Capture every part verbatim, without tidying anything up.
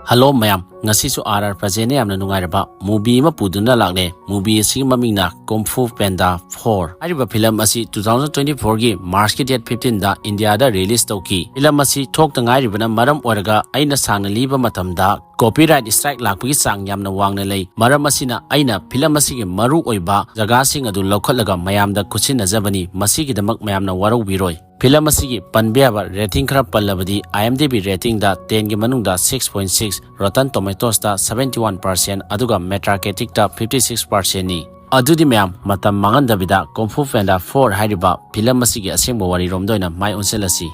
Hello ꯃꯌꯥꯝ, ꯉꯁꯤꯁꯨ R R ꯄ꯭ꯔꯖꯦꯟꯅ ꯌꯥꯝꯅ ꯅꯨꯡꯉꯥꯏꯔꯕ movie ꯑꯃ ꯄꯨꯗꯨꯅ ꯂꯥꯛꯂꯦ꯫ Movie ꯑꯁꯤꯒꯤ ꯃꯃꯤꯡꯅ Kung Fu Panda four꯫ ꯍꯥꯏꯔꯤꯕ film ꯑꯁꯤ two thousand twenty four ꯒꯤ March ꯀꯤ date fifteen ꯗ ꯏꯟꯗꯤꯌꯥꯗ release ꯇꯧꯈꯤ꯫ Film ꯑꯁꯤ ꯊꯣꯛꯇ ꯉꯥꯏꯔꯤꯕꯅ ꯃꯔꯝ ꯑꯣꯏꯔꯒ ꯑꯩꯅ ꯁꯥꯡꯅ ꯂꯤꯕ ꯃꯇꯝꯗ copyright strike ꯂꯥꯛꯄꯒꯤ ꯆꯥꯡ ꯌꯥꯝꯅ ꯋꯥꯡꯅ ꯂꯩ꯫ ꯃꯔꯝ ꯑꯁꯤꯅ ꯑꯩꯅ film ꯑꯁꯤꯒꯤ ꯃꯔꯨ ꯑꯣꯏꯕ ꯖꯒꯥꯁꯤꯡ ꯑꯗꯨ ꯂꯧꯈꯠꯂꯒ ꯃꯌꯥꯝꯗ ꯈꯨꯠꯁꯤꯟꯅꯖꯕꯅꯤ꯫ ꯃꯁꯤꯒꯤꯗꯃꯛ ꯃꯌꯥꯝꯅ ꯋꯥꯔꯧꯕꯤꯔꯣꯏ꯫ Film ꯑꯁꯤꯒꯤ ꯄꯟꯕ ꯌꯥꯕ rating ꯈꯔ ꯄꯜꯂꯕꯗꯤ, IMDb rating ꯗ ten ꯒꯤ ꯃꯅꯨꯡꯗ six point six, Rotten Tomatoes ꯇ seventy one percent, ꯑꯗꯨꯒ Metacritic ꯇ fifty six percent ꯅꯤ꯫ ꯑꯗꯨꯗꯤ ꯃꯌꯥꯝ, ꯃꯇꯝ ꯃꯥꯡꯍꯟꯗꯕꯤꯗ Kung Fu Panda four ꯍꯥꯏꯔꯤꯕ film ꯑꯁꯤꯒꯤ ꯑꯁꯦꯡꯕ ꯋꯥꯔꯤꯔꯣꯝꯗ ꯑꯣꯏꯅ ꯃꯥꯏ ꯑꯣꯟꯁꯤꯜꯂꯁꯤ꯫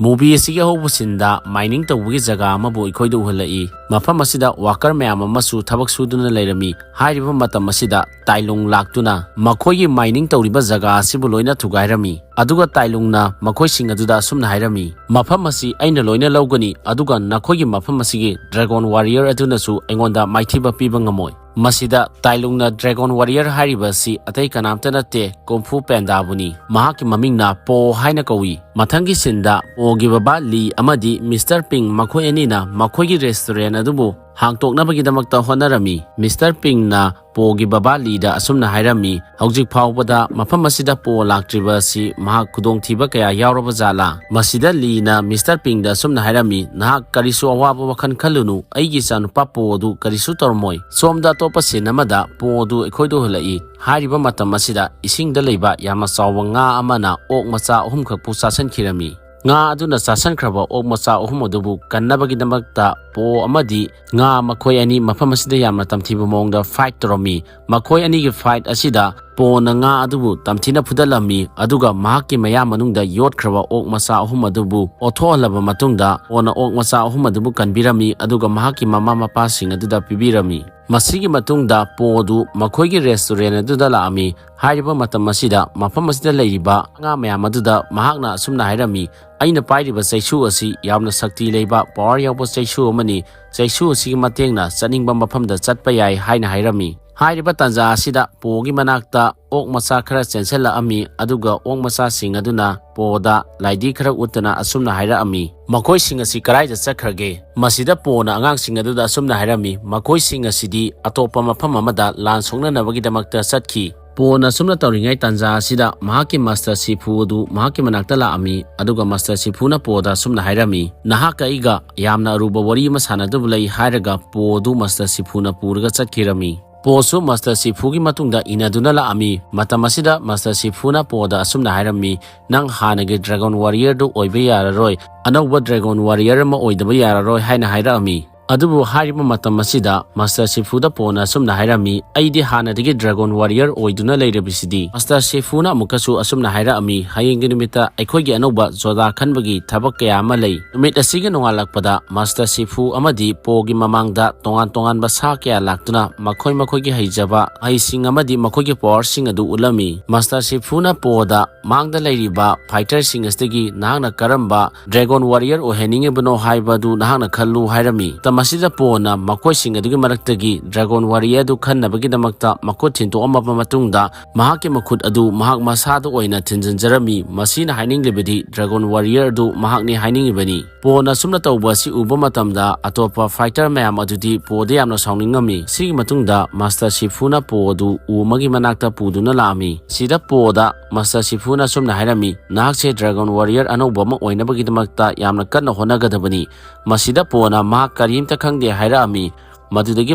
Movie ꯑꯁꯤꯒꯤ ꯑꯍꯧꯕ scene ꯗ mining ꯇꯧꯕꯒꯤ ꯖꯒꯥ ꯑꯃꯕꯨ ꯑꯩꯈꯣꯏꯗ ꯎꯍꯜꯂꯛꯏ꯫ ꯃꯐꯝ ꯑꯁꯤꯗ worker ꯃꯌꯥꯝ ꯑꯃꯁꯨ ꯊꯕꯛ ꯁꯨꯗꯨꯅ ꯂꯩꯔꯝꯃꯤ꯫ ꯍꯥꯏꯔꯤꯕ ꯃꯇꯝ ꯑꯁꯤꯗ ꯇꯥꯏꯂꯨꯡ ꯂꯥꯛꯇꯨꯅ ꯃꯈꯣꯏꯒꯤ mining ꯇꯧꯔꯤꯕ ꯖꯒꯥ ꯑꯁꯤꯕꯨ ꯂꯣꯏꯅ ꯊꯨꯒꯥꯏꯔꯝꯃꯤ꯫ ꯑꯗꯨꯒ ꯇꯥꯏꯂꯨꯡꯅ ꯃꯈꯣꯏꯁꯤꯡ ꯑꯗꯨꯗ ꯑꯁꯨꯝꯅ ꯍꯥꯏꯔꯝꯃꯤ, "ꯃꯐꯝ ꯑꯁꯤ ꯑꯩꯅ ꯂꯣꯏꯅ ꯂꯧꯒꯅꯤ, ꯑꯗꯨꯒ ꯅꯈꯣꯏꯒꯤ ꯃꯐꯝ ꯑꯁꯤꯒꯤ Dragon Warrior ꯑꯗꯨꯅꯁꯨ ꯑꯩꯉꯣꯟꯗ ꯃꯥꯏꯊꯤꯕ ꯄꯤꯕ ꯉꯝꯃꯣꯏ"꯫ ꯃꯁꯤꯗ ꯇꯥꯏꯂꯨꯡꯅ Dragon Warrior ꯍꯥꯏꯔꯤꯕ ꯑꯁꯤ ꯑꯇꯩ ꯀꯅꯥꯝꯇ ꯅꯠꯇꯦ, Kung Fu Panda ꯕꯨꯅꯤ꯫ ꯃꯍꯥꯛꯀꯤ ꯃꯃꯤꯡꯅ ꯄꯣ ꯍꯥꯏꯅ ꯀꯧꯏ꯫ ꯃꯊꯪꯒꯤ scene ꯗ ꯄꯣꯒꯤ ꯕꯕꯥ ꯂꯤ ꯑꯃꯗꯤ Mister Ping ꯃꯈꯣꯏ ꯑꯅꯤꯅ ꯃꯈꯣꯏꯒꯤ restaurant ꯑꯗꯨꯕꯨ ꯍꯥꯡꯇꯣꯛꯅꯕꯒꯤꯗꯃꯛꯇ ꯍꯣꯠꯅꯔꯝꯃꯤ꯫ Mister Ping ꯅ ꯄꯣꯒꯤ ꯕꯕꯥ ꯂꯤꯗ ꯑꯁꯨꯝꯅ ꯍꯥꯏꯔꯝꯃꯤ, "ꯍꯧꯖꯤꯛ ꯐꯥꯎꯕꯗ ꯃꯐꯝ ꯑꯁꯤꯗ ꯄꯣ ꯂꯥꯛꯇ꯭ꯔꯤꯕ ꯑꯁꯤ ꯃꯍꯥꯛ ꯈꯨꯗꯣꯡꯊꯤꯕ ꯀꯌꯥ ꯌꯥꯎꯔꯕ ꯖꯥꯠꯂꯥ?" ꯃꯁꯤꯗ ꯂꯤꯅ Mister Ping ꯗ ꯑꯁꯨꯝꯅ ꯍꯥꯏꯔꯝꯃꯤ, "ꯅꯍꯥꯛ ꯀꯔꯤꯁꯨ ꯑꯋꯥꯕ ꯋꯥꯈꯜ ꯈꯜꯂꯨꯅꯨ, ꯑꯩꯒꯤ ꯏꯆꯥꯅꯨꯄꯥ ꯄꯣ ꯑꯗꯨ ꯀꯔꯤꯁꯨ ꯇꯧꯔꯝꯃꯣꯏ"꯫ ꯁꯣꯝꯗ ꯑꯇꯣꯞꯄ scene ꯑꯃꯗ ꯄꯣ ꯑꯗꯨ ꯑꯩꯈꯣꯏꯗ ꯎꯍꯜꯂꯛꯏ꯫ ꯍꯥꯏꯔꯤꯕ ꯃꯇꯝ ꯑꯁꯤꯗ ꯏꯁꯤꯡꯗ ꯂꯩꯕ ꯌꯥꯝꯅ ꯆꯥꯎꯕ ꯉꯥ ꯑꯃꯅ ꯑꯣꯛ ꯃꯆꯥ ꯑꯍꯨꯝꯈꯛꯄꯨ ꯆꯥꯁꯤꯟꯈꯤꯔꯝꯃꯤ꯫ ꯉꯥ ꯑꯗꯨꯅ ꯆꯥꯁꯤꯟꯈ꯭ꯔꯕ ꯑꯣꯛ ꯃꯆꯥ ꯑꯍꯨꯝ ꯑꯗꯨꯕꯨ ꯀꯟꯅꯕꯒꯤꯗꯃꯛꯇ ꯄꯣ ꯑꯃꯗꯤ ꯉꯥ ꯃꯈꯣꯏ ꯑꯅꯤ ꯃꯐꯝ ꯑꯁꯤꯗ ꯌꯥꯝꯅ ꯇꯝꯊꯤꯕ ꯃꯑꯣꯡꯗ fight ꯇꯧꯔꯝꯃꯤ꯫ ꯃꯈꯣꯏ ꯑꯅꯤꯒꯤ fight ꯑꯁꯤꯗ ꯄꯣꯅ ꯉꯥ ꯑꯗꯨꯕꯨ ꯇꯝꯊꯤꯅ ꯐꯨꯗꯠꯂꯝꯃꯤ, ꯑꯗꯨꯒ ꯃꯍꯥꯛꯀꯤ ꯃꯌꯥ ꯃꯅꯨꯡꯗ ꯌꯣꯠꯈ꯭ꯔꯕ ꯑꯣꯛ ꯃꯆꯥ ꯑꯍꯨꯝ ꯑꯗꯨꯕꯨ ꯑꯣꯠꯊꯣꯛꯍꯜꯂꯕ ꯃꯇꯨꯡꯗ, ꯄꯣꯅ ꯑꯣꯛ ꯃꯆꯥ ꯑꯍꯨꯝ ꯑꯗꯨꯕꯨ ꯀꯟꯕꯤꯔꯝꯃꯤ, ꯑꯗꯨꯒ ꯃꯍꯥꯛꯀꯤ ꯃꯃꯥ ꯃꯄꯥꯁꯤꯡ ꯑꯗꯨꯗ ꯄꯤꯕꯤꯔꯝꯃꯤ꯫ ꯃꯁꯤꯒꯤ ꯃꯇꯨꯡꯗ ꯄꯣ ꯑꯗꯨ ꯃꯈꯣꯏꯒꯤ restaurant ꯑꯗꯨꯗ ꯂꯥꯛꯑꯝꯃꯤ꯫ ꯍꯥꯏꯔꯤꯕ ꯃꯇꯝ ꯑꯁꯤꯗ ꯃꯐꯝ ꯑꯁꯤꯗ ꯂꯩꯔꯤꯕ ꯉꯥ ꯃꯌꯥꯝ ꯑꯗꯨꯗ ꯃꯍꯥꯛꯅ ꯑꯁꯨꯝꯅ ꯍꯥꯏꯔꯝꯃꯤ, "ꯑꯩꯅ ꯄꯥꯏꯔꯤꯕ ꯆꯩꯁꯨ ꯑꯁꯤ ꯌꯥꯝꯅ ꯁꯛꯇꯤ ꯂꯩꯕ, power ꯌꯥꯎꯕ ꯆꯩꯁꯨ ꯑꯃꯅꯤ꯫ ꯆꯩꯁꯨ ꯑꯁꯤꯒꯤ ꯃꯇꯦꯡꯅ ꯆꯠꯅꯤꯡꯕ ꯃꯐꯝꯗ ꯆꯠꯄ ꯌꯥꯏ" ꯍꯥꯏꯅ ꯍꯥꯏꯔꯝꯃꯤ꯫ ꯍꯥꯏꯔꯤꯕ ꯇꯥꯟꯖꯥ ꯑꯁꯤꯗ ꯄꯣꯒꯤ ꯃꯅꯥꯛꯇ ꯑꯣꯛ ꯃꯆꯥ ꯈꯔ ꯆꯦꯟꯁꯤꯜꯂꯛꯑꯝꯃꯤ, ꯑꯗꯨꯒ ꯑꯣꯛ ꯃꯆꯥꯁꯤꯡ ꯑꯗꯨꯅ ꯄꯣꯗ ꯂꯥꯏꯙꯤ ꯈꯔ ꯎꯠꯇꯨꯅ ꯑꯁꯨꯝꯅ ꯍꯥꯏꯔꯛꯑꯝꯃꯤ, "ꯃꯈꯣꯏꯁꯤꯡ ꯑꯁꯤ ꯀꯗꯥꯏꯗ ꯆꯠꯈ꯭ꯔꯒꯦ?" ꯃꯁꯤꯗ ꯄꯣꯅ ꯑꯉꯥꯡꯁꯤꯡ ꯑꯗꯨꯗ ꯑꯁꯨꯝꯅ ꯍꯥꯏꯔꯝꯃꯤ, "ꯃꯈꯣꯏꯁꯤꯡ ꯑꯁꯤꯗꯤ ꯑꯇꯣꯞꯄ ꯃꯐꯝ ꯑꯃꯗ ꯂꯥꯟ ꯁꯣꯛꯅꯅꯕꯒꯤꯗꯃꯛꯇ ꯆꯠꯈꯤ"꯫ ꯄꯣꯅ ꯑꯁꯨꯝꯅ ꯇꯧꯔꯤꯉꯩ ꯇꯥꯟꯖꯥ ꯑꯁꯤꯗ ꯃꯍꯥꯛꯀꯤ ꯃꯥꯁꯇꯔ ꯁꯤꯐꯨ ꯑꯗꯨ ꯃꯍꯥꯛꯀꯤ ꯃꯅꯥꯛꯇ ꯂꯥꯛꯑꯝꯃꯤ, ꯑꯗꯨꯒ ꯃꯥꯁꯇꯔ ꯁꯤꯐꯨꯅ ꯄꯣꯗ ꯑꯁꯨꯝꯅ ꯍꯥꯏꯔꯝꯃꯤ, "ꯅꯍꯥꯛꯀ ꯑꯩꯒ ꯌꯥꯝꯅ ꯑꯔꯨꯕ ꯋꯥꯔꯤ ꯑꯃ ꯁꯥꯟꯅꯗꯕ ꯂꯩ" ꯍꯥꯏꯔꯒ ꯄꯣ ꯑꯗꯨ ꯃꯥꯁꯇꯔ ꯁꯤꯐꯨꯅ ꯄꯨꯔꯒ ꯆꯠꯈꯤꯔꯝꯃꯤ꯫ ꯄꯣꯁꯨ ꯃꯥꯁꯇꯔ ꯁꯤꯐꯨꯒꯤ ꯃꯇꯨꯡꯗ ꯏꯟꯅꯗꯨꯅ ꯂꯥꯛꯑꯝꯃꯤ꯫ ꯃꯇꯝ ꯑꯁꯤꯗ ꯃꯥꯁꯇꯔ ꯁꯤꯐꯨꯅ ꯄꯣꯗ ꯑꯁꯨꯝꯅ ꯍꯥꯏꯔꯝꯃꯤ, "ꯅꯪ ꯍꯥꯟꯅꯒꯤ ꯗ꯭ꯔꯦꯒꯣꯟ ꯋꯥꯔꯤꯌꯔꯗꯨ ꯑꯣꯏꯕ ꯌꯥꯔꯔꯣꯏ, ꯑꯅꯧꯕ ꯗ꯭ꯔꯦꯒꯣꯟ ꯋꯥꯔꯤꯌꯔ ꯑꯃ ꯑꯣꯏꯗꯕ ꯌꯥꯔꯔꯣꯏ" ꯍꯥꯏꯅ ꯍꯥꯏꯔꯛꯑꯝꯃꯤ꯫ ꯑꯗꯨꯕꯨ ꯍꯥꯏꯔꯤꯕ ꯃꯇꯝ ꯑꯁꯤꯗ ꯃꯥꯁꯇꯔ ꯁꯤꯐꯨꯗ ꯄꯣꯅ ꯑꯁꯨꯝꯅ ꯍꯥꯏꯔꯝꯃꯤ, "ꯑꯩꯗꯤ ꯍꯥꯟꯅꯗꯒꯤ ꯗ꯭ꯔꯦꯒꯣꯟ ꯋꯥꯔꯤꯌꯔ ꯑꯣꯏꯗꯨꯅ ꯂꯩꯔꯕꯁꯤꯗꯤ"꯫ ꯃꯥꯁꯇꯔ ꯁꯤꯐꯨꯅ ꯑꯃꯨꯛꯀꯁꯨ ꯑꯁꯨꯝꯅ ꯍꯥꯏꯔꯛꯑꯝꯃꯤ, "ꯍꯌꯦꯡꯒꯤ ꯅꯨꯃꯤꯠꯇ ꯑꯩꯈꯣꯏꯒꯤ ꯑꯅꯧꯕ ꯖꯣꯗꯥ ꯈꯟꯕꯒꯤ ꯊꯕꯛ ꯀꯌꯥ ꯑꯃ ꯂꯩ"꯫ ꯅꯨꯃꯤꯠ ꯑꯁꯤꯒꯤ ꯅꯣꯡꯉꯥꯜꯂꯛꯄꯗ ꯃꯥꯁꯇꯔ ꯁꯤꯐꯨ ꯑꯃꯗꯤ ꯄꯣꯒꯤ ꯃꯃꯥꯡꯗ ꯇꯣꯉꯥꯟ ꯇꯣꯉꯥꯟꯕ ꯁꯥ ꯀꯌꯥ ꯂꯥꯛꯇꯨꯅ ꯃꯈꯣꯏ ꯃꯈꯣꯏꯒꯤ ꯍꯩꯖꯕ, ꯃꯍꯩꯁꯤꯡ ꯑꯃꯗꯤ ꯃꯈꯣꯏꯒꯤ ꯄꯋꯥꯔꯁꯤꯡ ꯑꯗꯨ ꯎꯠꯂꯝꯃꯤ꯫ ꯃꯥꯁꯇꯔ ꯁꯤꯐꯨꯅ ꯄꯣꯗ ꯃꯥꯡꯗ ꯂꯩꯔꯤꯕ ꯐꯥꯏꯇꯔꯁꯤꯡ ꯑꯁꯤꯗꯒꯤ ꯅꯍꯥꯛꯅ ꯀꯔꯝꯕ ꯗ꯭ꯔꯦꯒꯣꯟ ꯋꯥꯔꯤꯌꯔ ꯑꯣꯏꯍꯟꯅꯤꯡꯉꯤꯕꯅꯣ ꯍꯥꯏꯕꯗꯨ ꯅꯍꯥꯛꯅ ꯈꯜꯂꯨ ꯍꯥꯏꯔꯝꯃꯤ꯫ ꯃꯇꯝ ꯑꯁꯤꯗ ꯄꯣꯅ ꯃꯈꯣꯏꯁꯤꯡ ꯑꯗꯨꯒꯤ ꯃꯔꯛꯇꯒꯤ ꯗ꯭ꯔꯦꯒꯣꯟ ꯋꯥꯔꯤꯌꯔ ꯑꯗꯨ ꯈꯟꯅꯕꯒꯤꯗꯃꯛꯇ ꯃꯈꯨꯠ ꯊꯤꯟꯗꯣꯛꯑꯝꯃꯕ ꯃꯇꯨꯡꯗ ꯃꯍꯥꯛꯀꯤ ꯃꯈꯨꯠ ꯑꯗꯨ ꯃꯍꯥꯛ ꯃꯁꯥꯗ ꯑꯣꯏꯅ ꯊꯤꯟꯖꯤꯟꯖꯔꯝꯃꯤ꯫ ꯃꯁꯤꯅ ꯍꯥꯏꯅꯤꯡꯂꯤꯕꯗꯤ ꯗ꯭ꯔꯦꯒꯣꯟ ꯋꯥꯔꯤꯌꯔ ꯑꯗꯨ ꯃꯍꯥꯛꯅꯤ ꯍꯥꯏꯅꯤꯡꯉꯤꯕꯅꯤ꯫ ꯄꯣꯅ ꯑꯁꯨꯝꯅ ꯇꯧꯕ ꯑꯁꯤ ꯎꯕ ꯃꯇꯝꯗ ꯑꯇꯣꯞꯄ ꯐꯥꯏꯇꯔ ꯃꯌꯥꯝ ꯑꯗꯨꯗꯤ ꯄꯣꯗ ꯌꯥꯝꯅ ꯁꯥꯎꯅꯤꯡꯉꯝꯃꯤ꯫ ꯁꯤꯒꯤ ꯃꯇꯨꯡꯗ ꯃꯥꯁꯇꯔ ꯁꯤꯐꯨꯅ ꯄꯣ ꯑꯗꯨ ꯎ ꯑꯃꯒꯤ ꯃꯅꯥꯛꯇ ꯄꯨꯗꯨꯅ ꯂꯥꯛꯑꯝꯃꯤ꯫ ꯁꯤꯗ ꯄꯣꯗ ꯃꯥꯁꯇꯔ ꯁꯤꯐꯨꯅ ꯑꯁꯨꯝꯅ ꯍꯥꯏꯔꯝꯃꯤ, "ꯅꯍꯥꯛꯁꯦ ꯗ꯭ꯔꯦꯒꯣꯟ ꯋꯥꯔꯤꯌꯔ ꯑꯅꯧꯕ ꯑꯃ ꯑꯣꯏꯅꯕꯒꯤꯗꯃꯛꯇ ꯌꯥꯝꯅ ꯀꯟꯅ ꯍꯣꯠꯅꯒꯗꯕꯅꯤ"꯫ ꯃꯁꯤꯗ ꯄꯣꯅ ꯃꯍꯥꯛ ꯀꯔꯤꯝꯇ ꯈꯪꯗꯦ ꯍꯥꯏꯔꯛꯑꯝꯃꯤ꯫ ꯃꯗꯨꯗꯒꯤ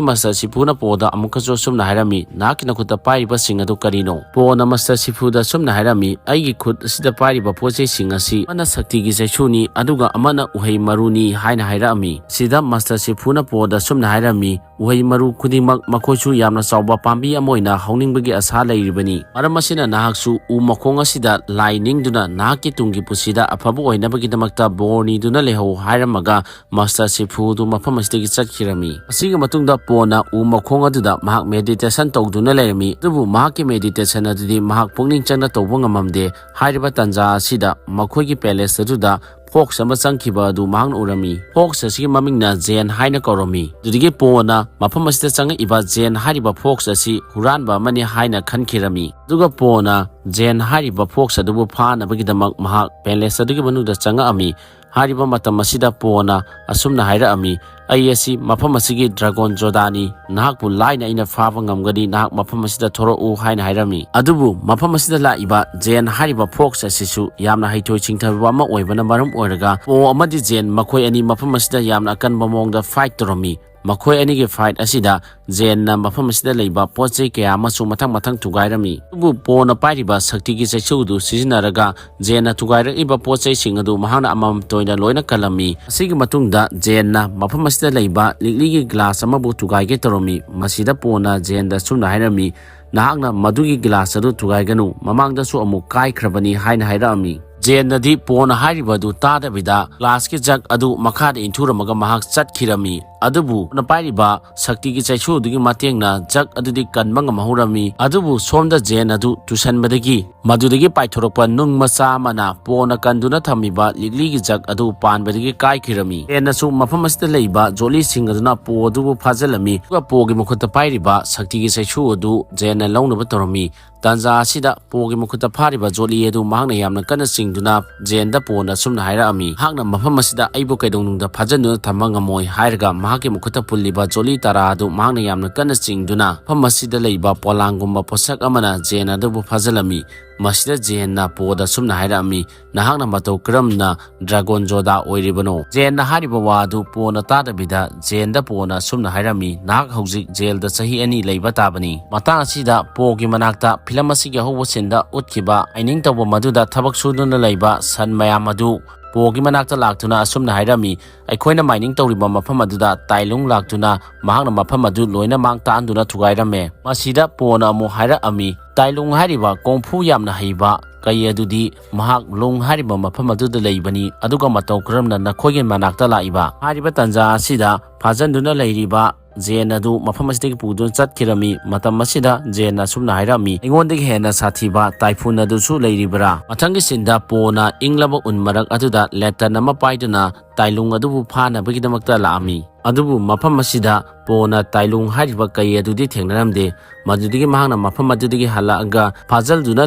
ꯃꯥꯁꯇꯔ ꯁꯤꯐꯨꯅ ꯄꯣꯗ ꯑꯃꯨꯛꯀꯁꯨ ꯑꯁꯨꯝꯅ ꯍꯥꯏꯔꯝꯃꯤ, "ꯅꯍꯥꯛꯀꯤ ꯅꯈꯨꯠꯇ ꯄꯥꯏꯔꯤꯕꯁꯤꯡ ꯑꯗꯨ ꯀꯔꯤꯅꯣ?" ꯄꯣꯅ ꯃꯥꯁꯇꯔ ꯁꯤꯐꯨꯗ ꯑꯁꯨꯝꯅ ꯍꯥꯏꯔꯝꯃꯤ, "ꯑꯩꯒꯤ ꯈꯨꯠ ꯑꯁꯤꯗ ꯄꯥꯏꯔꯤꯕ ꯄꯣꯠ ꯆꯩꯁꯤꯡ ꯑꯁꯤ ꯑꯃꯅ ꯁꯛꯇꯤꯒꯤ ꯆꯩꯁꯨꯅꯤ, ꯑꯗꯨꯒ ꯑꯃꯅ ꯎꯍꯩ ꯃꯔꯨꯅꯤ" ꯍꯥꯏꯅ ꯍꯥꯏꯔꯛꯑꯝꯃꯤ꯫ ꯁꯤꯗ ꯃꯥꯁꯇꯔ ꯁꯤꯐꯨꯅ ꯄꯣꯗ ꯑꯁꯨꯝꯅ ꯍꯥꯏꯔꯝꯃꯤ, "ꯎꯍꯩ ꯃꯔꯨ ꯈꯨꯗꯤꯡꯃꯛ ꯃꯈꯣꯏꯁꯨ ꯌꯥꯝꯅ ꯆꯥꯎꯕ ꯄꯥꯝꯕꯤ ꯑꯃ ꯑꯣꯏꯅ ꯍꯧꯅꯤꯡꯕꯒꯤ ꯑꯁꯥ ꯂꯩꯔꯤꯕꯅꯤ꯫ ꯃꯔꯝ ꯑꯁꯤꯅ ꯅꯍꯥꯛꯁꯨ ꯎ ꯃꯈꯣꯡ ꯑꯁꯤꯗ ꯂꯥꯏ ꯅꯤꯡꯗꯨꯅ ꯅꯍꯥꯛꯀꯤ ꯇꯨꯡꯒꯤ ꯄꯨꯟꯁꯤꯗ ꯑꯐꯕ ꯑꯣꯏꯅꯕꯒꯤꯗꯃꯛꯇ ꯕꯣꯔ ꯅꯤꯗꯨꯅ ꯂꯩꯍꯧ" ꯍꯥꯏꯔꯝꯃꯒ ꯃꯥꯁꯇꯔ ꯁꯤꯐꯨ ꯑꯗꯨ ꯃꯐꯝ ꯑꯁꯤꯗꯒꯤ ꯆꯠꯈꯤꯔꯝꯃꯤ꯫ ꯑꯁꯤꯒꯤ ꯃꯇꯨꯡꯗ ꯄꯣꯅ ꯎ ꯃꯈꯣꯡ ꯑꯗꯨꯗ ꯃꯍꯥꯛ meditation ꯇꯧꯗꯨꯅ ꯂꯩꯔꯝꯃꯤ꯫ ꯑꯗꯨꯕꯨ ꯃꯍꯥꯛꯀꯤ meditation ꯑꯗꯨꯗꯤ ꯃꯍꯥꯛ ꯄꯨꯛꯅꯤꯡ ꯆꯪꯅ ꯇꯧꯕ ꯉꯝꯃꯝꯗꯦ꯫ ꯍꯥꯏꯔꯤꯕ ꯇꯥꯟꯖꯥ ꯑꯁꯤꯗ ꯃꯈꯣꯏꯒꯤ palace ꯑꯗꯨꯗ fox ꯑꯃ ꯆꯪꯈꯤꯕ ꯑꯗꯨ ꯃꯍꯥꯛꯅ ꯎꯔꯝꯃꯤ꯫ Fox ꯑꯁꯤꯒꯤ ꯃꯃꯤꯡꯅ ꯖꯦꯟ ꯍꯥꯏꯅ ꯀꯧꯔꯝꯃꯤ꯫ ꯑꯗꯨꯗꯒꯤ ꯄꯣꯅ ꯃꯐꯝ ꯑꯁꯤꯗ ꯆꯪꯉꯛꯏꯕ ꯖꯦꯟ ꯍꯥꯏꯔꯤꯕ fox ꯑꯁꯤ ꯍꯨꯔꯥꯟꯕ ꯑꯃꯅꯤ ꯍꯥꯏꯅ ꯈꯟꯈꯤꯔꯝꯃꯤ꯫ ꯑꯗꯨꯒ ꯄꯣꯅ ꯖꯦꯟ ꯍꯥꯏꯔꯤꯕ fox ꯑꯗꯨꯕꯨ ꯐꯥꯅꯕꯒꯤꯗꯃꯛ ꯃꯍꯥꯛ palace ꯑꯗꯨꯒꯤ ꯃꯅꯨꯡꯗ ꯆꯪꯉꯛꯑꯝꯃꯤ꯫ ꯍꯥꯏꯔꯤꯕ ꯃꯇꯝ ꯑꯁꯤꯗ ꯄꯣꯅ ꯑꯁꯨꯝꯅ ꯍꯥꯏꯔꯛꯑꯝꯃꯤ, "ꯑꯩ ꯑꯁꯤ ꯃꯐꯝ ꯑꯁꯤꯒꯤ dragon ꯖꯣꯗꯥꯅꯤ꯫ ꯅꯍꯥꯛꯄꯨ ꯂꯥꯏꯅ ꯑꯩꯅ ꯐꯥꯕ ꯉꯝꯒꯅꯤ꯫ ꯅꯍꯥꯛ ꯃꯐꯝ ꯑꯁꯤꯗ ꯊꯣꯔꯛꯎ" ꯍꯥꯏꯅ ꯍꯥꯏꯔꯝꯃꯤ꯫ ꯑꯗꯨꯕꯨ ꯃꯐꯝ ꯑꯁꯤꯗ ꯂꯥꯛꯏꯕ ꯖꯦꯟ ꯍꯥꯏꯔꯤꯕ fox ꯑꯁꯤꯁꯨ ꯌꯥꯝꯅ ꯍꯩꯊꯣꯏ ꯁꯤꯡꯊꯣꯏꯕ ꯑꯃ ꯑꯣꯏꯕꯅ ꯃꯔꯝ ꯑꯣꯏꯔꯒ ꯄꯣ ꯑꯃꯗꯤ ꯖꯦꯟ ꯃꯈꯣꯏ ꯑꯅꯤ ꯃꯐꯝ ꯑꯁꯤꯗ ꯌꯥꯝꯅ ꯑꯀꯟꯕ ꯃꯑꯣꯡꯗ fight ꯇꯧꯔꯝꯃꯤ꯫ ꯃꯈꯣꯏ ꯑꯅꯤꯒꯤ fight ꯑꯁꯤꯗ ꯖꯦꯟꯅ ꯃꯐꯝ ꯑꯁꯤꯗ ꯂꯩꯕ ꯄꯣꯠ ꯆꯩ ꯀꯌꯥ ꯑꯃꯁꯨ ꯃꯊꯪ ꯃꯊꯪ ꯊꯨꯒꯥꯏꯔꯝꯃꯤ꯫ ꯑꯗꯨꯕꯨ ꯄꯣꯅ ꯄꯥꯏꯔꯤꯕ ꯁꯛꯇꯤꯒꯤ ꯆꯩꯁꯨ ꯑꯗꯨ ꯁꯤꯖꯤꯟꯅꯔꯒ ꯖꯦꯟꯅ ꯊꯨꯒꯥꯏꯔꯛꯂꯤꯕ ꯄꯣꯠ ꯆꯩꯁꯤꯡ ꯑꯗꯨ ꯃꯍꯥꯛꯅ ꯑꯃꯃꯝꯇ ꯑꯣꯏꯅ ꯂꯣꯏꯅ ꯀꯜꯂꯝꯃꯤ꯫ ꯑꯁꯤꯒꯤ ꯃꯇꯨꯡꯗ ꯖꯦꯟꯅ ꯃꯐꯝ ꯑꯁꯤꯗ ꯂꯩꯕ ꯂꯤꯛꯂꯤꯒꯤ glass ꯑꯃꯕꯨ ꯊꯨꯒꯥꯏꯒꯦ ꯇꯧꯔꯝꯃꯤ꯫ ꯃꯁꯤꯗ ꯄꯣꯅ ꯖꯦꯟꯗ ꯑꯁꯨꯝꯅ ꯍꯥꯏꯔꯝꯃꯤ, "ꯅꯍꯥꯛꯅ ꯃꯗꯨꯒꯤ glass ꯑꯗꯨ ꯊꯨꯒꯥꯏꯒꯅꯨ, ꯃꯃꯥꯡꯗꯁꯨ ꯑꯃꯨꯛ ꯀꯥꯏꯈ꯭ꯔꯕꯅꯤ" ꯍꯥꯏꯅ ꯍꯥꯏꯔꯛꯑꯝꯃꯤ꯫ ꯖꯦꯟꯅꯗꯤ ꯄꯣꯅ ꯍꯥꯏꯔꯤꯕ ꯑꯗꯨ ꯇꯥꯗꯕꯤꯗ glassꯀꯤ jug ꯑꯗꯨ ꯃꯈꯥꯗ ꯏꯟꯊꯨꯔꯝꯃꯒ ꯃꯍꯥꯛ ꯆꯠꯈꯤꯔꯝꯃꯤ꯫ ꯑꯗꯨꯕꯨ ꯄꯣꯅ ꯄꯥꯏꯔꯤꯕ ꯁꯛꯇꯤꯒꯤ ꯆꯩꯁꯨ ꯑꯗꯨꯒꯤ ꯃꯇꯦꯡꯅ jug ꯑꯗꯨꯗꯤ ꯀꯟꯕ ꯉꯝꯍꯧꯔꯝꯃꯤ꯫ ꯑꯗꯨꯕꯨ ꯁꯣꯝꯗ ꯖꯦꯟ ꯑꯗꯨ ꯇꯨꯁꯟꯕꯗꯒꯤ ꯃꯗꯨꯗꯒꯤ ꯄꯥꯏꯊꯣꯔꯛꯄ ꯅꯨꯡ ꯃꯆꯥ ꯑꯃꯅ ꯄꯣꯅ ꯀꯟꯗꯨꯅ ꯊꯝꯃꯤꯕ ꯂꯤꯛꯂꯤꯒꯤ jug ꯑꯗꯨ ꯄꯥꯟꯕꯗꯒꯤ ꯀꯥꯏꯈꯤꯔꯝꯃꯤ꯫ ꯖꯦꯟꯅꯁꯨ ꯃꯐꯝ ꯑꯁꯤꯗ ꯂꯩꯕ ꯖꯣꯠꯂꯤꯁꯤꯡ ꯑꯗꯨꯅ ꯄꯣ ꯑꯗꯨꯕꯨ ꯐꯥꯖꯤꯜꯂꯝꯃꯤ꯫ ꯑꯗꯨꯒ ꯄꯣꯒꯤ ꯃꯈꯨꯠꯇ ꯄꯥꯏꯔꯤꯕ ꯁꯛꯇꯤꯒꯤ ꯆꯩꯁꯨ ꯑꯗꯨ ꯖꯦꯟꯅ ꯂꯧꯅꯕ ꯇꯧꯔꯝꯃꯤ꯫ ꯇꯥꯟꯖꯥ ꯑꯁꯤꯗ ꯄꯣꯒꯤ ꯃꯈꯨꯠꯇ ꯐꯥꯔꯤꯕ ꯖꯣꯠꯂꯤ ꯑꯗꯨ ꯃꯍꯥꯛꯅ ꯌꯥꯝꯅ ꯀꯟꯅ ꯆꯤꯡꯗꯨꯅ ꯖꯦꯟꯗ ꯄꯣꯅ ꯑꯁꯨꯝꯅ ꯍꯥꯏꯔꯛꯑꯝꯃꯤ, "ꯅꯍꯥꯛꯅ ꯃꯐꯝ ꯑꯁꯤꯗ ꯑꯩꯕꯨ ꯀꯩꯗꯧꯅꯨꯡꯗ ꯐꯥꯖꯤꯟꯗꯨꯅ ꯊꯝꯕ ꯉꯝꯃꯣꯏ" ꯍꯥꯏꯔꯒ ꯃꯍꯥꯛꯀꯤ ꯃꯈꯨꯠꯇ ꯄꯨꯜꯂꯤꯕ ꯖꯣꯠꯂꯤ ꯇꯔꯥ ꯑꯗꯨ ꯃꯍꯥꯛꯅ ꯌꯥꯝꯅ ꯀꯟꯅ ꯆꯤꯡꯗꯨꯅ ꯃꯐꯝ ꯑꯁꯤꯗ ꯂꯩꯕ ꯄꯣꯂꯥꯡꯒꯨꯝꯕ ꯄꯣꯠꯁꯛ ꯑꯃꯅ ꯖꯦꯟ ꯑꯗꯨꯕꯨ ꯐꯥꯖꯤꯜꯂꯝꯃꯤ꯫ ꯃꯁꯤꯗ ꯖꯦꯟꯅ ꯄꯣꯗ ꯑꯁꯨꯝꯅ ꯍꯥꯏꯔꯛꯑꯝꯃꯤ, "ꯅꯍꯥꯛꯅ ꯃꯇꯧ ꯀꯔꯝꯅ dragon ꯖꯣꯗꯥ ꯑꯣꯏꯔꯤꯕꯅꯣ?" ꯖꯦꯟꯅ ꯍꯥꯏꯔꯤꯕ ꯋꯥ ꯑꯗꯨ ꯄꯣꯅ ꯇꯥꯗꯕꯤꯗ ꯖꯦꯟꯗ ꯄꯣꯅ ꯑꯁꯨꯝꯅ ꯍꯥꯏꯔꯝꯃꯤ, "ꯅꯍꯥꯛ ꯍꯧꯖꯤꯛ ꯖꯦꯜꯗ ꯆꯍꯤ ꯑꯅꯤ ꯂꯩꯕ ꯇꯥꯕꯅꯤ"꯫ ꯃꯇꯥꯡ ꯑꯁꯤꯗ ꯄꯣꯒꯤ ꯃꯅꯥꯛꯇ ꯐꯤꯂꯝ ꯑꯁꯤꯒꯤ ꯑꯍꯧꯕ ꯁꯤꯟꯗ ꯎꯠꯈꯤꯕ ꯃꯥꯏꯅꯤꯡ ꯇꯧꯕ ꯃꯗꯨꯗ ꯊꯕꯛ ꯁꯨꯗꯨꯅ ꯂꯩꯕ ꯁꯟ ꯃꯌꯥꯝ ꯑꯗꯨ ꯄꯣꯒꯤ ꯃꯅꯥꯛꯇ ꯂꯥꯛꯇꯨꯅ ꯑꯁꯨꯝꯅ ꯍꯥꯏꯔꯝꯃꯤ, "ꯑꯩꯈꯣꯏꯅ ꯃꯥꯏꯅꯤꯡ ꯇꯧꯔꯤꯕ ꯃꯐꯝ ꯑꯗꯨꯗ ꯇꯥꯏꯂꯨꯡ ꯂꯥꯛꯇꯨꯅ ꯃꯍꯥꯛꯅ ꯃꯐꯝ ꯑꯗꯨ ꯂꯣꯏꯅ ꯃꯥꯡ ꯇꯥꯛꯍꯟꯗꯨꯅ ꯊꯨꯒꯥꯏꯔꯝꯃꯦ"꯫ ꯃꯁꯤꯗ ꯄꯣꯅ ꯑꯃꯨꯛ ꯍꯥꯏꯔꯛꯑꯝꯃꯤ, "ꯇꯥꯏꯂꯨꯡ ꯍꯥꯏꯔꯤꯕ ꯀꯣꯡꯐꯨ ꯌꯥꯝꯅ ꯍꯩꯕ ꯀꯩ ꯑꯗꯨꯗꯤ ꯃꯍꯥꯛ ꯂꯨꯡ ꯍꯥꯏꯔꯤꯕ ꯃꯐꯝ ꯑꯗꯨꯗ ꯂꯩꯕꯅꯤ, ꯑꯗꯨꯒ ꯃꯇꯧ ꯀꯔꯝꯅ ꯅꯈꯣꯏꯒꯤ ꯃꯅꯥꯛꯇ ꯂꯥꯛꯏꯕ?" ꯍꯥꯏꯔꯤꯕ ꯇꯥꯟꯖꯥ ꯑꯁꯤꯗ ꯐꯥꯖꯟꯗꯨꯅ ꯂꯩꯔꯤꯕ ꯖꯦꯟ ꯑꯗꯨ ꯃꯐꯝ ꯑꯁꯤꯗꯒꯤ ꯄꯨꯗꯨꯅ ꯆꯠꯈꯤꯔꯝꯃꯤ꯫ ꯃꯇꯝ ꯑꯁꯤꯗ ꯖꯦꯟꯅ ꯑꯁꯨꯝꯅ ꯍꯥꯏꯔꯝꯃꯤ, "ꯑꯩꯉꯣꯟꯗꯒꯤ ꯍꯦꯟꯅ ꯁꯥꯊꯤꯕ ꯇꯥꯏꯐꯨꯟ ꯑꯗꯨꯁꯨ ꯂꯩꯔꯤꯕ꯭ꯔꯥ?" ꯃꯊꯪꯒꯤ ꯁꯤꯟꯗ ꯄꯣꯅ ꯏꯪꯂꯕ ꯎꯟ ꯃꯔꯛ ꯑꯗꯨꯗ ꯂꯦꯇꯟ ꯑꯃ ꯄꯥꯏꯗꯨꯅ ꯇꯥꯏꯂꯨꯡ ꯑꯗꯨꯕꯨ ꯐꯥꯅꯕꯒꯤꯗꯃꯛꯇ ꯂꯥꯛꯑꯝꯃꯤ꯫ ꯑꯗꯨꯕꯨ ꯃꯐꯝ ꯑꯁꯤꯗ ꯄꯣꯅ ꯇꯥꯏꯂꯨꯡ ꯍꯥꯏꯔꯤꯕ ꯀꯩ ꯑꯗꯨꯗꯤ ꯊꯦꯡꯅꯔꯝꯗꯦ꯫ ꯃꯗꯨꯗꯒꯤ ꯃꯍꯥꯛꯅ ꯃꯐꯝ ꯑꯗꯨꯗꯒꯤ ꯍꯜꯂꯛꯑꯒ ꯐꯥꯖꯜꯗꯨꯅ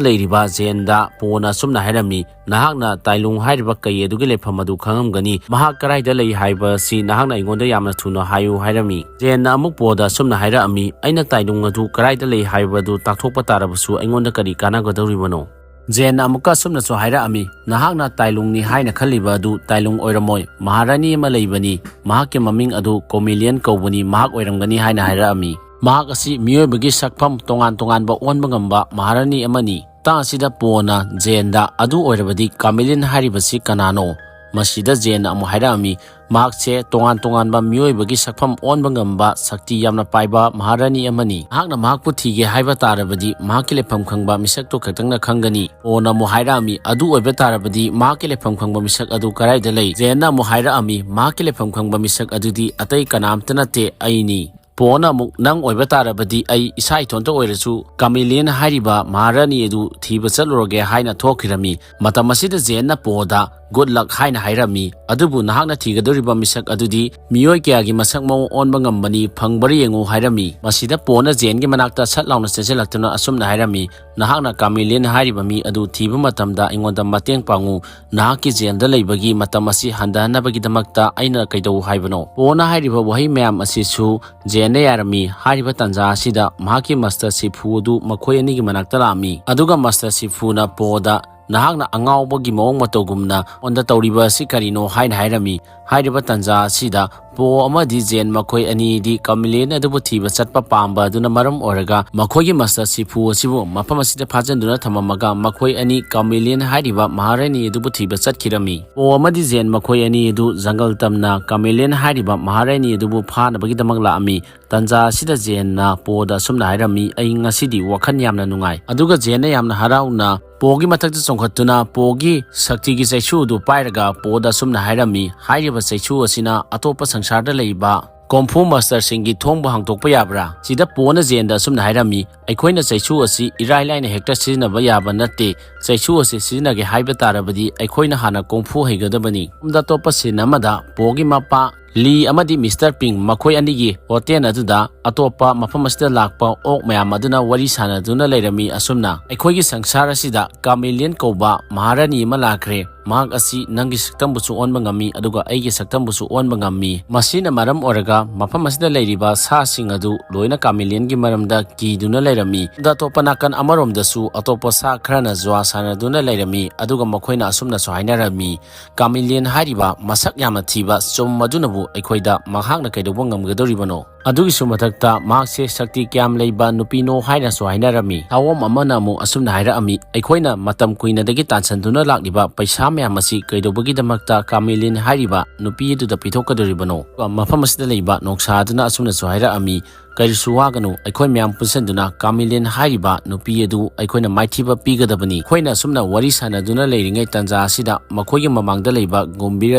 ꯂꯩꯔꯤꯕ ꯖꯦꯟꯗ ꯄꯣꯅ ꯑꯁꯨꯝꯅ ꯍꯥꯏꯔꯝꯃꯤ, "ꯅꯍꯥꯛꯅ ꯇꯥꯏꯂꯨꯡ ꯍꯥꯏꯔꯤꯕ ꯀꯩ ꯑꯗꯨꯒꯤ ꯂꯩꯐꯝ ꯑꯗꯨ ꯈꯪꯉꯝꯒꯅꯤ꯫ ꯃꯍꯥꯛ ꯀꯗꯥꯏꯗ ꯂꯩ ꯍꯥꯏꯕꯁꯤ ꯅꯍꯥꯛꯅ ꯑꯩꯉꯣꯟꯗ ꯌꯥꯝꯅ ꯊꯨꯅ ꯍꯥꯏꯌꯨ" ꯍꯥꯏꯔꯝꯃꯤ꯫ ꯖꯦꯟꯅ ꯑꯃꯨꯛ ꯄꯣꯗ ꯑꯁꯨꯝꯅ ꯍꯥꯏꯔꯛꯑꯝꯃꯤ, "ꯑꯩꯅ ꯇꯥꯏꯂꯨꯡ ꯑꯗꯨ ꯀꯗꯥꯏꯗ ꯂꯩ ꯍꯥꯏꯕꯗꯨ ꯇꯥꯛꯊꯣꯛꯄ ꯇꯥꯔꯕꯁꯨ ꯑꯩꯉꯣꯟꯗ ꯀꯔꯤ ꯀꯥꯟꯅꯒꯗꯧꯔꯤꯕꯅꯣ?" ꯖꯦꯟꯅ ꯑꯃꯨꯛꯀ ꯑꯁꯨꯝꯅꯁꯨ ꯍꯥꯏꯔꯛꯑꯝꯃꯤ, "ꯅꯍꯥꯛꯅ ꯇꯥꯏꯂꯨꯡꯅꯤ ꯍꯥꯏꯅ ꯈꯜꯂꯤꯕ ꯑꯗꯨ ꯇꯥꯏꯂꯨꯡ ꯑꯣꯏꯔꯝꯃꯣꯏ꯫ ꯃꯍꯥꯔꯥꯅꯤ ꯑꯃ ꯂꯩꯕꯅꯤ꯫ ꯃꯍꯥꯛꯀꯤ ꯃꯃꯤꯡ ꯑꯗꯨ ꯀꯣꯃꯤꯂꯤꯌꯟ ꯀꯧꯕꯅꯤ꯫ ꯃꯍꯥꯛ ꯑꯣꯏꯔꯝꯒꯅꯤ" ꯍꯥꯏꯅ ꯍꯥꯏꯔꯛꯑꯝꯃꯤ꯫ ꯃꯍꯥꯛ ꯑꯁꯤ ꯃꯤꯑꯣꯏꯕꯒꯤ ꯁꯛꯐꯝ ꯇꯣꯉꯥꯟ ꯇꯣꯉꯥꯟꯕ ꯑꯣꯟꯕ ꯉꯝꯕ ꯃꯍꯥꯔꯥꯅꯤ ꯑꯃꯅꯤ꯫ ꯃꯇꯥꯡ ꯑꯁꯤꯗ ꯄꯣꯅ ꯖꯦꯟꯗ, "ꯑꯗꯨ ꯑꯣꯏꯔꯕꯗꯤ ꯀꯥꯃꯤꯂꯤꯌꯟ ꯍꯥꯏꯔꯤꯕꯁꯤ ꯀꯅꯥꯅꯣ?" ꯃꯁꯤꯗ ꯖꯦꯟꯅ ꯑꯃꯨꯛ ꯍꯥꯏꯔꯛꯑꯝꯃꯤ, "ꯃꯍꯥꯛꯁꯦ ꯇꯣꯉꯥꯟ ꯇꯣꯉꯥꯟꯕ ꯃꯤꯑꯣꯏꯕꯒꯤ ꯁꯛꯐꯝ ꯑꯣꯟꯕ ꯉꯝꯕ ꯁꯛꯇꯤ ꯌꯥꯝꯅ ꯄꯥꯏꯕ ꯃꯍꯥꯔꯥꯅꯤ ꯑꯃꯅꯤ꯫ ꯅꯍꯥꯛꯅ ꯃꯍꯥꯛꯄꯨ ꯊꯤꯒꯦ ꯍꯥꯏꯕ ꯇꯥꯔꯕꯗꯤ ꯃꯍꯥꯛꯀꯤ ꯂꯩꯐꯝ ꯈꯪꯕ ꯃꯤꯁꯛꯇꯣ ꯈꯛꯇꯪꯅ ꯈꯪꯒꯅꯤ꯫" ꯄꯣꯅ ꯑꯃꯨꯛ ꯍꯥꯏꯔꯛꯑꯝꯃꯤ, "ꯑꯗꯨ ꯑꯣꯏꯕ ꯇꯥꯔꯕꯗꯤ ꯃꯍꯥꯛꯀꯤ ꯂꯩꯐꯝ ꯈꯪꯕ ꯃꯤꯁꯛ ꯑꯗꯨ ꯀꯗꯥꯏꯗ ꯂꯩ?" ꯖꯦꯟꯅ ꯑꯃꯨꯛ ꯍꯥꯏꯔꯛꯑꯝꯃꯤ, "ꯃꯍꯥꯛꯀꯤ ꯂꯩꯐꯝ ꯈꯪꯕ ꯃꯤꯁꯛ ꯑꯗꯨꯗꯤ ꯑꯇꯩ ꯀꯅꯥꯝꯇ ꯅꯠꯇꯦ, ꯑꯩꯅꯤ꯫" ꯄꯣꯅ ꯑꯃꯨꯛ, "ꯅꯪ ꯑꯣꯏꯕ ꯇꯥꯔꯕꯗꯤ ꯑꯩ ꯏꯁꯥ ꯏꯊꯣꯟꯇ ꯑꯣꯏꯔꯁꯨ ꯀꯥꯃꯤꯂꯤꯌꯟ ꯍꯥꯏꯔꯤꯕ ꯃꯍꯥꯔꯥꯅꯤ ꯑꯗꯨ ꯊꯤꯕ ꯆꯠꯂꯨꯔꯒꯦ" ꯍꯥꯏꯅ ꯊꯣꯛꯈꯤꯔꯝꯃꯤ꯫ ꯃꯇꯝ ꯑꯁꯤꯗ ꯖꯦꯟꯅ ꯄꯣꯗ "ꯒꯨꯗ ꯂꯛ" ꯍꯥꯏꯅ ꯍꯥꯏꯔꯝꯃꯤ꯫ "ꯑꯗꯨꯕꯨ ꯅꯍꯥꯛꯅ ꯊꯤꯒꯗꯧꯔꯤꯕ ꯃꯤꯁꯛ ꯑꯗꯨꯗꯤ ꯃꯤꯑꯣꯏ ꯀꯌꯥꯒꯤ ꯃꯁꯛ ꯃꯑꯣꯡ ꯑꯣꯟꯕ ꯉꯝꯕꯅꯤ, ꯐꯪꯕ꯭ꯔꯥ ꯌꯦꯡꯉꯨ" ꯍꯥꯏꯔꯝꯃꯤ꯫ ꯃꯁꯤꯗ ꯄꯣꯅ ꯖꯦꯟꯒꯤ ꯃꯅꯥꯛꯇ ꯁꯠ ꯂꯥꯎꯅ ꯆꯦꯟꯁꯤꯜꯂꯛꯇꯨꯅ ꯑꯁꯨꯝꯅ ꯍꯥꯏꯔꯝꯃꯤ, "ꯅꯍꯥꯛꯅ ꯀꯥꯃꯤꯂꯤꯌꯟ ꯍꯥꯏꯔꯤꯕ ꯃꯤ ꯑꯗꯨ ꯊꯤꯕ ꯃꯇꯝꯗ ꯑꯩꯉꯣꯟꯗ ꯃꯇꯦꯡ ꯄꯥꯡꯉꯨ꯫ ꯅꯍꯥꯛꯀꯤ ꯖꯦꯜꯗ ꯂꯩꯕꯒꯤ ꯃꯇꯝ ꯑꯁꯤ ꯍꯟꯊꯍꯟꯅꯕꯒꯤꯗꯃꯛꯇ ꯑꯩꯅ ꯀꯩꯗꯧ ꯍꯥꯏꯕꯅꯣ?" ꯄꯣꯅ ꯍꯥꯏꯔꯤꯕ ꯋꯥꯍꯩ ꯃꯌꯥꯝ ꯑꯁꯤꯁꯨ ꯖꯦꯟꯅ ꯌꯥꯔꯝꯃꯤ꯫ ꯍꯥꯏꯔꯤꯕ ꯇꯥꯟꯖꯥ ꯑꯁꯤꯗ ꯃꯍꯥꯛꯀꯤ ꯃꯥꯁꯇꯔ ꯁꯤꯐꯨ ꯑꯗꯨ ꯃꯈꯣꯏ ꯑꯅꯤꯒꯤ ꯃꯅꯥꯛꯇ ꯂꯥꯛꯑꯝꯃꯤ꯫ ꯑꯗꯨꯒ ꯃꯥꯁꯇꯔ ꯁꯤꯐꯨꯅ ꯄꯣꯗ, "ꯅꯍꯥꯛꯅ ꯑꯉꯥꯎꯕꯒꯤ ꯃꯑꯣꯡ ꯃꯇꯧꯒꯨꯝꯅ ꯑꯩꯉꯣꯟꯗ ꯇꯧꯔꯤꯕ ꯑꯁꯤ ꯀꯔꯤꯅꯣ?" ꯍꯥꯏꯅ ꯍꯥꯏꯔꯝꯃꯤ꯫ ꯍꯥꯏꯔꯤꯕ ꯇꯥꯟꯖꯥ ꯑꯁꯤꯗ ꯄꯣ ꯑꯃꯗꯤ ꯖꯦꯟ ꯃꯈꯣꯏ ꯑꯅꯤꯗꯤ ꯀꯥꯃꯤꯂꯤꯌꯟ ꯑꯗꯨꯕꯨ ꯊꯤꯕ ꯆꯠꯄ ꯄꯥꯝꯕ ꯑꯗꯨꯅ ꯃꯔꯝ ꯑꯣꯏꯔꯒ ꯃꯈꯣꯏꯒꯤ ꯃꯥꯁꯇꯔ ꯁꯤꯐꯨ ꯑꯁꯤꯕꯨ ꯃꯐꯝ ꯑꯁꯤꯗ ꯐꯥꯖꯤꯟꯗꯨꯅ ꯊꯝꯃꯝꯃꯒ ꯃꯈꯣꯏ ꯑꯅꯤ ꯀꯥꯃꯤꯂꯤꯌꯟ ꯍꯥꯏꯔꯤꯕ ꯃꯍꯥꯔꯥꯅꯤ ꯑꯗꯨꯕꯨ ꯊꯤꯕ ꯆꯠꯈꯤꯔꯝꯃꯤ꯫ ꯄꯣ ꯑꯃꯗꯤ ꯖꯦꯟ ꯃꯈꯣꯏ ꯑꯅꯤ ꯑꯗꯨ ꯖꯪꯒꯜ ꯇꯝꯅ ꯀꯥꯃꯤꯂꯤꯌꯟ ꯍꯥꯏꯔꯤꯕ ꯃꯍꯥꯔꯥꯅꯤ ꯑꯗꯨꯕꯨ ꯐꯥꯅꯕꯒꯤꯗꯃꯛ ꯂꯥꯛꯑꯝꯃꯤ꯫ ꯇꯥꯟꯖꯥ ꯑꯁꯤꯗ ꯖꯦꯟꯅ ꯄꯣꯗ ꯑꯁꯨꯝꯅ ꯍꯥꯏꯔꯝꯃꯤ, "ꯑꯩ ꯉꯁꯤꯗꯤ ꯋꯥꯈꯜ ꯌꯥꯝꯅ ꯅꯨꯡꯉꯥꯏ꯫" ꯑꯗꯨꯒ ꯖꯦꯟꯅ ꯌꯥꯝꯅ ꯍꯔꯥꯎꯅ ꯄꯣꯒꯤ ꯃꯊꯛꯇ ꯆꯣꯡꯈꯠꯇꯨꯅ ꯄꯣꯒꯤ ꯁꯛꯇꯤꯒꯤ ꯆꯩꯁꯨ ꯑꯗꯨ ꯄꯥꯏꯔꯒ ꯄꯣꯗ ꯑꯁꯨꯝꯅ ꯍꯥꯏꯔꯝꯃꯤ, "ꯍꯥꯏꯔꯤꯕ ꯆꯩꯁꯨ ꯑꯁꯤꯅ ꯑꯇꯣꯞꯄ ꯁꯪꯁꯥꯔꯗ ꯂꯩꯕ ꯀꯣꯡꯐꯨ ꯃꯥꯁꯇꯔꯁꯤꯡꯒꯤ ꯊꯣꯡꯕꯨ ꯍꯥꯡꯗꯣꯛꯄ ꯌꯥꯕ꯭ꯔꯥ? ꯁꯤꯗ ꯄꯣꯅ ꯖꯦꯟꯗ ꯑꯁꯨꯝꯅ ꯍꯥꯏꯔꯝꯃꯤ, "ꯑꯩꯈꯣꯏꯅ ꯆꯩꯁꯨ ꯑꯁꯤ ꯏꯔꯥꯏ ꯂꯥꯏꯅ ꯍꯦꯛꯇ ꯁꯤꯖꯤꯟꯅꯕ ꯌꯥꯕ ꯅꯠꯇꯦ꯫ ꯆꯩꯁꯨ ꯑꯁꯤ ꯁꯤꯖꯤꯟꯅꯒꯦ ꯍꯥꯏꯕ ꯇꯥꯔꯕꯗꯤ ꯑꯩꯈꯣꯏꯅ ꯍꯥꯟꯅ ꯀꯣꯡꯐꯨ ꯍꯩꯒꯗꯕꯅꯤ"꯫ ꯁꯣꯝꯗ ꯑꯇꯣꯞꯄ ꯁꯤꯟ ꯑꯃꯗ ꯄꯣꯒꯤ ꯃꯄꯥ ꯂꯤ ꯑꯃꯗꯤ ꯃꯤꯁꯇꯔ ꯄꯤꯡ ꯃꯈꯣꯏ ꯑꯅꯤꯒꯤ ꯍꯣꯇꯦꯜ ꯑꯗꯨꯗ ꯑꯇꯣꯞꯄ ꯃꯐꯝ ꯑꯁꯤꯗ ꯂꯥꯛꯄ ꯑꯣꯛ ꯃꯌꯥꯝ ꯑꯗꯨꯅ ꯋꯥꯔꯤ ꯁꯥꯟꯅꯗꯨꯅ ꯂꯩꯔꯝꯃꯤ꯫ ꯑꯁꯨꯝꯅ, "ꯑꯩꯈꯣꯏꯒꯤ ꯁꯪꯁꯥꯔ ꯑꯁꯤꯗ ꯀꯥꯃꯦꯂꯤꯌꯟ ꯀꯧꯕ ꯃꯍꯥꯔꯥꯅꯤ ꯑꯃ ꯂꯥꯛꯈ꯭ꯔꯦ꯫ ꯃꯍꯥꯛ ꯑꯁꯤ ꯅꯪꯒꯤ ꯁꯛꯇꯝꯕꯨꯁꯨ ꯑꯣꯟꯕ ꯉꯝꯃꯤ, ꯑꯗꯨꯒ ꯑꯩꯒꯤ ꯁꯛꯇꯝꯕꯨꯁꯨ ꯑꯣꯟꯕ ꯉꯝꯃꯤ꯫ ꯃꯁꯤꯅ ꯃꯔꯝ ꯑꯣꯏꯔꯒ ꯃꯐꯝ ꯑꯁꯤꯗ ꯂꯩꯔꯤꯕ ꯁꯥꯁꯤꯡ ꯑꯗꯨ ꯂꯣꯏꯅ ꯀꯥꯃꯦꯂꯤꯌꯟꯒꯤ ꯃꯔꯝꯗ ꯀꯤꯗꯨꯅ ꯂꯩꯔꯝꯃꯤ"꯫ ꯑꯗ ꯑꯇꯣꯞꯄ ꯅꯥꯀꯟ ꯑꯃꯔꯣꯝꯗꯁꯨ ꯑꯇꯣꯞꯄ ꯁꯥ ꯈꯔꯅ ꯖꯨꯋꯥ ꯁꯥꯟꯅꯗꯨꯅ ꯂꯩꯔꯝꯃꯤ, ꯑꯗꯨꯒ ꯃꯈꯣꯏꯅ ꯑꯁꯨꯝꯅꯁꯨ ꯍꯥꯏꯅꯔꯝꯃꯤ, "ꯀꯥꯃꯦꯂꯤꯌꯟ ꯍꯥꯏꯔꯤꯕ ꯃꯁꯛ ꯌꯥꯝꯅ ꯊꯤꯕ ꯆꯨꯝ ꯑꯗꯨꯅꯕꯨ ꯑꯩꯈꯣꯏꯗ ꯃꯍꯥꯛꯅ ꯀꯩꯗꯧꯕ ꯉꯝꯒꯗꯧꯔꯤꯕꯅꯣ?" ꯑꯗꯨꯒꯤꯁꯨ ꯃꯊꯛꯇ ꯃꯍꯥꯛꯁꯦ ꯁꯛꯇꯤ ꯀꯌꯥꯝ ꯂꯩꯕ ꯅꯨꯄꯤꯅꯣ ꯍꯥꯏꯅꯁꯨ ꯍꯥꯏꯅꯔꯝꯃꯤ꯫ ꯊꯥꯋꯣꯝ ꯑꯃꯅ ꯑꯃꯨꯛ ꯑꯁꯨꯝꯅ ꯍꯥꯏꯔꯛꯑꯝꯃꯤ, "ꯑꯩꯈꯣꯏꯅ ꯃꯇꯝ ꯀꯨꯏꯅꯗꯒꯤ ꯇꯥꯟꯁꯤꯟꯗꯨꯅ ꯂꯥꯛꯂꯤꯕ ꯄꯩꯁꯥ ꯃꯌꯥꯝ ꯑꯁꯤ ꯀꯩꯗꯧꯕꯒꯤꯗꯃꯛꯇ ꯀꯥꯃꯦꯂꯤꯌꯟ ꯍꯥꯏꯔꯤꯕ ꯅꯨꯄꯤ ꯑꯗꯨꯗ ꯄꯤꯊꯣꯛꯀꯗꯧꯔꯤꯕꯅꯣ? ꯃꯐꯝ ꯑꯁꯤꯗ ꯂꯩꯕ ꯅꯣꯡꯁꯥ ꯑꯗꯨꯅ ꯑꯁꯨꯝꯅꯁꯨ ꯍꯥꯏꯔꯛꯑꯝꯃꯤ, ꯀꯔꯤꯁꯨ ꯋꯥꯒꯅꯨ, ꯑꯩꯈꯣꯏ ꯃꯌꯥꯝ ꯄꯨꯟꯁꯤꯟꯗꯨꯅ ꯀꯥꯃꯦꯂꯤꯌꯟ ꯍꯥꯏꯔꯤꯕ ꯅꯨꯄꯤ ꯑꯗꯨ ꯑꯩꯈꯣꯏꯅ ꯃꯥꯏꯊꯤꯕ ꯄꯤꯒꯗꯕꯅꯤ"꯫ ꯑꯩꯈꯣꯏꯅ ꯑꯁꯨꯝꯅ ꯋꯥꯔꯤ ꯁꯥꯟꯅꯗꯨꯅ ꯂꯩꯔꯤꯉꯩ ꯇꯥꯟꯖꯥ ꯑꯁꯤꯗ ꯃꯈꯣꯏꯒꯤ ꯃꯃꯥꯡꯗ ꯂꯩꯕ ꯒꯨꯝꯕꯤꯔ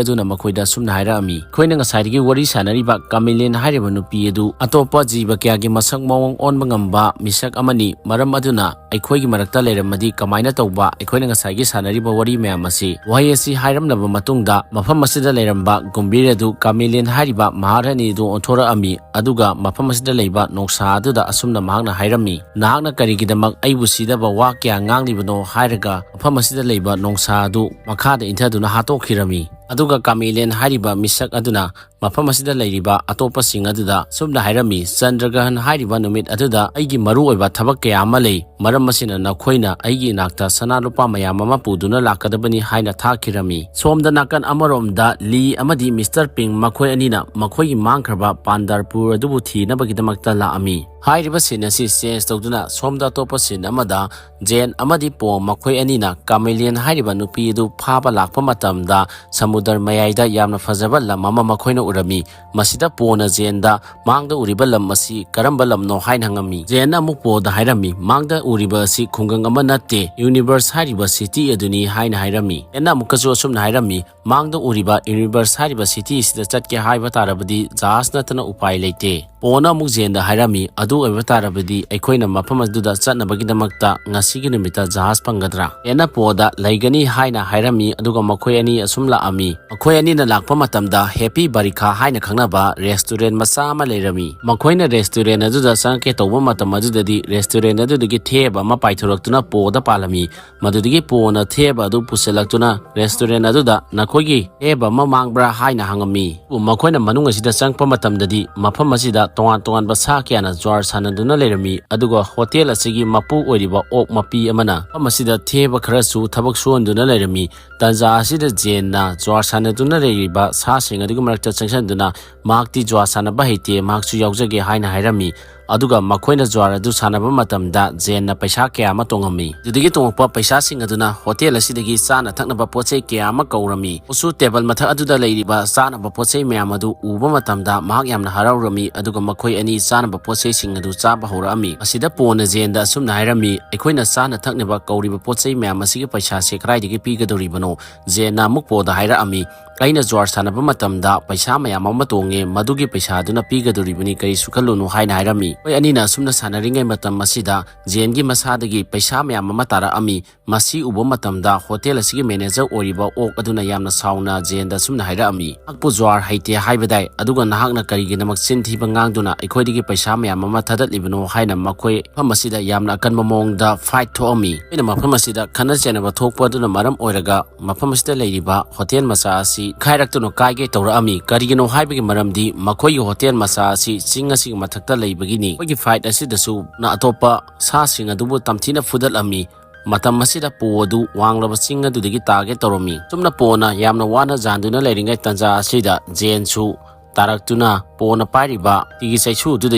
ꯑꯗꯨꯅ ꯃꯈꯣꯏꯗ ꯑꯁꯨꯝꯅ ꯍꯥꯏꯔꯛꯑꯝꯃꯤ, "ꯑꯩꯈꯣꯏꯅ ꯉꯁꯥꯏꯗꯒꯤ ꯋꯥꯔꯤ ꯁꯥꯟꯅꯔꯤꯕ ꯀꯥꯃꯦꯂꯤꯌꯟ ꯍꯥꯏꯔꯤꯕ ꯅꯨꯄꯤ ꯑꯗꯨ ꯑꯇꯣꯞꯄ ꯖꯤꯕ ꯀꯌꯥꯒꯤ ꯃꯁꯛ ꯃꯑꯣꯡ ꯑꯣꯟꯕ ꯉꯝꯕ ꯃꯤꯁꯛ ꯑꯃꯅꯤ꯫ ꯃꯔꯝ ꯑꯗꯨꯅ ꯑꯩꯈꯣꯏꯒꯤ ꯃꯔꯛꯇ ꯂꯩꯔꯝꯃꯗꯤ ꯀꯃꯥꯏꯅ ꯇꯧꯕ ꯑꯩꯈꯣꯏꯅ ꯉꯁꯥꯏꯒꯤ ꯁꯥꯟꯅꯔꯤꯕ ꯋꯥꯔꯤ ꯃꯌꯥꯝ ꯑꯁꯤ?" ꯋꯥꯍꯩ ꯑꯁꯤ ꯍꯥꯏꯔꯝꯂꯕ ꯃꯇꯨꯡꯗ ꯃꯐꯝ ꯑꯁꯤꯗ ꯂꯩꯔꯝꯕ ꯒꯨꯝꯕꯤꯔ ꯑꯗꯨ ꯀꯥꯃꯦꯂꯤꯌꯟ ꯍꯥꯏꯔꯤꯕ ꯃꯍꯥꯔꯥꯅꯤ ꯑꯗꯨ ꯑꯣꯟꯊꯣꯔꯛꯑꯝꯃꯤ꯫ ꯑꯗꯨꯒ ꯃꯐꯝ ꯑꯁꯤꯗ ꯂꯩꯕ ꯅꯣꯡꯁꯥ ꯑꯗꯨꯗ ꯑꯁꯨꯝꯅ ꯃꯍꯥꯛꯅ ꯍꯥꯏꯔꯝꯃꯤ, "ꯅꯍꯥꯛꯅ ꯀꯔꯤꯒꯤꯗꯃꯛ ꯑꯩꯕꯨ ꯁꯤꯗꯕ ꯋꯥ ꯀꯌꯥ ꯉꯥꯡꯂꯤꯕꯅꯣ?" ꯍꯥꯏꯔꯒ ꯃꯐꯝ ꯑꯁꯤꯗ ꯂꯩꯕ ꯅꯣꯡꯁꯥ ꯑꯗꯨ ꯃꯈꯥꯗ ꯏꯟꯊꯗꯨꯅ ꯍꯥꯠꯇꯣꯛꯈꯤꯔꯝꯃꯤ꯫ ꯑꯗꯨꯒ ꯀꯥꯃꯦꯂꯤꯌꯟ ꯍꯥꯏꯔꯤꯕ ꯃꯤꯁꯛ ꯑꯗꯨꯅ ꯃꯐꯝ ꯑꯁꯤꯗ ꯂꯩꯔꯤꯕ ꯑꯇꯣꯞꯄꯁꯤꯡ ꯑꯗꯨꯗ ꯁꯨꯝꯅ ꯍꯥꯏꯔꯝꯃꯤ, "ꯆꯟꯗ꯭ꯔꯒ꯭ꯔꯍꯟ ꯍꯥꯏꯔꯤꯕ ꯅꯨꯃꯤꯠ ꯑꯗꯨꯗ ꯑꯩꯒꯤ ꯃꯔꯨꯑꯣꯏꯕ ꯊꯕꯛ ꯀꯌꯥ ꯑꯃ ꯂꯩ꯫ ꯃꯔꯝ ꯑꯁꯤꯅ ꯅꯈꯣꯏꯅ ꯑꯩꯒꯤ ꯏꯅꯥꯛꯇ ꯁꯅꯥ ꯂꯨꯄꯥ ꯃꯌꯥꯝ ꯑꯃ ꯄꯨꯗꯨꯅ ꯂꯥꯛꯀꯗꯕꯅꯤ" ꯍꯥꯏꯅ ꯊꯥꯈꯤꯔꯝꯃꯤ꯫ ꯁꯣꯝꯗ ꯅꯥꯀꯟ ꯑꯃꯔꯣꯝꯗ ꯂꯤ ꯑꯃꯗꯤ ꯃꯤꯁꯇꯔ ꯄꯤꯡ ꯃꯈꯣꯏ ꯑꯅꯤꯅ ꯃꯈꯣꯏꯒꯤ ꯃꯥꯡꯈ꯭ꯔꯕ ꯄꯥꯟꯗꯔꯄꯨꯔ ꯑꯗꯨꯕꯨ ꯊꯤꯅꯕꯒꯤꯗꯃꯛꯇ ꯂꯥꯛꯑꯝꯃꯤ꯫ ꯍꯥꯏꯔꯤꯕ ꯁꯤꯟ ꯑꯁꯤ ꯆꯦꯟꯖ ꯇꯧꯗꯨꯅ ꯁꯣꯝꯗ ꯑꯇꯣꯞꯄ ꯁꯤꯟ ꯑꯃꯗ ꯖꯦꯟ ꯑꯃꯗꯤ ꯄꯣ ꯃꯈꯣꯏ ꯑꯅꯤꯅ ꯀꯥꯃꯦꯂꯤꯌꯟ ꯍꯥꯏꯔꯤꯕ ꯅꯨꯄꯤ ꯑꯗꯨ ꯐꯥꯕ ꯂꯥꯛꯄ ꯃꯇꯝꯗ ꯁꯃꯨꯗ꯭ꯔ ꯃꯌꯥꯏꯗ ꯌꯥꯝꯅ ꯐꯖꯕ ꯂꯝ ꯑꯃ ꯃꯈꯣꯏꯅ ꯍꯥꯏꯔꯝꯃꯤ꯫ ꯃꯁꯤꯗ ꯄꯣꯅ ꯖꯦꯟꯗ ꯃꯥꯡꯗ ꯎꯔꯤꯕ ꯂꯝ ꯑꯁꯤ ꯀꯔꯝꯕ ꯂꯝꯅꯣ ꯍꯥꯏꯅ ꯍꯪꯉꯝꯃꯤ꯫ ꯖꯦꯟꯅ ꯑꯃꯨꯛ ꯄꯣꯗ ꯍꯥꯏꯔꯝꯃꯤ, "ꯃꯥꯡꯗ ꯎꯔꯤꯕ ꯑꯁꯤ ꯈꯨꯡꯒꯪ ꯑꯃ ꯅꯠꯇꯦ, ꯌꯨꯅꯤꯚꯔꯁ ꯍꯥꯏꯔꯤꯕ ꯁꯤꯇꯤ ꯑꯗꯨꯅꯤ" ꯍꯥꯏꯅ ꯍꯥꯏꯔꯝꯃꯤ꯫ ꯖꯦꯟꯅ ꯑꯃꯨꯛꯀꯁꯨ ꯑꯁꯨꯝꯅ ꯍꯥꯏꯔꯝꯃꯤ, "ꯃꯥꯡꯗ ꯎꯔꯤꯕ ꯌꯨꯅꯤꯚꯔꯁ ꯍꯥꯏꯔꯤꯕ ꯁꯤꯇꯤ ꯑꯁꯤꯗ ꯆꯠꯀꯦ ꯍꯥꯏꯕ ꯇꯥꯔꯕꯗꯤ ꯖꯍꯥꯖ ꯅꯠꯇꯅ ꯎꯄꯥꯏ ꯂꯩꯇꯦ"꯫ ꯄꯣꯅ ꯑꯃꯨꯛ ꯖꯦꯟꯗ ꯍꯥꯏꯔꯝꯃꯤ, "ꯑꯗꯨ ꯑꯣꯏꯕ ꯇꯥꯔꯕꯗꯤ ꯑꯩꯈꯣꯏꯅ ꯃꯐꯝ ꯑꯗꯨꯗ ꯆꯠꯅꯕꯒꯤꯗꯃꯛꯇ ꯉꯁꯤꯒꯤ ꯅꯨꯃꯤꯠꯇ ꯖꯍꯥꯖ ꯐꯪꯒꯗ꯭ꯔꯥ?" ꯖꯦꯟꯅ ꯄꯣꯗ "ꯂꯩꯒꯅꯤ" ꯍꯥꯏꯅ ꯍꯥꯏꯔꯝꯃꯤ, ꯑꯗꯨꯒ ꯃꯈꯣꯏ ꯑꯅꯤ ꯑꯁꯨꯝ ꯂꯥꯛꯑꯝꯃꯤ꯫ ꯃꯈꯣꯏ ꯑꯅꯤꯅ ꯂꯥꯛꯄ ꯃꯇꯝꯗ ꯍꯦꯄꯤ ꯕꯥꯔꯤꯈꯥ ꯍꯥꯏꯅ ꯈꯪꯅꯕ ꯔꯦꯁꯇꯨꯔꯦꯟ ꯃꯆꯥ ꯑꯃ ꯂꯩꯔꯝꯃꯤ꯫ ꯃꯈꯣꯏꯅ ꯔꯦꯁꯇꯨꯔꯦꯟ ꯑꯗꯨꯗ ꯆꯪꯉꯛꯀꯦ ꯇꯧꯕ ꯃꯇꯝ ꯑꯗꯨꯗꯗꯤ ꯔꯦꯁꯇꯨꯔꯦꯟ ꯑꯗꯨꯗꯒꯤ ꯊꯦꯕ ꯑꯃ ꯄꯥꯏꯊꯣꯔꯛꯇꯨꯅ ꯄꯣꯗ ꯄꯥꯜꯂꯝꯃꯤ꯫ ꯃꯗꯨꯗꯒꯤ ꯄꯣꯅ ꯊꯦꯕ ꯑꯗꯨ ꯄꯨꯁꯤꯜꯂꯛꯇꯨꯅ ꯔꯦꯁꯇꯨꯔꯦꯟ ꯑꯗꯨꯗ "ꯅꯈꯣꯏꯒꯤ ꯊꯦꯕ ꯑꯃ ꯃꯥꯡꯕ꯭ꯔꯥ?" ꯍꯥꯏꯅ ꯍꯪꯉꯝꯃꯤ꯫ ꯃꯈꯣꯏꯅ ꯃꯅꯨꯡ ꯑꯁꯤꯗ ꯆꯪꯉꯛꯄ ꯃꯇꯝꯗꯗꯤ ꯃꯐꯝ ꯑꯁꯤꯗ ꯇꯣꯉꯥꯟ ꯇꯣꯉꯥꯟꯕ ꯁꯥ ꯀꯌꯥꯅ ꯖ꯭ꯋꯥꯔ ꯁꯥꯟꯅꯗꯨꯅ ꯂꯩꯔꯝꯃꯤ, ꯑꯗꯨꯒ ꯍꯣꯇꯦꯜ ꯑꯁꯤꯒꯤ ꯃꯄꯨ ꯑꯣꯏꯔꯤꯕ ꯑꯣꯛ ꯃꯄꯤ ꯑꯃꯅ ꯃꯐꯝ ꯑꯁꯤꯗ ꯊꯦꯕ ꯈꯔꯁꯨ ꯊꯕꯛ ꯁꯨꯍꯟꯗꯨꯅ ꯂꯩꯔꯝꯃꯤ꯫ ꯇꯥꯟꯖꯥ ꯑꯁꯤꯗ ꯖꯦꯟꯅ ꯖ꯭ꯋꯥꯔ ꯁꯥꯟꯅꯗꯨꯅ ꯂꯩꯔꯤꯕ ꯁꯥꯁꯤꯡ ꯑꯗꯨꯒꯤ ꯃꯔꯛꯇ ꯆꯪꯁꯤꯟꯗꯨꯅ, "ꯃꯍꯥꯛꯇꯤ ꯖ꯭ꯋꯥꯔ ꯁꯥꯟꯅꯕ ꯍꯩꯇꯦ, ꯃꯍꯥꯛꯁꯨ ꯌꯥꯎꯖꯒꯦ" ꯍꯥꯏꯅ ꯍꯥꯏꯔꯝꯃꯤ꯫ ꯑꯗꯨꯒ ꯃꯈꯣꯏꯅ ꯖ꯭ꯋꯥꯔ ꯑꯗꯨ ꯁꯥꯟꯅꯕ ꯃꯇꯝꯗ ꯖꯦꯟꯅ ꯄꯩꯁꯥ ꯀꯌꯥ ꯑꯃ ꯇꯣꯡꯉꯝꯃꯤ꯫ ꯑꯗꯨꯗꯒꯤ ꯇꯣꯡꯉꯛꯄ ꯄꯩꯁꯥꯁꯤꯡ ꯑꯗꯨꯅ ꯍꯣꯇꯦꯜ ꯑꯁꯤꯗꯒꯤ ꯆꯥꯅ ꯊꯛꯅꯕ ꯄꯣꯠ ꯆꯩ ꯀꯌꯥ ꯑꯃ ꯀꯧꯔꯝꯃꯤ꯫ ꯎꯁꯨ ꯇꯦꯕꯜ ꯃꯊꯛ ꯑꯗꯨꯗ ꯂꯩꯔꯤꯕ ꯆꯥꯅꯕ ꯄꯣꯠ ꯆꯩ ꯃꯌꯥꯝ ꯑꯗꯨ ꯎꯕ ꯃꯇꯝꯗ ꯃꯍꯥꯛ ꯌꯥꯝꯅ ꯍꯔꯥꯎꯔꯝꯃꯤ, ꯑꯗꯨꯒ ꯃꯈꯣꯏ ꯑꯅꯤ ꯆꯥꯅꯕ ꯄꯣꯠ ꯆꯩꯁꯤꯡ ꯑꯗꯨ ꯆꯥꯕ ꯍꯧꯔꯛꯑꯝꯃꯤ꯫ ꯃꯁꯤꯗ ꯄꯣꯅ ꯖꯦꯟꯗ ꯑꯁꯨꯝꯅ ꯍꯥꯏꯔꯝꯃꯤ, "ꯑꯩꯈꯣꯏꯅ ꯆꯥꯅ ꯊꯛꯅꯕ ꯀꯧꯔꯤꯕ ꯄꯣꯠ ꯆꯩ ꯃꯌꯥꯝ ꯑꯁꯤꯒꯤ ꯄꯩꯁꯥꯁꯦ ꯀꯗꯥꯏꯗꯒꯤ ꯄꯤꯒꯗꯧꯔꯤꯕꯅꯣ?" ꯖꯦꯟꯅ ꯑꯃꯨꯛ ꯄꯣꯗ ꯍꯥꯏꯔꯛꯑꯝꯃꯤ, "ꯑꯩꯅ ꯖ꯭ꯋꯥꯔ ꯁꯥꯟꯅꯕ ꯃꯇꯝꯗ ꯄꯩꯁꯥ ꯃꯌꯥꯝ ꯑꯃ ꯇꯣꯡꯉꯦ, ꯃꯗꯨꯒꯤ ꯄꯩꯁꯥꯗꯨꯅ ꯄꯤꯒꯗꯧꯔꯤꯕꯅꯤ, ꯀꯔꯤꯁꯨ ꯈꯜꯂꯨꯅꯨ" ꯍꯥꯏꯅ ꯍꯥꯏꯔꯝꯃꯤ꯫ ꯃꯈꯣꯏ ꯑꯅꯤꯅ ꯑꯁꯨꯝꯅ ꯁꯥꯟꯅꯔꯤꯉꯩ ꯃꯇꯝ ꯑꯁꯤꯗ ꯖꯦꯟꯒꯤ ꯃꯁꯥꯗꯒꯤ ꯄꯩꯁꯥ ꯃꯌꯥꯝ ꯑꯃ ꯇꯥꯔꯛꯑꯝꯃꯤ꯫ ꯃꯁꯤ ꯎꯕ ꯃꯇꯝꯗ ꯍꯣꯇꯦꯜ ꯑꯁꯤꯒꯤ ꯃꯦꯅꯦꯖꯔ ꯑꯣꯏꯔꯤꯕ ꯑꯣꯛ ꯑꯗꯨꯅ ꯌꯥꯝꯅ ꯁꯥꯎꯅ ꯖꯦꯟꯗ ꯑꯁꯨꯝꯅ ꯍꯥꯏꯔꯛꯑꯝꯃꯤ, "ꯅꯍꯥꯛꯄꯨ ꯖ꯭ꯋꯥꯔ ꯍꯩꯇꯦ ꯍꯥꯏꯕꯗꯥꯏ? ꯑꯗꯨꯒ ꯅꯍꯥꯛꯅ ꯀꯔꯤꯒꯤꯗꯃꯛ ꯆꯤꯟ ꯊꯤꯕ ꯉꯥꯡꯗꯨꯅ ꯑꯩꯈꯣꯏꯗꯒꯤ ꯄꯩꯁꯥ ꯃꯌꯥꯝ ꯑꯃ ꯊꯥꯗꯠꯂꯤꯕꯅꯣ?" ꯍꯥꯏꯅ ꯃꯈꯣꯏ ꯃꯐꯝ ꯑꯁꯤꯗ ꯌꯥꯝꯅ ꯑꯀꯟꯕ ꯃꯑꯣꯡꯗ ꯐꯥꯏꯠ ꯊꯣꯛꯑꯝꯃꯤ꯫ ꯑꯩꯅ ꯃꯐꯝ ꯑꯁꯤꯗ ꯈꯠꯅ ꯆꯩꯅꯕ ꯊꯣꯛꯄ ꯑꯗꯨꯅ ꯃꯔꯝ ꯑꯣꯏꯔꯒ ꯃꯐꯝ ꯑꯁꯤꯗ ꯂꯩꯔꯤꯕ ꯍꯣꯇꯦꯜ ꯃꯆꯥ ꯑꯁꯤ ꯈꯥꯏꯔꯛꯇꯨꯅ ꯀꯥꯏꯒꯦ ꯇꯧꯔꯛꯑꯝꯃꯤ꯫ ꯀꯔꯤꯒꯤꯅꯣ ꯍꯥꯏꯕꯒꯤ ꯃꯔꯝꯗꯤ ꯃꯈꯣꯏꯒꯤ ꯍꯣꯇꯦꯜ ꯃꯆꯥ ꯑꯁꯤ ꯆꯤꯡ ꯑꯁꯤꯒꯤ ꯃꯊꯛꯇ ꯂꯩꯕꯒꯤꯅꯤ꯫ ꯃꯈꯣꯏꯒꯤ ꯐꯥꯏꯠ ꯑꯁꯤꯗꯁꯨ ꯑꯇꯣꯞꯄ ꯁꯥꯁꯤꯡ ꯑꯗꯨꯕꯨ ꯇꯝꯊꯤꯅ ꯐꯨꯗꯠꯂꯝꯃꯤ꯫ ꯃꯇꯝ ꯑꯁꯤꯗ ꯄꯣ ꯑꯗꯨ ꯋꯥꯡꯂꯕ ꯆꯤꯡ ꯑꯗꯨꯗꯒꯤ ꯇꯥꯒꯦ ꯇꯧꯔꯝꯃꯤ꯫ ꯆꯨꯝꯅ ꯄꯣꯅ ꯌꯥꯝꯅ ꯋꯥꯅ ꯌꯥꯟꯗꯨꯅ ꯂꯩꯔꯤꯉꯩ ꯇꯥꯟꯖꯥ ꯑꯁꯤꯗ ꯖꯦꯟꯁꯨ ꯇꯥꯔꯛꯇꯨꯅ ꯄꯣꯅ ꯄꯥꯏꯔꯤꯕ ꯇꯤꯒꯤ ꯆꯩꯁꯨ ꯑꯗꯨꯗ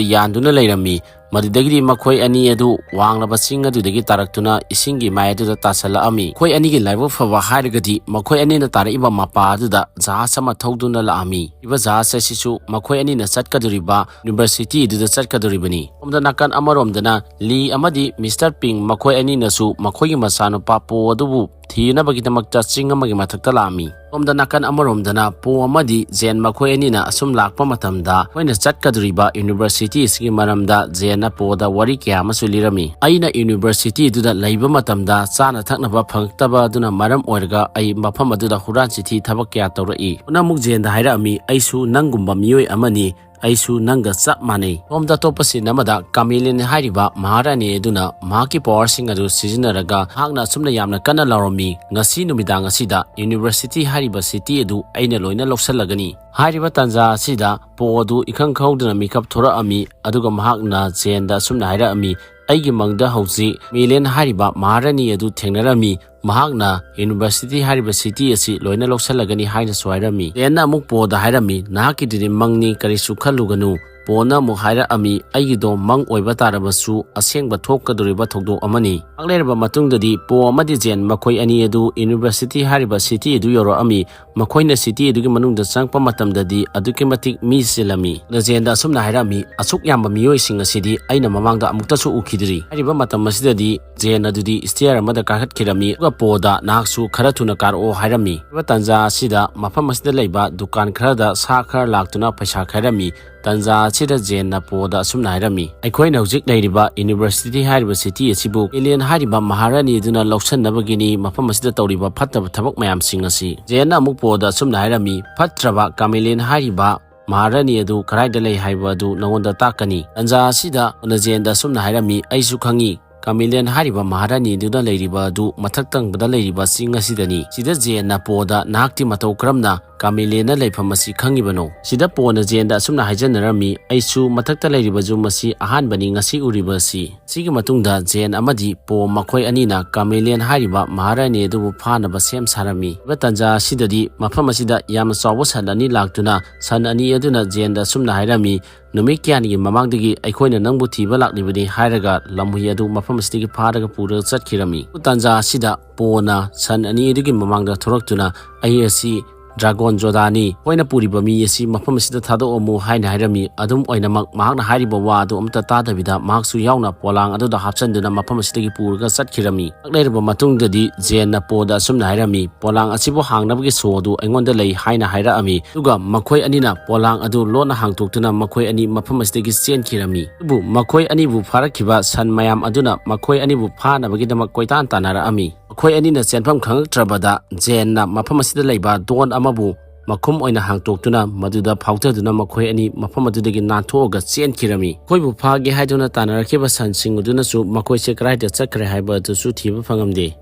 ꯌꯥꯟꯗꯨꯅ ꯂꯩꯔꯝꯃꯤ꯫ ꯃꯗꯨꯗꯒꯤꯗꯤ ꯃꯈꯣꯏ ꯑꯅꯤ ꯑꯗꯨ ꯋꯥꯡꯂꯕ ꯆꯤꯡ ꯑꯗꯨꯗꯒꯤ ꯇꯥꯔꯛꯇꯨꯅ ꯏꯁꯤꯡꯒꯤ ꯃꯌꯥꯏ ꯑꯗꯨꯗ ꯇꯥꯁꯜꯂꯛꯑꯝꯃꯤ꯫ ꯃꯈꯣꯏ ꯑꯅꯤꯒꯤ ꯂꯥꯏꯕꯛ ꯐꯕ ꯍꯥꯏꯔꯒꯗꯤ ꯃꯈꯣꯏ ꯑꯅꯤꯅ ꯇꯥꯔꯛꯏꯕ ꯃꯄꯥ ꯑꯗꯨꯗ ꯖꯍꯥꯖ ꯑꯃ ꯊꯧꯗꯨꯅ ꯂꯥꯛꯑꯝꯃꯤ꯫ ꯍꯥꯏꯔꯤꯕ ꯖꯍꯥꯖ ꯑꯁꯤꯁꯨ ꯃꯈꯣꯏ ꯑꯅꯤꯅ ꯆꯠꯀꯗꯧꯔꯤꯕ ꯌꯨꯅꯤꯚꯔꯁꯤꯇꯤ ꯑꯗꯨꯗ ꯆꯠꯀꯗꯧꯔꯤꯕꯅꯤ꯫ ꯁꯣꯝꯗ ꯅꯥꯀꯟ ꯑꯃꯔꯣꯝꯗꯅ ꯂꯤ ꯑꯃꯗꯤ ꯃꯤꯁꯇꯔ ꯄꯤꯡ ꯃꯈꯣꯏ ꯑꯅꯤꯅꯁꯨ ꯃꯈꯣꯏꯒꯤ ꯃꯆꯥꯅꯨꯄꯥ ꯄꯣ ꯑꯗꯨꯕꯨ ꯊꯤꯅꯕꯒꯤꯗꯃꯛꯇ ꯆꯤꯡ ꯑꯃꯒꯤ ꯃꯊꯛꯇ ꯂꯥꯛꯑꯝꯃꯤ꯫ ꯁꯣꯝꯗ ꯅꯥꯀꯟ ꯑꯃꯔꯣꯝꯗꯅ ꯄꯣ ꯑꯃꯗꯤ ꯖꯦꯟ ꯃꯈꯣꯏ ꯑꯅꯤꯅ ꯑꯁꯨꯝ ꯂꯥꯛꯄ ꯃꯇꯝꯗ ꯃꯈꯣꯏꯅ ꯆꯠꯀꯗꯧꯔꯤꯕ ꯌꯨꯅꯤꯚꯔꯁꯤꯇꯤ ꯑꯁꯤꯒꯤ ꯃꯔꯝꯗ ꯖꯦꯟꯅ ꯄꯣꯗ ꯋꯥꯔꯤ ꯀꯌꯥ ꯑꯃꯁꯨ ꯂꯤꯔꯝꯃꯤ꯫ ꯑꯩꯅ ꯌꯨꯅꯤꯚꯔꯁꯤꯇꯤ ꯑꯗꯨꯗ ꯂꯩꯕ ꯃꯇꯝꯗ ꯆꯥꯅ ꯊꯛꯅꯕ ꯐꯪꯉꯛꯇꯕ ꯑꯗꯨꯅ ꯃꯔꯝ ꯑꯣꯏꯔꯒ ꯑꯩ ꯃꯐꯝ ꯑꯗꯨꯗ ꯍꯨꯔꯥꯟ ꯆꯤꯊꯤ ꯊꯕꯛ ꯀꯌꯥ ꯇꯧꯔꯛꯏ꯫ ꯄꯣꯅ ꯑꯃꯨꯛ ꯖꯦꯟꯗ ꯍꯥꯏꯔꯛꯑꯝꯃꯤ, "ꯑꯩꯁꯨ ꯅꯪꯒꯨꯝꯕ ꯃꯤꯑꯣꯏ ꯑꯃꯅꯤ꯫ ꯑꯩꯁꯨ ꯅꯪꯒ ꯆꯞ ꯃꯥꯟꯅꯩ꯫" ꯁꯣꯝꯗ ꯑꯇꯣꯞꯄ ꯁꯤꯟ ꯑꯃꯗ ꯀꯥꯃꯦꯂꯤꯌꯟ ꯍꯥꯏꯔꯤꯕ ꯃꯍꯥꯔꯥꯅꯤ ꯑꯗꯨꯅ ꯃꯍꯥꯛꯀꯤ ꯄꯋꯥꯔꯁꯤꯡ ꯑꯗꯨ ꯁꯤꯖꯤꯟꯅꯔꯒ ꯃꯍꯥꯛꯅ ꯑꯁꯨꯝꯅ ꯌꯥꯝꯅ ꯀꯟꯅ ꯂꯥꯎꯔꯝꯃꯤ, "ꯉꯁꯤ ꯅꯨꯃꯤꯗꯥꯡ ꯑꯁꯤꯗ ꯌꯨꯅꯤꯚꯔꯁꯤꯇꯤ ꯍꯥꯏꯔꯤꯕ ꯁꯤꯇꯤ ꯑꯗꯨ ꯑꯩꯅ ꯂꯣꯏꯅ ꯂꯧꯁꯤꯜꯂꯒꯅꯤ꯫" ꯍꯥꯏꯔꯤꯕ ꯇꯥꯟꯖꯥ ꯑꯁꯤꯗ ꯄꯣ ꯑꯗꯨ ꯏꯈꯪ ꯈꯪꯍꯧꯗꯅ ꯃꯤꯀꯞ ꯊꯣꯔꯛꯑꯝꯃꯤ, ꯑꯗꯨꯒ ꯃꯍꯥꯛꯅ ꯖꯦꯟꯗ ꯑꯁꯨꯝꯅ ꯍꯥꯏꯔꯛꯑꯝꯃꯤ, "ꯑꯩꯒꯤ ꯃꯪꯗ ꯍꯧꯖꯤꯛ ꯃꯦꯂꯦꯟ ꯍꯥꯏꯔꯤꯕ ꯃꯍꯥꯔꯥꯅꯤ ꯑꯗꯨ ꯊꯦꯡꯅꯔꯝꯃꯤ꯫ ꯃꯍꯥꯛꯅ ꯌꯨꯅꯤꯚꯔꯁꯤꯇꯤ ꯍꯥꯏꯔꯤꯕ ꯁꯤꯇꯤ ꯑꯁꯤ ꯂꯣꯏꯅ ꯂꯧꯁꯤꯜꯂꯒꯅꯤ" ꯍꯥꯏꯅꯁꯨ ꯍꯥꯏꯔꯝꯃꯤ꯫ ꯖꯦꯟꯅ ꯑꯃꯨꯛ ꯄꯣꯗ ꯍꯥꯏꯔꯝꯃꯤ, "ꯅꯍꯥꯛꯀꯤꯗꯨꯗꯤ ꯃꯪꯅꯤ, ꯀꯔꯤꯁꯨ ꯈꯜꯂꯨꯒꯅꯨ꯫" ꯄꯣꯅ ꯑꯃꯨꯛ ꯍꯥꯏꯔꯛꯑꯝꯃꯤ, "ꯑꯩꯒꯤꯗꯣ ꯃꯪ ꯑꯣꯏꯕ ꯇꯥꯔꯕꯁꯨ ꯑꯁꯦꯡꯕ ꯊꯣꯛꯀꯗꯧꯔꯤꯕ ꯊꯧꯗꯣꯛ ꯑꯃꯅꯤ꯫" ꯉꯥꯏꯍꯥꯛ ꯂꯩꯔꯕ ꯃꯇꯨꯡꯗꯗꯤ ꯄꯣ ꯑꯃꯗꯤ ꯖꯦꯟ ꯃꯈꯣꯏ ꯑꯅꯤ ꯑꯗꯨ ꯌꯨꯅꯤꯚꯔꯁꯤꯇꯤ ꯍꯥꯏꯔꯤꯕ ꯁꯤꯇꯤ ꯑꯗꯨ ꯌꯧꯔꯛꯑꯝꯃꯤ꯫ ꯃꯈꯣꯏꯅ ꯁꯤꯇꯤ ꯑꯗꯨꯒꯤ ꯃꯅꯨꯡꯗ ꯆꯪꯉꯛꯄ ꯃꯇꯝꯗꯗꯤ ꯑꯗꯨꯛꯀꯤ ꯃꯇꯤꯛ ꯃꯤ ꯆꯤꯜꯂꯝꯃꯤ꯫ ꯑꯗ ꯖꯦꯟꯗ ꯑꯁꯨꯝꯅ ꯍꯥꯏꯔꯛꯑꯝꯃꯤ, "ꯑꯁꯨꯛ ꯌꯥꯝꯕ ꯃꯤꯑꯣꯏꯁꯤꯡ ꯑꯁꯤꯗꯤ ꯑꯩꯅ ꯃꯃꯥꯡꯗ ꯑꯃꯨꯛꯇꯁꯨ ꯎꯈꯤꯗ꯭ꯔꯤ꯫" ꯍꯥꯏꯔꯤꯕ ꯃꯇꯝ ꯑꯁꯤꯗꯗꯤ ꯖꯦꯟ ꯑꯗꯨꯗꯤ ꯁ꯭ꯇꯦꯌꯔ ꯑꯃꯗ ꯀꯥꯈꯠꯈꯤꯔꯝꯃꯤ, ꯑꯗꯨꯒ ꯄꯣꯗ, "ꯅꯍꯥꯛꯁꯨ ꯈꯔ ꯊꯨꯅ ꯀꯥꯔꯛꯑꯣ" ꯍꯥꯏꯔꯝꯃꯤ꯫ ꯍꯥꯏꯔꯤꯕ ꯇꯥꯟꯖꯥ ꯑꯁꯤꯗ ꯃꯐꯝ ꯑꯁꯤꯗ ꯂꯩꯕ ꯗꯨꯀꯥꯟ ꯈꯔꯗ ꯁꯥ ꯈꯔ ꯂꯥꯛꯇꯨꯅ ꯄꯩꯁꯥ ꯈꯥꯏꯔꯝꯃꯤ꯫ ꯇꯥꯟꯖꯥ ꯑꯁꯤꯗ ꯖꯦꯟꯅ ꯄꯣꯗ ꯑꯁꯨꯝꯅ ꯍꯥꯏꯔꯝꯃꯤ, "ꯑꯩꯈꯣꯏꯅ ꯍꯧꯖꯤꯛ ꯂꯩꯔꯤꯕ ꯌꯨꯅꯤꯚꯔꯁꯤꯇꯤ ꯍꯥꯏꯔꯤꯕ ꯁꯤꯇꯤ ꯑꯁꯤꯕꯨ ꯑꯦꯂꯤꯌꯟ ꯍꯥꯏꯔꯤꯕ ꯃꯍꯥꯔꯥꯅꯤ ꯑꯗꯨꯅ ꯂꯧꯁꯤꯟꯅꯕꯒꯤꯅꯤ ꯃꯐꯝ ꯑꯁꯤꯗ ꯇꯧꯔꯤꯕ ꯐꯠꯇꯕ ꯊꯕꯛ ꯃꯌꯥꯝꯁꯤꯡ ꯑꯁꯤ꯫" ꯖꯦꯟꯅ ꯑꯃꯨꯛ ꯄꯣꯗ ꯑꯁꯨꯝꯅ ꯍꯥꯏꯔꯝꯃꯤ, "ꯐꯠꯇ꯭ꯔꯕ ꯀꯥꯃꯦꯂꯤꯌꯟ ꯍꯥꯏꯔꯤꯕ ꯃꯍꯥꯔꯥꯅꯤ ꯑꯗꯨ ꯀꯗꯥꯏꯗ ꯂꯩ ꯍꯥꯏꯕ ꯑꯗꯨ ꯅꯉꯣꯟꯗ ꯇꯥꯛꯀꯅꯤ꯫" ꯇꯥꯟꯖꯥ ꯑꯁꯤꯗ ꯖꯦꯟꯗ ꯑꯁꯨꯝꯅ ꯍꯥꯏꯔꯝꯃꯤ, "ꯑꯩꯁꯨ ꯈꯪꯉꯤ, ꯀꯥꯃꯦꯂꯤꯌꯟ ꯍꯥꯏꯔꯤꯕ ꯃꯍꯥꯔꯥꯅꯤ ꯑꯗꯨꯅ ꯂꯩꯔꯤꯕ ꯑꯗꯨ ꯃꯊꯛ ꯊꯪꯕꯗ ꯂꯩꯔꯤꯕ ꯆꯤꯡ ꯑꯁꯤꯗꯅꯤ꯫" ꯁꯤꯗ ꯖꯦꯟꯅ ꯄꯣꯗ, "ꯅꯍꯥꯛꯇꯤ ꯃꯇꯧ ꯀꯔꯝꯅ ꯀꯥꯃꯦꯂꯤꯌꯟꯅ ꯂꯩꯐꯝ ꯑꯁꯤ ꯈꯪꯉꯤꯕꯅꯣ? ꯁꯤꯗ ꯄꯣꯅ ꯖꯦꯟꯗ ꯑꯁꯨꯝꯅ ꯍꯥꯏꯖꯅꯔꯝꯃꯤ, "ꯑꯩꯁꯨ ꯃꯊꯛꯇ ꯂꯩꯔꯤꯕ ꯌꯨꯝ ꯑꯁꯤ ꯑꯍꯥꯟꯕꯅꯤ ꯉꯁꯤ ꯎꯔꯤꯕ ꯑꯁꯤ꯫" ꯁꯤꯒꯤ ꯃꯇꯨꯡꯗ ꯖꯦꯟ ꯑꯃꯗꯤ ꯄꯣ ꯃꯈꯣꯏ ꯑꯅꯤꯅ ꯀꯥꯃꯦꯂꯤꯌꯟ ꯍꯥꯏꯔꯤꯕ ꯃꯍꯥꯔꯥꯅꯤ ꯑꯗꯨꯕꯨ ꯐꯥꯅꯕ ꯁꯦꯝ ꯁꯥꯔꯝꯃꯤ꯫ ꯍꯥꯏꯕ ꯇꯥꯟꯖꯥ ꯑꯁꯤꯗꯗꯤ ꯃꯐꯝ ꯑꯁꯤꯗ ꯌꯥꯝꯅ ꯆꯥꯎꯕ ꯁꯟ ꯑꯅꯤ ꯂꯥꯛꯇꯨꯅ ꯁꯟ ꯑꯅꯤ ꯑꯗꯨꯅ ꯖꯦꯟꯗ ꯑꯁꯨꯝꯅ ꯍꯥꯏꯔꯝꯃꯤ, "ꯅꯨꯃꯤꯠ ꯀꯌꯥꯅꯤꯒꯤ ꯃꯃꯥꯡꯗꯒꯤ ꯑꯩꯈꯣꯏꯅ ꯅꯪꯕꯨ ꯊꯤꯕ ꯂꯥꯛꯂꯤꯕꯅꯤ" ꯍꯥꯏꯔꯒ ꯂꯝꯍꯨꯏ ꯑꯗꯨ ꯃꯐꯝ ꯑꯁꯤꯗꯒꯤ ꯐꯥꯔꯒ ꯄꯨꯔꯒ ꯆꯠꯈꯤꯔꯝꯃꯤ꯫ ꯇꯥꯟꯖꯥ ꯑꯁꯤꯗ ꯄꯣꯅ ꯁꯟ ꯑꯅꯤ ꯑꯗꯨꯒꯤ ꯃꯃꯥꯡꯗ ꯊꯣꯔꯛꯇꯨꯅ, "ꯑꯩ ꯑꯁꯤ ꯗ꯭ꯔꯥꯒꯣꯟ ꯖꯣꯗꯥꯅꯤ, ꯑꯩꯈꯣꯏꯅ ꯄꯨꯔꯤꯕ ꯃꯤ ꯑꯁꯤ ꯃꯐꯝ ꯑꯁꯤꯗ ꯊꯥꯗꯣꯛꯑꯝꯃꯨ" ꯍꯥꯏꯅ ꯍꯥꯏꯔꯝꯃꯤ꯫ ꯑꯗꯨꯝ ꯑꯣꯏꯅꯃꯛ ꯃꯍꯥꯛꯅ ꯍꯥꯏꯔꯤꯕ ꯋꯥ ꯑꯗꯨ ꯑꯃꯠꯇ ꯇꯥꯗꯕꯤꯗ ꯃꯍꯥꯛꯁꯨ ꯌꯥꯎꯅ ꯄꯣꯂꯥꯡ ꯑꯗꯨꯗ ꯍꯥꯞꯆꯤꯟꯗꯨꯅ ꯃꯐꯝ ꯑꯁꯤꯗꯒꯤ ꯄꯨꯔꯒ ꯆꯠꯈꯤꯔꯝꯃꯤ꯫ ꯉꯥꯏꯍꯥꯛ ꯂꯩꯔꯕ ꯃꯇꯨꯡꯗꯗꯤ ꯖꯦꯟꯅ ꯄꯣꯗ ꯑꯁꯨꯝꯅ ꯍꯥꯏꯔꯝꯃꯤ, "ꯄꯣꯂꯥꯡ ꯑꯁꯤꯕꯨ ꯍꯥꯡꯅꯕꯒꯤ ꯁꯣ ꯑꯗꯨ ꯑꯩꯉꯣꯟꯗ ꯂꯩ" ꯍꯥꯏꯅ ꯍꯥꯏꯔꯛꯑꯝꯃꯤ꯫ ꯑꯗꯨꯒ ꯃꯈꯣꯏ ꯑꯅꯤꯅ ꯄꯣꯂꯥꯡ ꯑꯗꯨ ꯂꯣꯟꯅ ꯍꯥꯡꯗꯣꯛꯇꯨꯅ ꯃꯈꯣꯏ ꯑꯅꯤ ꯃꯐꯝ ꯑꯁꯤꯗꯒꯤ ꯆꯦꯟꯈꯤꯔꯝꯃꯤ꯫ ꯑꯗꯨꯕꯨ ꯃꯈꯣꯏ ꯑꯅꯤꯕꯨ ꯐꯥꯔꯛꯈꯤꯕ ꯁꯟ ꯃꯌꯥꯝ ꯑꯗꯨꯅ ꯃꯈꯣꯏ ꯑꯅꯤꯕꯨ ꯐꯥꯅꯕꯒꯤꯗꯃꯛ ꯀꯣꯏꯇꯥꯟ ꯇꯥꯟꯅꯔꯛꯑꯝꯃꯤ꯫ ꯃꯈꯣꯏ ꯑꯅꯤꯅ ꯆꯦꯟꯐꯝ ꯈꯪꯉꯛꯇ꯭ꯔꯕꯗ ꯖꯦꯟꯅ ꯃꯐꯝ ꯑꯁꯤꯗ ꯂꯩꯕ ꯗꯣꯟ ꯑꯃꯕꯨ ꯃꯈꯨꯝ ꯑꯣꯏꯅ ꯍꯥꯡꯇꯣꯛꯇꯨꯅ ꯃꯗꯨꯗ ꯐꯥꯎꯊꯗꯨꯅ ꯃꯈꯣꯏ ꯑꯅꯤ ꯃꯐꯝ ꯑꯗꯨꯗꯒꯤ ꯅꯥꯟꯊꯣꯛꯑꯒ ꯆꯦꯟꯈꯤꯔꯝꯃꯤ꯫ ꯃꯈꯣꯏꯕꯨ ꯐꯥꯒꯦ ꯍꯥꯏꯗꯨꯅ ꯇꯥꯟꯅꯔꯛꯈꯤꯕ ꯁꯟꯁꯤꯡ ꯑꯗꯨꯅꯁꯨ ꯃꯈꯣꯏꯁꯦ ꯀꯗꯥꯏꯗ ꯆꯠꯈ꯭ꯔꯦ ꯍꯥꯏꯕ ꯑꯗꯨꯁꯨ ꯊꯤꯕ ꯐꯪꯉꯝꯗꯦ꯫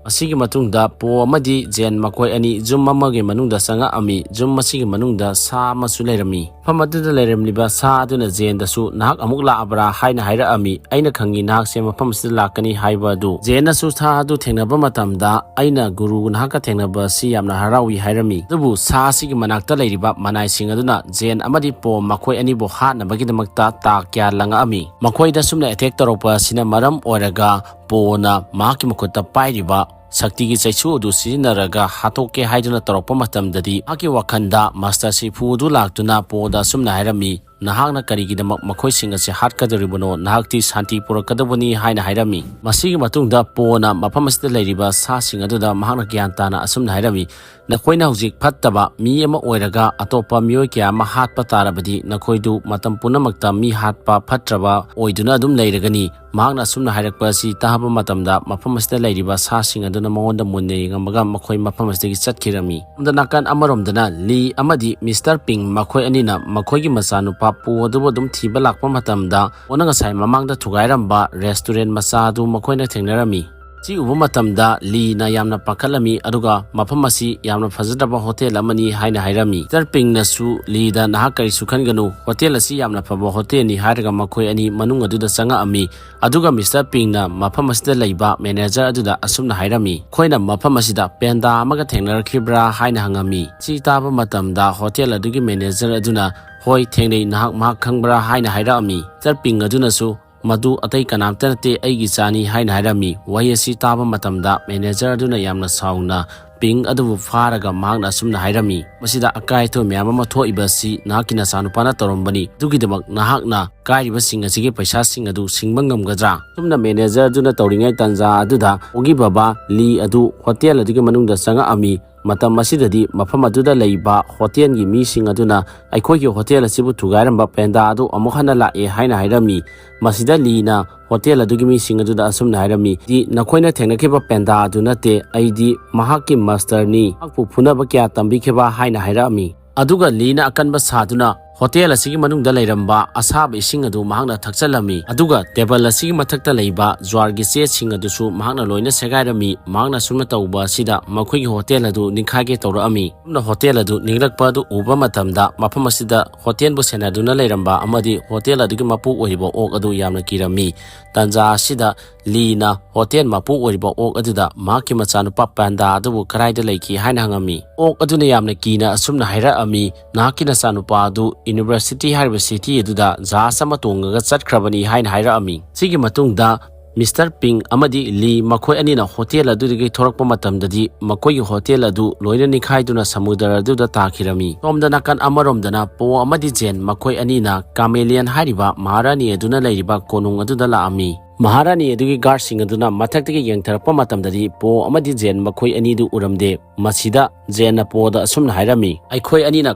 ꯃꯁꯤꯒꯤ ꯃꯇꯨꯡꯗ ꯄꯣ ꯑꯃꯗꯤ ꯖꯦꯟ ꯃꯈꯣꯏ ꯑꯅꯤ ꯌꯨꯝ ꯑꯃꯒꯤ ꯃꯅꯨꯡꯗ ꯆꯪꯉꯛꯑꯝꯃꯤ꯫ ꯌꯨꯝ ꯑꯁꯤꯒꯤ ꯃꯅꯨꯡꯗ ꯁꯥ ꯑꯃꯁꯨ ꯂꯩꯔꯝꯃꯤ꯫ ꯃꯐꯝ ꯑꯗꯨꯗ ꯂꯩꯔꯝꯂꯤꯕ ꯁꯥ ꯑꯗꯨꯅ ꯖꯦꯟꯗꯁꯨ, "ꯅꯍꯥꯛ ꯑꯃꯨꯛ ꯂꯥꯛꯑꯕ꯭ꯔꯥ?" ꯍꯥꯏꯅ ꯍꯥꯏꯔꯛꯑꯝꯃꯤ꯫ "ꯑꯩꯅ ꯈꯪꯉꯤ ꯅꯍꯥꯛꯁꯦ ꯃꯐꯝ ꯑꯁꯤꯗ ꯂꯥꯛꯀꯅꯤ" ꯍꯥꯏꯕ ꯑꯗꯨ꯫ ꯖꯦꯟꯅꯁꯨ ꯁꯥ ꯑꯗꯨ ꯊꯦꯡꯅꯕ ꯃꯇꯝꯗ, "ꯑꯩꯅ ꯒꯨꯔꯨ ꯅꯍꯥꯛꯀ ꯊꯦꯡꯅꯕ ꯑꯁꯤ ꯌꯥꯝꯅ ꯍꯔꯥꯎꯏ" ꯍꯥꯏꯔꯝꯃꯤ꯫ ꯑꯗꯨꯕꯨ ꯁꯥ ꯑꯁꯤꯒꯤ ꯃꯅꯥꯛꯇ ꯂꯩꯔꯤꯕ ꯃꯅꯥꯏꯁꯤꯡ ꯑꯗꯨꯅ ꯖꯦꯟ ꯑꯃꯗꯤ ꯄꯣ ꯃꯈꯣꯏ ꯑꯅꯤꯕꯨ ꯍꯥꯠꯅꯕꯒꯤꯗꯃꯛꯇ ꯇꯥ ꯀꯌꯥ ꯂꯪꯉꯛꯑꯝꯃꯤ꯫ ꯃꯈꯣꯏꯗ ꯑꯁꯨꯝꯅ ꯑꯦꯇꯦꯛ ꯇꯧꯔꯛꯄ ꯑꯁꯤꯅ ꯃꯔꯝ ꯑꯣꯏꯔꯒ ꯄꯣꯅ ꯃꯍꯥꯛꯀꯤ ꯃꯈꯨꯠꯇ ꯄꯥꯏꯔꯤꯕ ꯁꯛꯇꯤꯒꯤ ꯆꯩꯁꯨ ꯑꯗꯨ ꯁꯤꯖꯤꯟꯅꯔꯒ ꯍꯥꯠꯇꯣꯛꯀꯦ ꯍꯥꯏꯗꯨꯅ ꯇꯧꯔꯛꯄ ꯃꯇꯝꯗꯗꯤ, ꯃꯍꯥꯛꯀꯤ ꯋꯥꯈꯜꯗ ꯃꯥꯁꯇꯔ ꯁꯤꯐꯨ ꯑꯗꯨ ꯂꯥꯛꯇꯨꯅ ꯄꯣꯗ ꯑꯁꯨꯝꯅ ꯍꯥꯏꯔꯝꯃꯤ, "ꯅꯍꯥꯛꯅ ꯀꯔꯤꯒꯤꯗꯃꯛ ꯃꯈꯣꯏꯁꯤꯡ ꯑꯁꯤ ꯍꯥꯠꯀꯗꯧꯔꯤꯕꯅꯣ? ꯅꯍꯥꯛꯇꯤ ꯁꯥꯟꯇꯤ ꯄꯨꯔꯛꯀꯗꯧꯕꯅꯤ" ꯍꯥꯏꯅ ꯍꯥꯏꯔꯝꯃꯤ꯫ ꯃꯁꯤꯒꯤ ꯃꯇꯨꯡꯗ ꯄꯣꯅ ꯃꯐꯝ ꯑꯁꯤꯗ ꯂꯩꯔꯤꯕ ꯁꯥꯁꯤꯡ ꯑꯗꯨꯗ ꯃꯍꯥꯛꯅ ꯒ꯭ꯌꯥꯟ ꯇꯥꯅ ꯑꯁꯨꯝꯅ ꯍꯥꯏꯔꯝꯃꯤ, "ꯅꯈꯣꯏꯅ ꯍꯧꯖꯤꯛ ꯐꯠꯇꯕ ꯃꯤ ꯑꯃ ꯑꯣꯏꯔꯒ ꯑꯇꯣꯞꯄ ꯃꯤꯑꯣꯏ ꯀꯌꯥ ꯑꯃ ꯍꯥꯠꯄ ꯇꯥꯔꯕꯗꯤ ꯅꯈꯣꯏꯗꯨ ꯃꯇꯝ ꯄꯨꯝꯅꯃꯛꯇ ꯃꯤ ꯍꯥꯠꯄ ꯐꯠꯇ꯭ꯔꯕ ꯑꯣꯏꯗꯨꯅ ꯑꯗꯨꯝ ꯂꯩꯔꯒꯅꯤ"꯫ ꯃꯍꯥꯛꯅ ꯑꯁꯨꯝꯅ ꯍꯥꯏꯔꯛꯄ ꯑꯁꯤ ꯇꯥꯕ ꯃꯇꯝꯗ ꯃꯐꯝ ꯑꯁꯤꯗ ꯂꯩꯔꯤꯕ ꯁꯥꯁꯤꯡ ꯑꯗꯨꯅ ꯃꯉꯣꯟꯗ ꯃꯨꯟꯅ ꯌꯦꯡꯉꯝꯃꯒ ꯃꯈꯣꯏ ꯃꯐꯝ ꯑꯁꯤꯗꯒꯤ ꯆꯠꯈꯤꯔꯝꯃꯤ꯫ ꯁꯣꯝꯗ ꯅꯥꯀꯟ ꯑꯃꯔꯣꯝꯗꯅ ꯂꯤ ꯑꯃꯗꯤ ꯃꯤꯁꯇꯔ ꯄꯤꯡ ꯃꯈꯣꯏ ꯑꯅꯤꯅ ꯃꯈꯣꯏꯒꯤ ꯃꯆꯥꯅꯨꯄꯥ ꯄꯨ ꯑꯗꯨꯕꯨ ꯑꯗꯨꯝ ꯊꯤꯕ ꯂꯥꯛꯄ ꯃꯇꯝꯗ ꯄꯨꯅ ꯉꯁꯥꯏ ꯃꯃꯥꯡꯗ ꯊꯨꯒꯥꯏꯔꯝꯕ ꯔꯦꯁꯇꯨꯔꯦꯟ ꯃꯆꯥ ꯑꯗꯨ ꯃꯈꯣꯏꯅ ꯊꯦꯡꯅꯔꯝꯃꯤ꯫ ꯁꯤ ꯎꯕ ꯃꯇꯝꯗ ꯂꯤꯅ ꯌꯥꯝꯅ ꯄꯥꯈꯠꯂꯝꯃꯤ, ꯑꯗꯨꯒ ꯃꯐꯝ ꯑꯁꯤ ꯌꯥꯝꯅ ꯐꯖꯗ꯭ꯔꯕ ꯍꯣꯇꯦꯜ ꯑꯃꯅꯤ ꯍꯥꯏꯅ ꯍꯥꯏꯔꯝꯃꯤ꯫ ꯃꯤꯁꯇꯔ ꯄꯤꯡꯅꯁꯨ ꯂꯤꯗ, "ꯅꯍꯥꯛ ꯀꯔꯤꯁꯨ ꯈꯟꯒꯅꯨ, ꯍꯣꯇꯦꯜ ꯑꯁꯤ ꯌꯥꯝꯅ ꯐꯕ ꯍꯣꯇꯦꯜꯅꯤ" ꯍꯥꯏꯔꯒ ꯃꯈꯣꯏ ꯑꯅꯤ ꯃꯅꯨꯡ ꯑꯗꯨꯗ ꯆꯪꯉꯛꯑꯝꯃꯤ꯫ ꯑꯗꯨꯒ ꯃꯤꯁꯇꯔ ꯄꯤꯡꯅ ꯃꯐꯝ ꯑꯁꯤꯗ ꯂꯩꯕ ꯃꯦꯅꯦꯖꯔ ꯑꯗꯨꯗ ꯑꯁꯨꯝꯅ ꯍꯥꯏꯔꯝꯃꯤ, "ꯑꯩꯈꯣꯏꯅ ꯃꯐꯝ ꯑꯁꯤꯗ ꯄꯦꯟꯗꯥ ꯑꯃꯒ ꯊꯦꯡꯅꯔꯛꯈꯤꯕ꯭ꯔꯥ?" ꯍꯥꯏꯅ ꯍꯪꯉꯝꯃꯤ꯫ ꯁꯤ ꯇꯥꯕ ꯃꯇꯝꯗ ꯍꯣꯇꯦꯜ ꯑꯗꯨꯒꯤ ꯃꯦꯅꯦꯖꯔ ꯑꯗꯨꯅ, "ꯍꯣꯏ, ꯊꯦꯡꯅꯩ, ꯅꯍꯥꯛ ꯃꯍꯥꯛ ꯈꯪꯕ꯭ꯔꯥ?" ꯍꯥꯏꯅ ꯍꯥꯏꯔꯛꯑꯝꯃꯤ꯫ ꯃꯤꯁꯇꯔ ꯄꯤꯡ ꯑꯗꯨꯅꯁꯨ, "ꯃꯗꯨ ꯑꯇꯩ ꯀꯅꯥꯝꯇ ꯅꯠꯇꯦ, ꯑꯩꯒꯤ ꯏꯆꯥꯅꯤ" ꯍꯥꯏꯅ ꯍꯥꯏꯔꯝꯃꯤ꯫ ꯋꯥꯍꯩ ꯑꯁꯤ ꯇꯥꯕ ꯃꯇꯝꯗ ꯃꯦꯅꯦꯖꯔ ꯑꯗꯨꯅ ꯌꯥꯝꯅ ꯁꯥꯎꯅ ꯄꯤꯡ ꯑꯗꯨꯕꯨ ꯐꯥꯔꯒ ꯃꯍꯥꯛꯅ ꯑꯁꯨꯝꯅ ꯍꯥꯏꯔꯝꯃꯤ, "ꯃꯁꯤꯗ ꯑꯀꯥꯏ ꯑꯊꯣꯏ ꯃꯌꯥꯝ ꯑꯃ ꯊꯣꯛꯏꯕ ꯑꯁꯤ ꯅꯍꯥꯛꯀꯤ ꯅꯆꯥꯅꯨꯄꯥꯅ ꯇꯧꯔꯝꯕꯅꯤ꯫ ꯑꯗꯨꯒꯤꯗꯃꯛ ꯅꯍꯥꯛꯅ ꯀꯥꯏꯔꯤꯕꯁꯤꯡ ꯑꯁꯤꯒꯤ ꯄꯩꯁꯥꯁꯤꯡ ꯑꯗꯨ ꯁꯤꯡꯕ ꯉꯝꯒꯗ꯭ꯔꯥ?" ꯑꯁꯨꯝꯅ ꯃꯦꯅꯦꯖꯔ ꯑꯗꯨꯅ ꯇꯧꯔꯤꯉꯩ ꯇꯥꯟꯖꯥ ꯑꯗꯨꯗ ꯑꯣꯒꯤ ꯕꯕꯥ ꯂꯤ ꯑꯗꯨ ꯍꯣꯇꯦꯜ ꯑꯗꯨꯒꯤ ꯃꯅꯨꯡꯗ ꯆꯪꯉꯛꯑꯝꯃꯤ꯫ ꯃꯇꯝ ꯑꯁꯤꯗꯗꯤ ꯃꯐꯝ ꯑꯗꯨꯗ ꯂꯩꯕ ꯍꯣꯇꯦꯜꯒꯤ ꯃꯤꯁꯤꯡ ꯑꯗꯨꯅ ꯑꯩꯈꯣꯏꯒꯤ ꯍꯣꯇꯦꯜ ꯑꯁꯤꯕꯨ ꯊꯨꯒꯥꯏꯔꯝꯕ ꯄꯦꯟꯗꯥ ꯑꯗꯨ ꯑꯃꯨꯛ ꯍꯟꯅ ꯂꯥꯛꯑꯦ ꯍꯥꯏꯅ ꯍꯥꯏꯔꯝꯃꯤ꯫ ꯃꯁꯤꯗ ꯂꯤꯅ ꯍꯣꯇꯦꯜ ꯑꯗꯨꯒꯤ ꯃꯤꯁꯤꯡ ꯑꯗꯨꯗ ꯑꯁꯨꯝꯅ ꯍꯥꯏꯔꯝꯃꯤ, "ꯗꯤ ꯅꯈꯣꯏꯅ ꯊꯦꯡꯅꯈꯤꯕ ꯄꯦꯟꯗꯥ ꯑꯗꯨ ꯅꯠꯇꯦ, ꯑꯩꯗꯤ ꯃꯍꯥꯛꯀꯤ ꯃꯥꯁꯇꯔꯅꯤ, ꯃꯍꯥꯛꯄꯨ ꯐꯨꯅꯕ ꯀꯌꯥ ꯇꯝꯕꯤꯈꯤꯕ" ꯍꯥꯏꯅ ꯍꯥꯏꯔꯛꯑꯝꯃꯤ꯫ ꯑꯗꯨꯒ ꯂꯤꯅ ꯑꯀꯟꯕ ꯁꯥꯗꯨꯅ ꯍꯣꯇꯦꯜ ꯑꯁꯤꯒꯤ ꯃꯅꯨꯡꯗ ꯂꯩꯔꯝꯕ ꯑꯁꯥꯕ ꯏꯁꯤꯡ ꯑꯗꯨ ꯃꯍꯥꯛꯅ ꯊꯛꯆꯜꯂꯝꯃꯤ꯫ ꯑꯗꯨꯒ ꯇꯦꯕꯜ ꯑꯁꯤꯒꯤ ꯃꯊꯛꯇ ꯂꯩꯕ ꯖ꯭ꯋꯥꯔꯒꯤ ꯆꯦꯁꯤꯡ ꯑꯗꯨꯁꯨ ꯃꯍꯥꯛꯅ ꯂꯣꯏꯅ ꯁꯦꯒꯥꯏꯔꯝꯃꯤ꯫ ꯃꯍꯥꯛꯅ ꯁꯨꯝꯅ ꯇꯧꯕ ꯑꯁꯤꯗ ꯃꯈꯣꯏꯒꯤ ꯍꯣꯇꯦꯜ ꯑꯗꯨ ꯅꯤꯡꯈꯥꯏꯒꯦ ꯇꯧꯔꯛꯑꯝꯃꯤ꯫ ꯁꯨꯝꯅ ꯍꯣꯇꯦꯜ ꯑꯗꯨ ꯅꯤꯡꯂꯛꯄ ꯑꯗꯨ ꯎꯕ ꯃꯇꯝꯗ ꯃꯐꯝ ꯑꯁꯤꯗ ꯍꯣꯇꯦꯜꯕꯨ ꯁꯦꯟꯅꯗꯨꯅ ꯂꯩꯔꯝꯕ ꯑꯃꯗꯤ ꯍꯣꯇꯦꯜ ꯑꯗꯨꯒꯤ ꯃꯄꯨ ꯑꯣꯏꯔꯤꯕ ꯑꯣꯛ ꯑꯗꯨ ꯌꯥꯝꯅ ꯀꯤꯔꯝꯃꯤ꯫ ꯇꯥꯟꯖꯥ ꯑꯁꯤꯗ ꯂꯤꯅ ꯍꯣꯇꯦꯜ ꯃꯄꯨ ꯑꯣꯏꯔꯤꯕ ꯑꯣꯛ ꯑꯗꯨꯗ ꯃꯍꯥꯛꯀꯤ ꯃꯆꯥꯅꯨꯄꯥ ꯄꯥꯟꯗꯥ ꯑꯗꯨꯕꯨ ꯀꯗꯥꯏꯗ ꯂꯩꯈꯤ ꯍꯥꯏꯅ ꯍꯪꯉꯝꯃꯤ꯫ ꯑꯣꯛ ꯑꯗꯨꯅ ꯌꯥꯝꯅ ꯀꯤꯅ ꯑꯁꯨꯝꯅ ꯍꯥꯏꯔꯛꯑꯝꯃꯤ, "ꯅꯍꯥꯛꯀꯤ ꯅꯆꯥꯅꯨꯄꯥ ꯑꯗꯨ ꯌꯨꯅꯤꯚꯔꯁꯤꯇꯤ ꯍꯥꯏꯔꯤꯕ ꯁꯤꯇꯤ ꯑꯗꯨꯗ ꯖꯍꯥꯖ ꯑꯃ ꯇꯣꯡꯉꯒ ꯆꯠꯈ꯭ꯔꯕꯅꯤ" ꯍꯥꯏꯅ ꯍꯥꯏꯔꯛꯑꯝꯃꯤ꯫ ꯁꯤꯒꯤ ꯃꯇꯨꯡꯗ ꯃꯤꯁꯇꯔ ꯄꯤꯡ ꯑꯃꯗꯤ ꯂꯤ ꯃꯈꯣꯏ ꯑꯅꯤꯅ ꯍꯣꯇꯦꯜ ꯑꯗꯨꯗꯒꯤ ꯊꯣꯔꯛꯄ ꯃꯇꯝꯗꯗꯤ ꯃꯈꯣꯏꯒꯤ ꯍꯣꯇꯦꯜ ꯑꯗꯨ ꯂꯣꯏꯅ ꯅꯤꯡꯈꯥꯏꯗꯨꯅ ꯁꯃꯨꯗ꯭ꯔ ꯑꯗꯨꯗ ꯇꯥꯈꯤꯔꯝꯃꯤ꯫ ꯁꯣꯝꯗ ꯅꯥꯀꯟ ꯑꯃꯔꯣꯝꯗꯅ ꯄꯣ ꯑꯃꯗꯤ ꯖꯦꯟ ꯃꯈꯣꯏ ꯑꯅꯤꯅ ꯀꯥꯃꯦꯂꯤꯌꯟ ꯍꯥꯏꯔꯤꯕ ꯃꯍꯥꯔꯥꯅꯤ ꯑꯗꯨꯅ ꯂꯩꯔꯤꯕ ꯀꯣꯅꯨꯡ ꯑꯗꯨꯗ ꯂꯥꯛꯑꯝꯃꯤ꯫ ꯃꯍꯥꯔꯥꯅꯤ ꯑꯗꯨꯒꯤ ꯒꯥꯔꯗꯁꯤꯡ ꯑꯗꯨꯅ ꯃꯊꯛꯇꯒꯤ ꯌꯦꯡꯊꯔꯛꯄ ꯃꯇꯝꯗꯗꯤ ꯄꯣ ꯑꯃꯗꯤ ꯖꯦꯟ ꯃꯈꯣꯏ ꯑꯅꯤꯗꯨ ꯎꯔꯝꯗꯦ꯫ ꯃꯁꯤꯗ ꯖꯦꯟꯅ ꯄꯣꯗ ꯑꯁꯨꯝꯅ ꯍꯥꯏꯔꯝꯃꯤ, "ꯑꯩꯈꯣꯏ ꯑꯅꯤꯅ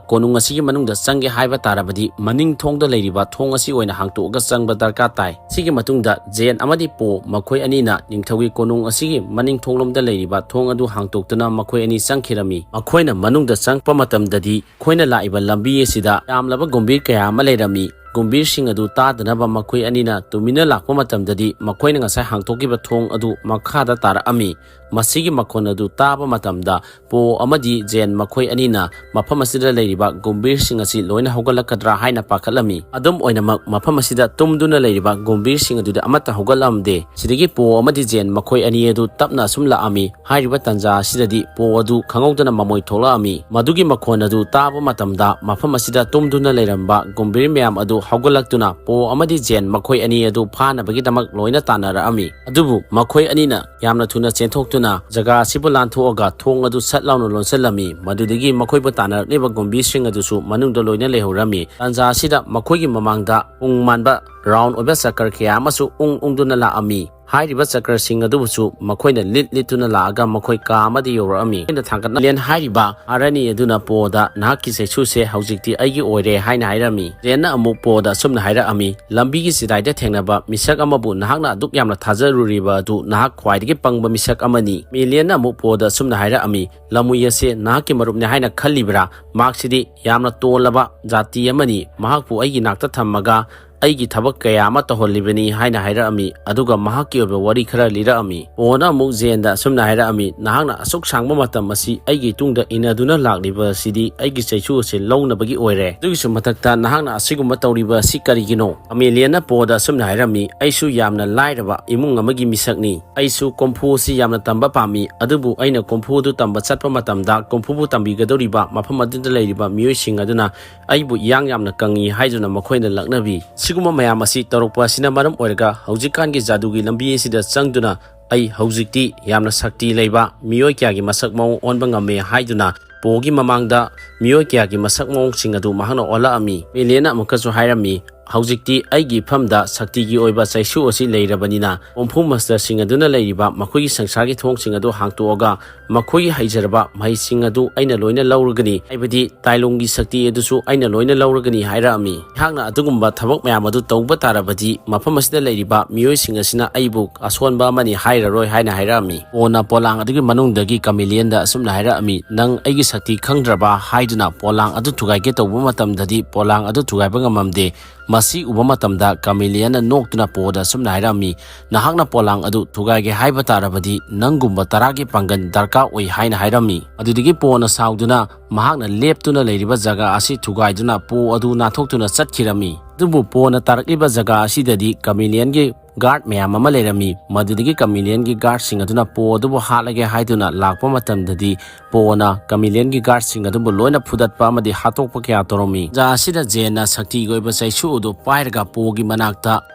ꯀꯣꯅꯨꯡ ꯑꯁꯤꯒꯤ ꯃꯅꯨꯡꯗ ꯆꯪꯒꯦ ꯍꯥꯏꯕ ꯇꯥꯔꯕꯗꯤ ꯃꯅꯤꯡ ꯊꯣꯡꯗ ꯂꯩꯔꯤꯕ ꯊꯣꯡ ꯑꯁꯤ ꯑꯣꯏꯅ ꯍꯥꯡꯇꯣꯛꯑꯒ ꯆꯪꯕ ꯗꯔꯀꯥꯔ ꯇꯥꯏ"꯫ ꯁꯤꯒꯤ ꯃꯇꯨꯡꯗ ꯖꯦꯟ ꯑꯃꯗꯤ ꯄꯣ ꯃꯈꯣꯏ ꯑꯅꯤꯅ ꯅꯤꯡꯊꯧꯒꯤ ꯀꯣꯅꯨꯡ ꯑꯁꯤꯒꯤ ꯃꯅꯤꯡ ꯊꯣꯡꯂꯣꯝꯗ ꯂꯩꯔꯤꯕ ꯊꯣꯡ ꯑꯗꯨ ꯍꯥꯡꯇꯣꯛꯇꯨꯅ ꯃꯈꯣꯏ ꯑꯅꯤ ꯆꯪꯈꯤꯔꯝꯃꯤ꯫ ꯃꯈꯣꯏꯅ ꯃꯅꯨꯡꯗ ꯆꯪꯂꯛꯄ ꯃꯇꯝꯗꯗꯤ ꯑꯩꯈꯣꯏꯅ ꯂꯥꯛꯏꯕ ꯂꯝꯕꯤ ꯑꯁꯤꯗ ꯌꯥꯝꯂꯕ ꯒꯨꯝꯕꯤꯔ ꯀꯌꯥ ꯑꯃ ꯂꯩꯔꯝꯃꯤ꯫ ꯒꯨꯝꯚꯤꯔꯁꯤꯡ ꯑꯗꯨ ꯇꯥꯗꯅꯕ ꯃꯈꯣꯏ ꯑꯅꯤꯅ ꯇꯨꯃꯤꯟꯅ ꯂꯥꯛꯄ ꯃꯇꯝꯗꯗꯤ, ꯃꯈꯣꯏꯅ ꯉꯁꯥꯏ ꯍꯥꯡꯗꯣꯛꯈꯤꯕ ꯊꯣꯡ ꯑꯗꯨ ꯃꯈꯥꯗ ꯇꯥꯔꯛꯑꯝꯃꯤ꯫ ꯃꯁꯤꯒꯤ ꯃꯈꯣꯟ ꯑꯗꯨ ꯇꯥꯕ ꯃꯇꯝꯗ, ꯄꯣ ꯑꯃꯗꯤ ꯖꯦꯟ ꯃꯈꯣꯏ ꯑꯅꯤꯅ ꯃꯐꯝ ꯑꯁꯤꯗ ꯂꯩꯔꯤꯕ ꯒꯨꯝꯚꯤꯔꯁꯤꯡ ꯑꯁꯤ ꯂꯣꯏꯅ ꯍꯧꯒꯠꯂꯛꯀꯗ꯭ꯔꯥ ꯍꯥꯏꯅ ꯄꯥꯈꯠꯂꯝꯃꯤ꯫ ꯑꯗꯨꯝ ꯑꯣꯏꯅꯃꯛ, ꯃꯐꯝ ꯑꯁꯤꯗ ꯇꯨꯝꯗꯨꯅ ꯂꯩꯔꯤꯕ ꯒꯨꯝꯚꯤꯔꯁꯤꯡ ꯑꯗꯨꯗꯤ ꯑꯃꯠꯇ ꯍꯧꯒꯠꯂꯝꯗꯦ꯫ ꯁꯤꯗꯒꯤ ꯄꯣ ꯑꯃꯗꯤ ꯖꯦꯟ ꯃꯈꯣꯏ ꯑꯅꯤ ꯑꯗꯨ ꯇꯞꯅ ꯑꯁꯨꯝ ꯂꯥꯛꯑꯝꯃꯤ꯫ ꯍꯥꯏꯔꯤꯕ ꯇꯥꯟꯖꯥ ꯑꯁꯤꯗꯗꯤ ꯄꯣ ꯑꯗꯨ ꯈꯪꯍꯧꯗꯅ ꯃꯃꯣꯏ ꯊꯣꯛꯂꯛꯑꯝꯃꯤ꯫ ꯃꯗꯨꯒꯤ ꯃꯈꯣꯟ ꯑꯗꯨ ꯇꯥꯕ ꯃꯇꯝꯗ, ꯃꯐꯝ ꯑꯁꯤꯗ ꯇꯨꯝꯗꯨꯅ ꯂꯩꯔꯝꯕ ꯒꯨꯝꯚꯤꯔ ꯃꯌꯥꯝ ꯑꯗꯨ ꯍꯧꯒꯠꯂꯛꯇꯨꯅ ꯄꯣ ꯑꯃꯗꯤ ꯖꯦꯟ ꯃꯈꯣꯏ ꯑꯅꯤ ꯑꯗꯨ ꯐꯥꯅꯕꯒꯤꯗꯃꯛ ꯂꯣꯏꯅ ꯇꯥꯟꯅꯔꯛꯑꯝꯃꯤ꯫ ꯑꯗꯨꯕꯨ ꯃꯈꯣꯏ ꯑꯅꯤꯅ ꯌꯥꯝꯅ ꯊꯨꯅ ꯆꯦꯟꯊꯣꯛꯇꯨꯅ ꯖꯒꯥ ꯑꯁꯤꯕꯨ ꯂꯥꯟꯊꯣꯛꯑꯒ ꯊꯣꯡ ꯑꯗꯨ ꯁꯠ ꯂꯥꯎꯅ ꯂꯣꯟꯁꯤꯜꯂꯝꯃꯤ꯫ ꯃꯗꯨꯗꯒꯤ ꯃꯈꯣꯏꯕꯨ ꯇꯥꯟꯅꯔꯛꯂꯤꯕ ꯒꯨꯝꯚꯤꯔꯁꯤꯡ ꯑꯗꯨꯁꯨ ꯃꯅꯨꯡꯗ ꯂꯣꯏꯅ ꯂꯩꯍꯧꯔꯝꯃꯤ꯫ ꯇꯥꯟꯖꯥ ꯑꯁꯤꯗ ꯃꯈꯣꯏꯒꯤ ꯃꯃꯥꯡꯗ ꯎꯪ ꯃꯥꯟꯕ ꯔꯥꯎꯟ ꯑꯣꯏꯕ ꯆꯀ꯭ꯔ ꯀꯌꯥ ꯑꯃꯁꯨ ꯎꯪ ꯎꯪꯗꯨꯅ ꯂꯥꯛꯑꯝꯃꯤ꯫ ꯍꯥꯏꯔꯤꯕ ꯆꯀ꯭ꯔꯁꯤꯡ ꯑꯗꯨꯕꯨꯁꯨ ꯃꯈꯣꯏꯅ ꯂꯤꯠ ꯂꯤꯠꯇꯨꯅ ꯂꯥꯛꯑꯒ ꯃꯈꯣꯏ ꯀꯥ ꯑꯃꯗ ꯌꯧꯔꯛꯑꯝꯃꯤ꯫ ꯑꯩꯅ ꯊꯥꯡꯒꯠꯅ ꯂꯦꯟ ꯍꯥꯏꯔꯤꯕ ꯑꯥꯔꯅꯤ ꯑꯗꯨꯅ ꯄꯣꯗ, "ꯅꯍꯥꯛꯀꯤ ꯆꯩꯁꯨꯁꯦ ꯍꯧꯖꯤꯛꯇꯤ ꯑꯩꯒꯤ ꯑꯣꯏꯔꯦ" ꯍꯥꯏꯅ ꯍꯥꯏꯔꯝꯃꯤ꯫ ꯖꯦꯟꯅ ꯑꯃꯨꯛ ꯄꯣꯗ ꯑꯁꯨꯝꯅ ꯍꯥꯏꯔꯛꯑꯝꯃꯤ, "ꯂꯝꯕꯤꯒꯤ ꯆꯤꯗꯥꯏꯗ ꯊꯦꯡꯅꯕ ꯃꯤꯁꯛ ꯑꯃꯕꯨ ꯅꯍꯥꯛꯅ ꯑꯗꯨꯛ ꯌꯥꯝꯅ ꯊꯥꯖꯔꯨꯔꯤꯕ ꯑꯗꯨ ꯅꯍꯥꯛ ꯈ꯭ꯋꯥꯏꯗꯒꯤ ꯄꯪꯕ ꯃꯤꯁꯛ ꯑꯃꯅꯤ꯫" ꯃꯤꯂꯤꯌꯟꯅ ꯑꯃꯨꯛ ꯄꯣꯗ ꯑꯁꯨꯝꯅ ꯍꯥꯏꯔꯛꯑꯝꯃꯤ, "ꯂꯝꯃꯨꯏ ꯑꯁꯦ ꯅꯍꯥꯛꯀꯤ ꯃꯔꯨꯞꯅꯤ ꯍꯥꯏꯅ ꯈꯜꯂꯤꯕ꯭ꯔꯥ? ꯃꯍꯥꯛꯁꯤꯗꯤ ꯌꯥꯝꯅ ꯇꯣꯜꯂꯕ ꯖꯥꯇꯤ ꯑꯃꯅꯤ꯫ ꯃꯍꯥꯛꯄꯨ ꯑꯩꯒꯤ ꯅꯥꯛꯇ ꯊꯝꯃꯒ ꯑꯩꯒꯤ ꯊꯕꯛ ꯀꯌꯥ ꯑꯃ ꯇꯧꯍꯜꯂꯤꯕꯅꯤ" ꯍꯥꯏꯅ ꯍꯥꯏꯔꯛꯑꯝꯃꯤ꯫ ꯑꯗꯨꯒ ꯃꯍꯥꯛꯀꯤ ꯑꯣꯏꯕ ꯋꯥꯔꯤ ꯈꯔ ꯂꯤꯔꯛꯑꯝꯃꯤ꯫ ꯄꯣꯅ ꯑꯃꯨꯛ ꯖꯦꯟꯗ ꯑꯁꯨꯝꯅ ꯍꯥꯏꯔꯛꯑꯝꯃꯤ, "ꯅꯍꯥꯛꯅ ꯑꯁꯨꯛ ꯁꯥꯡꯕ ꯃꯇꯝ ꯑꯁꯤ ꯑꯩꯒꯤ ꯇꯨꯡꯗ ꯏꯟꯅꯗꯨꯅ ꯂꯥꯛꯂꯤꯕ ꯑꯁꯤꯗꯤ ꯑꯩꯒꯤ ꯆꯩꯁꯨ ꯑꯁꯤ ꯂꯧꯅꯕꯒꯤ ꯑꯣꯏꯔꯦ꯫ ꯑꯗꯨꯒꯤꯁꯨ ꯃꯊꯛꯇ ꯅꯍꯥꯛꯅ ꯑꯁꯤꯒꯨꯝꯕ ꯇꯧꯔꯤꯕ ꯑꯁꯤ ꯀꯔꯤꯒꯤꯅꯣ?" ꯑꯃꯦꯂꯤꯌꯟꯅ ꯄꯣꯗ ꯑꯁꯨꯝꯅ ꯍꯥꯏꯔꯝꯃꯤ, "ꯑꯩꯁꯨ ꯌꯥꯝꯅ ꯂꯥꯏꯔꯕ ꯏꯃꯨꯡ ꯑꯃꯒꯤ ꯃꯤꯁꯛꯅꯤ꯫ ꯑꯩꯁꯨ ꯀꯣꯝꯐꯨ ꯑꯁꯤ ꯌꯥꯝꯅ ꯇꯝꯕ ꯄꯥꯝꯃꯤ, ꯑꯗꯨꯕꯨ ꯑꯩꯅ ꯀꯣꯝꯐꯨ ꯑꯗꯨ ꯇꯝꯕ ꯆꯠꯄ ꯃꯇꯝꯗ ꯀꯣꯝꯐꯨꯕꯨ ꯇꯝꯕꯤꯒꯗꯧꯔꯤꯕ ꯃꯐꯝ ꯑꯗꯨꯗ ꯂꯩꯔꯤꯕ ꯃꯤꯑꯣꯏꯁꯤꯡ ꯑꯗꯨꯅ ꯑꯩꯕꯨ ꯏꯌꯥꯡ ꯌꯥꯝꯅ ꯀꯪꯉꯤ" ꯍꯥꯏꯗꯨꯅ ꯃꯈꯣꯏꯅ ꯂꯛꯅꯕꯤ꯫ ꯁꯤꯒꯨꯝꯕ ꯃꯌꯥꯝ ꯑꯁꯤ ꯇꯧꯔꯛꯄ ꯑꯁꯤꯅ ꯃꯔꯝ ꯑꯣꯏꯔꯒ ꯍꯧꯖꯤꯛꯀꯥꯟꯒꯤ ꯖꯥꯗꯨꯒꯤ ꯂꯝꯕꯤ ꯑꯁꯤꯗ ꯆꯪꯗꯨꯅ ꯑꯩ ꯍꯧꯖꯤꯛꯇꯤ ꯌꯥꯝꯅ ꯁꯛꯇꯤ ꯂꯩꯕ ꯃꯤꯑꯣꯏ ꯀꯌꯥꯒꯤ ꯃꯁꯛ ꯃꯑꯣꯡ ꯑꯣꯟꯕ ꯉꯝꯃꯦ ꯍꯥꯏꯗꯨꯅ ꯄꯣꯒꯤ ꯃꯃꯥꯡꯗ ꯃꯤꯑꯣꯏ ꯀꯌꯥꯒꯤ ꯃꯁꯛ ꯃꯑꯣꯡꯁꯤꯡ ꯑꯗꯨ ꯃꯍꯥꯛꯅ ꯑꯣꯜꯂꯛꯑꯝꯃꯤ꯫ ꯃꯦꯂꯤꯌꯟꯅ ꯑꯃꯨꯛꯀꯁꯨ ꯍꯥꯏꯔꯝꯃꯤ, "ꯍꯧꯖꯤꯛꯇꯤ ꯑꯩꯒꯤ ꯏꯐꯝꯗ ꯁꯛꯇꯤꯒꯤ ꯑꯣꯏꯕ ꯆꯩꯁꯨ ꯑꯁꯤ ꯂꯩꯔꯕꯅꯤꯅ, ꯀꯣꯝꯐꯨ ꯃꯥꯁꯇꯔꯁꯤꯡ ꯑꯗꯨꯅ ꯂꯩꯔꯤꯕ ꯃꯈꯣꯏꯒꯤ ꯁꯪꯁꯥꯔꯒꯤ ꯊꯣꯡꯁꯤꯡ ꯑꯗꯨ ꯍꯥꯡꯇꯣꯛꯑꯒ ꯃꯈꯣꯏꯒꯤ ꯍꯩꯖꯔꯕ ꯃꯍꯩꯁꯤꯡ ꯑꯗꯨ ꯑꯩꯅ ꯂꯣꯏꯅ ꯂꯧꯔꯒꯅꯤ, ꯍꯥꯏꯕꯗꯤ ꯇꯥꯏꯂꯣꯡꯒꯤ ꯁꯛꯇꯤ ꯑꯗꯨꯁꯨ ꯑꯩꯅ ꯂꯣꯏꯅ ꯂꯧꯔꯒꯅꯤ" ꯍꯥꯏꯔꯛꯑꯝꯃꯤ꯫ ꯑꯩꯍꯥꯛꯅ ꯑꯗꯨꯒꯨꯝꯕ ꯊꯕꯛ ꯃꯌꯥꯝ ꯑꯗꯨ ꯇꯧꯕ ꯇꯥꯔꯕꯗꯤ, ꯃꯐꯝ ꯑꯁꯤꯗ ꯂꯩꯔꯤꯕ ꯃꯤꯑꯣꯏꯁꯤꯡ ꯑꯁꯤꯅ ꯑꯩꯕꯨ ꯑꯁꯣꯟꯕ ꯑꯃꯅꯤ ꯍꯥꯏꯔꯔꯣꯏ ꯍꯥꯏꯅ ꯍꯥꯏꯔꯛꯑꯝꯃꯤ꯫ ꯄꯣꯅ ꯄꯣꯂꯥꯡ ꯑꯗꯨꯒꯤ ꯃꯅꯨꯡꯗꯒꯤ ꯀꯃꯤꯂꯤꯌꯟꯗ ꯑꯁꯨꯝꯅ ꯍꯥꯏꯔꯛꯑꯝꯃꯤ, "ꯅꯪ ꯑꯩꯒꯤ ꯁꯛꯇꯤ ꯈꯪꯗ꯭ꯔꯕ?" ꯍꯥꯏꯗꯨꯅ ꯄꯣꯂꯥꯡ ꯑꯗꯨ ꯊꯨꯒꯥꯏꯒꯦ ꯇꯧꯕ ꯃꯇꯝꯗꯗꯤ ꯄꯣꯂꯥꯡ ꯑꯗꯨ ꯊꯨꯒꯥꯏꯕ ꯉꯝꯃꯝꯗꯦ꯫ ꯃꯁꯤ ꯎꯕ ꯃꯇꯝꯗ ꯀꯃꯤꯂꯤꯌꯟꯅ ꯅꯣꯛꯇꯨꯅ ꯄꯣꯗ ꯑꯁꯨꯝꯅ ꯍꯥꯏꯔꯝꯃꯤ, "ꯅꯍꯥꯛꯅ ꯄꯣꯂꯥꯡ ꯑꯗꯨ ꯊꯨꯒꯥꯏꯒꯦ ꯍꯥꯏꯕ ꯇꯥꯔꯕꯗꯤ ꯅꯪꯒꯨꯝꯕ ꯇꯔꯥꯒꯤ ꯄꯥꯡꯒꯜ ꯗꯔꯀꯥꯔ ꯑꯣꯏ" ꯍꯥꯏꯅ ꯍꯥꯏꯔꯝꯃꯤ꯫ ꯑꯗꯨꯗꯒꯤ ꯄꯣꯅ ꯁꯥꯎꯗꯨꯅ ꯃꯍꯥꯛꯅ ꯂꯦꯞꯇꯨꯅ ꯂꯩꯔꯤꯕ ꯖꯒꯥ ꯑꯁꯤ ꯊꯨꯒꯥꯏꯗꯨꯅ ꯄꯣ ꯑꯗꯨ ꯅꯥꯟꯊꯣꯛꯇꯨꯅ ꯆꯠꯈꯤꯔꯝꯃꯤ꯫ ꯑꯗꯨꯕꯨ ꯄꯣꯅ ꯇꯥꯔꯛꯂꯤꯕ ꯖꯒꯥ ꯑꯁꯤꯗꯗꯤ ꯀꯃꯤꯂꯤꯌꯟꯒꯤ ꯒꯥꯔꯗ ꯃꯌꯥꯝ ꯑꯃ ꯂꯩꯔꯝꯃꯤ꯫ ꯃꯗꯨꯗꯒꯤ ꯀꯃꯤꯂꯤꯌꯟꯒꯤ ꯒꯥꯔꯗꯁꯤꯡ ꯑꯗꯨꯅ ꯄꯣ ꯑꯗꯨꯕꯨ ꯍꯥꯠꯂꯒꯦ ꯍꯥꯏꯗꯨꯅ ꯂꯥꯛꯄ ꯃꯇꯝꯗꯗꯤ ꯄꯣꯅ ꯀꯃꯤꯂꯤꯌꯟꯒꯤ ꯒꯥꯔꯗꯁꯤꯡ ꯑꯗꯨꯕꯨ ꯂꯣꯏꯅ ꯐꯨꯗꯠꯄ ꯑꯃꯗꯤ ꯍꯥꯠꯇꯣꯛꯄ ꯀꯌꯥ ꯇꯧꯔꯝꯃꯤ꯫ ꯇꯥꯟꯖꯥ ꯑꯁꯤꯗ ꯖꯦꯟꯅ ꯁꯛꯇꯤꯒꯤ ꯑꯣꯏꯕ ꯆꯩꯁꯨ ꯑꯗꯨ ꯄꯥꯏꯔꯒ ꯄꯣꯒꯤ ꯃꯅꯥꯛꯇ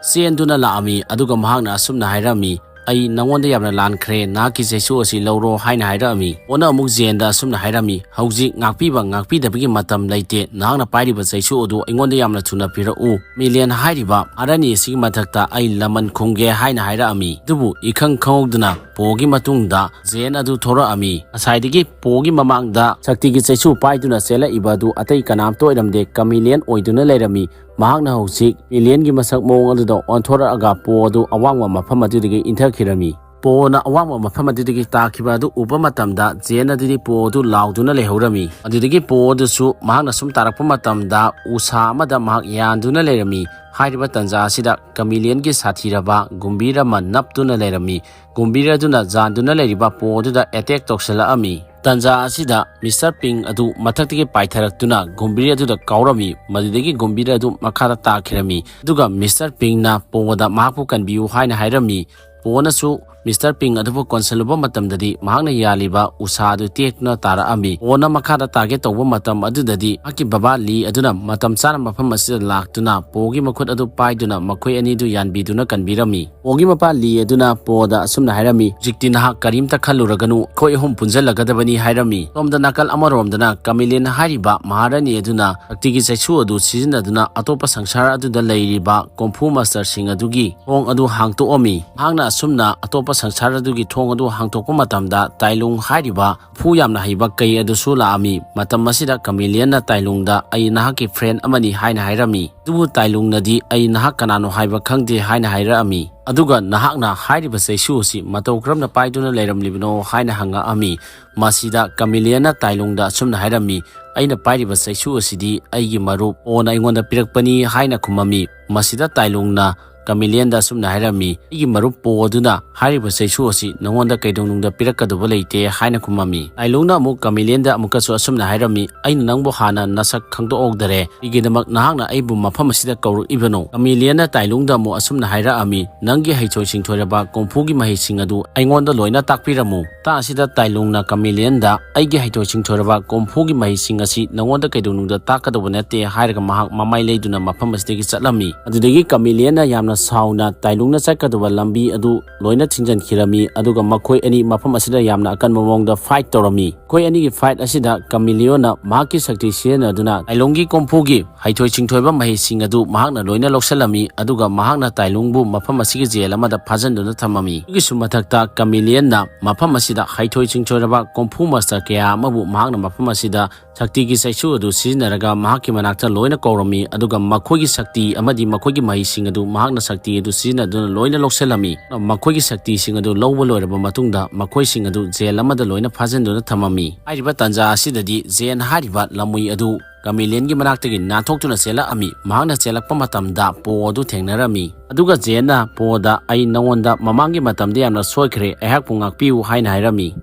ꯆꯦꯟꯗꯨꯅ ꯂꯥꯛꯑꯝꯃꯤ, ꯑꯗꯨꯒ ꯃꯍꯥꯛꯅ ꯑꯁꯨꯝꯅ ꯍꯥꯏꯔꯝꯃꯤ, "ꯑꯩ ꯅꯉꯣꯟꯗ ꯌꯥꯝꯅ ꯂꯥꯟꯈ꯭ꯔꯦ, ꯅꯍꯥꯛꯀꯤ ꯆꯩꯁꯨ ꯑꯁꯤ ꯂꯧꯔꯣ" ꯍꯥꯏꯅ ꯍꯥꯏꯔꯛꯑꯝꯃꯤ꯫ ꯄꯣꯅ ꯑꯃꯨꯛ ꯖꯦꯟꯗ ꯑꯁꯨꯝꯅ ꯍꯥꯏꯔꯝꯃꯤ, "ꯍꯧꯖꯤꯛ ꯉꯥꯛꯄꯤꯕ ꯉꯥꯛꯄꯤꯗꯕꯒꯤ ꯃꯇꯝ ꯂꯩꯇꯦ, ꯅꯍꯥꯛꯅ ꯄꯥꯏꯔꯤꯕ ꯆꯩꯁꯨ ꯑꯗꯨ ꯑꯩꯉꯣꯟꯗ ꯌꯥꯝꯅ ꯊꯨꯅ ꯄꯤꯔꯛꯎ꯫ ꯃꯤꯂꯦꯟ ꯍꯥꯏꯔꯤꯕ ꯃꯍꯥꯔꯥꯅꯤ ꯑꯁꯤꯒꯤ ꯃꯊꯛꯇ ꯑꯩ ꯂꯃꯟ ꯈꯨꯝꯒꯦ" ꯍꯥꯏꯅ ꯍꯥꯏꯔꯛꯑꯝꯃꯤ꯫ ꯑꯗꯨꯕꯨ ꯏꯈꯪ ꯈꯪꯍꯧꯗꯅ ꯄꯣꯒꯤ ꯃꯇꯨꯡꯗ ꯖꯦꯟ ꯑꯗꯨ ꯊꯣꯔꯛꯑꯝꯃꯤ꯫ ꯉꯁꯥꯏꯗꯒꯤ ꯄꯣꯒꯤ ꯃꯃꯥꯡꯗ ꯁꯛꯇꯤꯒꯤ ꯆꯩꯁꯨ ꯄꯥꯏꯗꯨꯅ ꯆꯦꯜꯂꯛꯏꯕ ꯑꯗꯨ ꯑꯇꯩ ꯀꯅꯥꯝꯇ ꯑꯣꯏꯔꯝꯗꯦ, ꯀꯃꯤꯂꯤꯌꯟ ꯑꯣꯏꯗꯨꯅ ꯂꯩꯔꯝꯃꯤ꯫ ꯃꯍꯥꯛꯅ ꯍꯧꯖꯤꯛ ꯃꯤꯂꯤꯌꯟꯒꯤ ꯃꯁꯛ ꯃꯑꯣꯡ ꯑꯗꯨꯗ ꯑꯣꯟꯊꯣꯔꯛꯑꯒ ꯄꯣ ꯑꯗꯨ ꯑꯋꯥꯡꯕ ꯃꯐꯝ ꯑꯗꯨꯗꯒꯤ ꯏꯟꯊꯈꯤꯔꯝꯃꯤ꯫ ꯄꯣꯅ ꯑꯋꯥꯡꯕ ꯃꯐꯝ ꯑꯗꯨꯗꯒꯤ ꯇꯥꯈꯤꯕ ꯑꯗꯨ ꯎꯕ ꯃꯇꯝꯗ ꯖꯦꯟ ꯑꯗꯨꯗꯤ ꯄꯣ ꯑꯗꯨ ꯂꯥꯎꯗꯨꯅ ꯂꯩꯍꯧꯔꯝꯃꯤ꯫ ꯑꯗꯨꯗꯒꯤ ꯄꯣ ꯑꯗꯨꯁꯨ ꯃꯍꯥꯛꯅ ꯁꯨꯝ ꯇꯥꯔꯛꯄ ꯃꯇꯝꯗ ꯎꯁꯥ ꯑꯃꯗ ꯃꯍꯥꯛ ꯌꯥꯟꯗꯨꯅ ꯂꯩꯔꯝꯃꯤ꯫ ꯍꯥꯏꯔꯤꯕ ꯇꯥꯟꯖꯥ ꯑꯁꯤꯗ ꯀꯃꯤꯂꯤꯌꯟꯒꯤ ꯁꯥꯊꯤꯔꯕ ꯒꯨꯝꯕꯤꯔ ꯑꯃ ꯅꯞꯇꯨꯅ ꯂꯩꯔꯝꯃꯤ꯫ ꯒꯨꯝꯕꯤꯔ ꯑꯗꯨꯅ ꯖꯥꯟꯗꯨꯅ ꯂꯩꯔꯤꯕ ꯄꯣ ꯑꯗꯨꯗ ꯑꯦꯇꯦꯛ ꯇꯧꯁꯤꯜꯂꯛꯑꯝꯃꯤ꯫ ꯇꯥꯟꯖꯥ ꯑꯁꯤꯗ ꯃꯤꯁꯇꯔ ꯄꯤꯡ ꯑꯗꯨ ꯃꯊꯛꯇꯒꯤ ꯄꯥꯏꯊꯔꯛꯇꯨꯅ ꯒꯨꯝꯕꯤꯔ ꯑꯗꯨꯗ ꯀꯥꯎꯔꯝꯃꯤ꯫ ꯃꯗꯨꯗꯒꯤ ꯒꯨꯝꯕꯤꯔ ꯑꯗꯨ ꯃꯈꯥꯗ ꯇꯥꯈꯤꯔꯝꯃꯤ꯫ ꯑꯗꯨꯒ ꯃꯤꯁꯇꯔ ꯄꯤꯡꯅ ꯄꯣꯗ ꯃꯍꯥꯛꯄꯨ ꯀꯟꯕꯤꯌꯨ ꯍꯥꯏꯅ ꯍꯥꯏꯔꯝꯃꯤ꯫ ꯄꯣꯅꯁꯨ ꯃꯤꯁꯇꯔ ꯄꯤꯡ ꯑꯗꯨꯕꯨ ꯀꯣꯟꯁꯤꯜꯂꯨꯕ ꯃꯇꯝꯗꯗꯤ ꯃꯍꯥꯛꯅ ꯌꯥꯜꯂꯤꯕ ꯎꯁꯥ ꯑꯗꯨ ꯇꯦꯛꯇꯨꯅ ꯇꯥꯔꯛꯑꯝꯃꯤ꯫ ꯄꯣꯅ ꯃꯈꯥꯗ ꯇꯥꯒꯦ ꯇꯧꯕ ꯃꯇꯝ ꯑꯗꯨꯗꯗꯤ ꯃꯍꯥꯛꯀꯤ ꯕꯕꯥ ꯂꯤ ꯑꯗꯨꯅ ꯃꯇꯝ ꯆꯥꯅ ꯃꯐꯝ ꯑꯁꯤꯗ ꯂꯥꯛꯇꯨꯅ ꯄꯣꯒꯤ ꯃꯈꯨꯠ ꯑꯗꯨ ꯄꯥꯏꯗꯨꯅ ꯃꯈꯣꯏ ꯑꯅꯤꯗꯨ ꯌꯥꯟꯕꯤꯗꯨꯅ ꯀꯟꯕꯤꯔꯝꯃꯤ꯫ ꯄꯣꯒꯤ ꯃꯄꯥ ꯂꯤ ꯑꯗꯨꯅ ꯄꯣꯗ ꯑꯁꯨꯝꯅ ꯍꯥꯏꯔꯝꯃꯤ, "ꯍꯧꯖꯤꯛꯇꯤ ꯅꯍꯥꯛ ꯀꯔꯤꯝꯇ ꯈꯜꯂꯨꯔꯒꯅꯨ, ꯑꯩꯈꯣꯏ ꯑꯍꯨꯝ ꯄꯨꯟꯖꯜꯂꯒꯗꯕꯅꯤ" ꯍꯥꯏꯔꯝꯃꯤ꯫ ꯁꯣꯝꯗ ꯅꯥꯀꯜ ꯑꯃꯔꯣꯝꯗꯅ ꯀꯃꯤꯂꯤꯌꯟ ꯍꯥꯏꯔꯤꯕ ꯃꯍꯥꯔꯥꯅꯤ ꯑꯗꯨꯅ ꯁꯛꯇꯤꯒꯤ ꯆꯩꯁꯨ ꯑꯗꯨ ꯁꯤꯖꯤꯟꯅꯗꯨꯅ ꯑꯇꯣꯞꯄ ꯁꯪꯁꯥꯔ ꯑꯗꯨꯗ ꯂꯩꯔꯤꯕ ꯀꯣꯡꯐꯨ ꯃꯥꯁꯇꯔꯁꯤꯡ ꯑꯗꯨꯒꯤ ꯊꯣꯡ ꯑꯗꯨ ꯍꯥꯡꯇꯣꯛꯑꯝꯃꯤ꯫ ꯃꯍꯥꯛꯅ ꯑꯁꯨꯝꯅ ꯑꯇꯣꯞꯄ ꯁꯪꯁꯥꯔ ꯑꯗꯨꯒꯤ ꯊꯣꯡ ꯑꯗꯨ ꯍꯥꯡꯗꯣꯛꯄ ꯃꯇꯝꯗ ꯇꯥꯏꯂꯨꯡ ꯍꯥꯏꯔꯤꯕ ꯐꯨ ꯌꯥꯝꯅ ꯍꯩꯕ ꯀꯩ ꯑꯗꯨꯁꯨ ꯂꯥꯛꯑꯝꯃꯤ꯫ ꯃꯇꯝ ꯑꯁꯤꯗ ꯀꯃꯤꯂꯤꯌꯟꯅ ꯇꯥꯏꯂꯨꯡꯗ "ꯑꯩ ꯅꯍꯥꯛꯀꯤ friend ꯑꯃꯅꯤ" ꯍꯥꯏꯅ ꯍꯥꯏꯔꯝꯃꯤ꯫ ꯑꯗꯨꯕꯨ ꯇꯥꯏꯂꯨꯡꯅꯗꯤ "ꯑꯩ ꯅꯍꯥꯛ ꯀꯅꯥꯅꯣ ꯍꯥꯏꯕ ꯈꯪꯗꯦ" ꯍꯥꯏꯅ ꯍꯥꯏꯔꯛꯑꯝꯃꯤ꯫ ꯑꯗꯨꯒ "ꯅꯍꯥꯛꯅ ꯍꯥꯏꯔꯤꯕ ꯆꯩꯁꯨ ꯑꯁꯤ ꯃꯇꯧ ꯀꯔꯝꯅ ꯄꯥꯏꯗꯨꯅ ꯂꯩꯔꯝꯂꯤꯕꯅꯣ?" ꯍꯥꯏꯅ ꯍꯪꯉꯛꯑꯝꯃꯤ꯫ ꯃꯁꯤꯗ ꯀꯃꯤꯂꯤꯌꯟꯅ ꯇꯥꯏꯂꯨꯡꯗ ꯑꯁꯨꯝꯅ ꯍꯥꯏꯔꯝꯃꯤ, "ꯑꯩꯅ ꯄꯥꯏꯔꯤꯕ ꯆꯩꯁꯨ ꯑꯁꯤꯗꯤ ꯑꯩꯒꯤ ꯃꯔꯨꯞ ꯄꯣꯅ ꯑꯩꯉꯣꯟꯗ ꯄꯤꯔꯛꯄꯅꯤ" ꯍꯥꯏꯅ ꯈꯨꯝꯃꯝꯃꯤ꯫ ꯃꯁꯤꯗ ꯇꯥꯏꯂꯨꯡꯅ ꯀꯃꯤꯂꯤꯌꯟꯗ ꯑꯁꯨꯝꯅ ꯍꯥꯏꯔꯝꯃꯤ, "ꯑꯩꯒꯤ ꯃꯔꯨꯞ ꯄꯣ ꯑꯗꯨꯅ ꯍꯥꯏꯔꯤꯕ ꯆꯩꯁꯨ ꯑꯁꯤ ꯅꯉꯣꯟꯗ ꯀꯩꯗꯧꯅꯨꯡꯗ ꯄꯤꯔꯛꯀꯗꯧꯕ ꯂꯩꯇꯦ" ꯍꯥꯏꯅ ꯈꯨꯝꯃꯝꯃꯤ꯫ ꯇꯥꯏꯂꯨꯡꯅ ꯑꯃꯨꯛ ꯀꯃꯤꯂꯤꯌꯟꯗ ꯑꯃꯨꯛꯀꯁꯨ ꯑꯁꯨꯝꯅ ꯍꯥꯏꯔꯝꯃꯤ, "ꯑꯩꯅ ꯅꯪꯕꯨ ꯍꯥꯟꯅ ꯅꯁꯛ ꯈꯪꯗꯣꯛꯍꯧꯗꯔꯦ꯫ ꯀꯔꯤꯒꯤꯗꯃꯛ ꯅꯍꯥꯛꯅ ꯑꯩꯕꯨ ꯃꯐꯝ ꯑꯁꯤꯗ ꯀꯧꯔꯛꯏꯕꯅꯣ?" ꯀꯃꯤꯂꯤꯌꯟꯅ ꯇꯥꯏꯂꯨꯡꯗ ꯑꯃꯨꯛ ꯑꯁꯨꯝꯅ ꯍꯥꯏꯔꯛꯑꯝꯃꯤ, "ꯅꯪꯒꯤ ꯍꯩꯊꯣꯏ ꯁꯤꯡꯊꯣꯏꯔꯕ ꯀꯣꯡꯐꯨꯒꯤ ꯃꯍꯩꯁꯤꯡ ꯑꯗꯨ ꯑꯩꯉꯣꯟꯗ ꯂꯣꯏꯅ ꯇꯥꯛꯄꯤꯔꯝꯃꯨ"꯫ ꯃꯇꯥꯡ ꯑꯁꯤꯗ ꯇꯥꯏꯂꯨꯡꯅ ꯀꯃꯤꯂꯤꯌꯟꯗ "ꯑꯩꯒꯤ ꯍꯩꯊꯣꯏ ꯁꯤꯡꯊꯣꯏꯔꯕ ꯀꯣꯡꯐꯨꯒꯤ ꯃꯍꯩꯁꯤꯡ ꯑꯁꯤ ꯅꯉꯣꯟꯗ ꯀꯩꯗꯧꯅꯨꯡꯗ ꯇꯥꯛꯀꯗꯧꯕ ꯅꯠꯇꯦ" ꯍꯥꯏꯔꯒ ꯃꯍꯥꯛ ꯃꯃꯥꯏ ꯂꯩꯗꯨꯅ ꯃꯐꯝ ꯑꯁꯤꯗꯒꯤ ꯆꯠꯂꯝꯃꯤ꯫ ꯑꯗꯨꯗꯒꯤ ꯀꯃꯤꯂꯤꯌꯟꯅ ꯌꯥꯝꯅ ꯁꯥꯎꯅ ꯇꯥꯏꯂꯨꯡꯅ ꯆꯠꯀꯗꯧꯕ ꯂꯝꯕꯤ ꯑꯗꯨ ꯂꯣꯏꯅ ꯊꯤꯡꯖꯤꯟꯈꯤꯔꯝꯃꯤ, ꯑꯗꯨꯒ ꯃꯈꯣꯏ ꯑꯅꯤ ꯃꯐꯝ ꯑꯁꯤꯗ ꯌꯥꯝꯅ ꯑꯀꯟꯕ ꯃꯑꯣꯡꯗ fight ꯇꯧꯔꯝꯃꯤ꯫ ꯃꯈꯣꯏ ꯑꯅꯤꯒꯤ fight ꯑꯁꯤꯗ ꯀꯃꯤꯂꯤꯌꯟꯅ ꯃꯍꯥꯛꯀꯤ ꯁꯛꯇꯤ ꯁꯤꯖꯤꯟꯅꯗꯨꯅ ꯇꯥꯏꯂꯨꯡꯒꯤ ꯀꯣꯡꯐꯨꯒꯤ ꯍꯩꯊꯣꯏ ꯁꯤꯡꯊꯣꯏꯕ ꯃꯍꯩꯁꯤꯡ ꯑꯗꯨ ꯃꯍꯥꯛꯅ ꯂꯣꯏꯅ ꯂꯧꯁꯤꯜꯂꯝꯃꯤ, ꯑꯗꯨꯒ ꯃꯍꯥꯛꯅ ꯇꯥꯏꯂꯨꯡꯕꯨ ꯃꯐꯝ ꯑꯁꯤꯒꯤ ꯖꯦꯜ ꯑꯃꯗ ꯐꯥꯖꯤꯟꯗꯨꯅ ꯊꯝꯃꯝꯃꯤ꯫ ꯑꯗꯨꯒꯤꯁꯨ ꯃꯊꯛꯇ ꯀꯃꯤꯂꯤꯌꯟꯅ ꯃꯐꯝ ꯑꯁꯤꯗ ꯍꯩꯊꯣꯏ ꯁꯤꯡꯊꯣꯏꯔꯕ ꯀꯣꯡꯐꯨ ꯃꯥꯁꯇꯔ ꯀꯌꯥ ꯑꯃꯕꯨ ꯃꯍꯥꯛꯅ ꯃꯐꯝ ꯑꯁꯤꯗ ꯁꯛꯇꯤꯒꯤ ꯆꯩꯁꯨ ꯑꯗꯨ ꯁꯤꯖꯤꯟꯅꯔꯒ ꯃꯍꯥꯛꯀꯤ ꯃꯅꯥꯛꯇ ꯂꯣꯏꯅ ꯀꯧꯔꯝꯃꯤ, ꯑꯗꯨꯒ ꯃꯈꯣꯏꯒꯤ ꯁꯛꯇꯤ ꯑꯃꯗꯤ ꯃꯈꯣꯏꯒꯤ ꯃꯍꯩꯁꯤꯡ ꯑꯗꯨ ꯃꯍꯥꯛꯅ ꯁꯛꯇꯤ ꯑꯗꯨ ꯁꯤꯖꯤꯟꯅꯗꯨꯅ ꯂꯣꯏꯅ ꯂꯧꯁꯤꯜꯂꯝꯃꯤ꯫ ꯃꯈꯣꯏꯒꯤ ꯁꯛꯇꯤꯁꯤꯡ ꯑꯗꯨ ꯂꯧꯕ ꯂꯣꯏꯔꯕ ꯃꯇꯨꯡꯗ ꯃꯈꯣꯏꯁꯤꯡ ꯑꯗꯨ ꯖꯦꯜ ꯑꯃꯗ ꯂꯣꯏꯅ ꯐꯥꯖꯤꯟꯗꯨꯅ ꯊꯝꯃꯝꯃꯤ꯫ ꯍꯥꯏꯔꯤꯕ ꯇꯥꯟꯖꯥ ꯑꯁꯤꯗꯗꯤ ꯖꯦꯟ ꯍꯥꯏꯔꯤꯕ ꯂꯝꯃꯨꯏ ꯑꯗꯨ ꯀꯃꯤꯂꯤꯌꯟꯒꯤ ꯃꯅꯥꯛꯇꯒꯤ ꯅꯥꯟꯊꯣꯛꯇꯨꯅ ꯆꯦꯜꯂꯛꯑꯝꯃꯤ꯫ ꯃꯍꯥꯛꯅ ꯆꯦꯜꯂꯛꯄ ꯃꯇꯝꯗ ꯄꯣ ꯑꯗꯨ ꯊꯦꯡꯅꯔꯝꯃꯤ꯫ ꯑꯗꯨꯒ ꯖꯦꯟꯅ ꯄꯣꯗ, "ꯑꯩ ꯅꯉꯣꯟꯗ ꯃꯃꯥꯡꯒꯤ ꯃꯇꯝꯗ ꯌꯥꯝꯅ ꯁꯣꯏꯈ꯭ꯔꯦ, ꯑꯩꯍꯥꯛꯄꯨ ꯉꯥꯛꯄꯤꯌꯨ" ꯍꯥꯏꯅ ꯍꯥꯏꯔꯝꯃꯤ꯫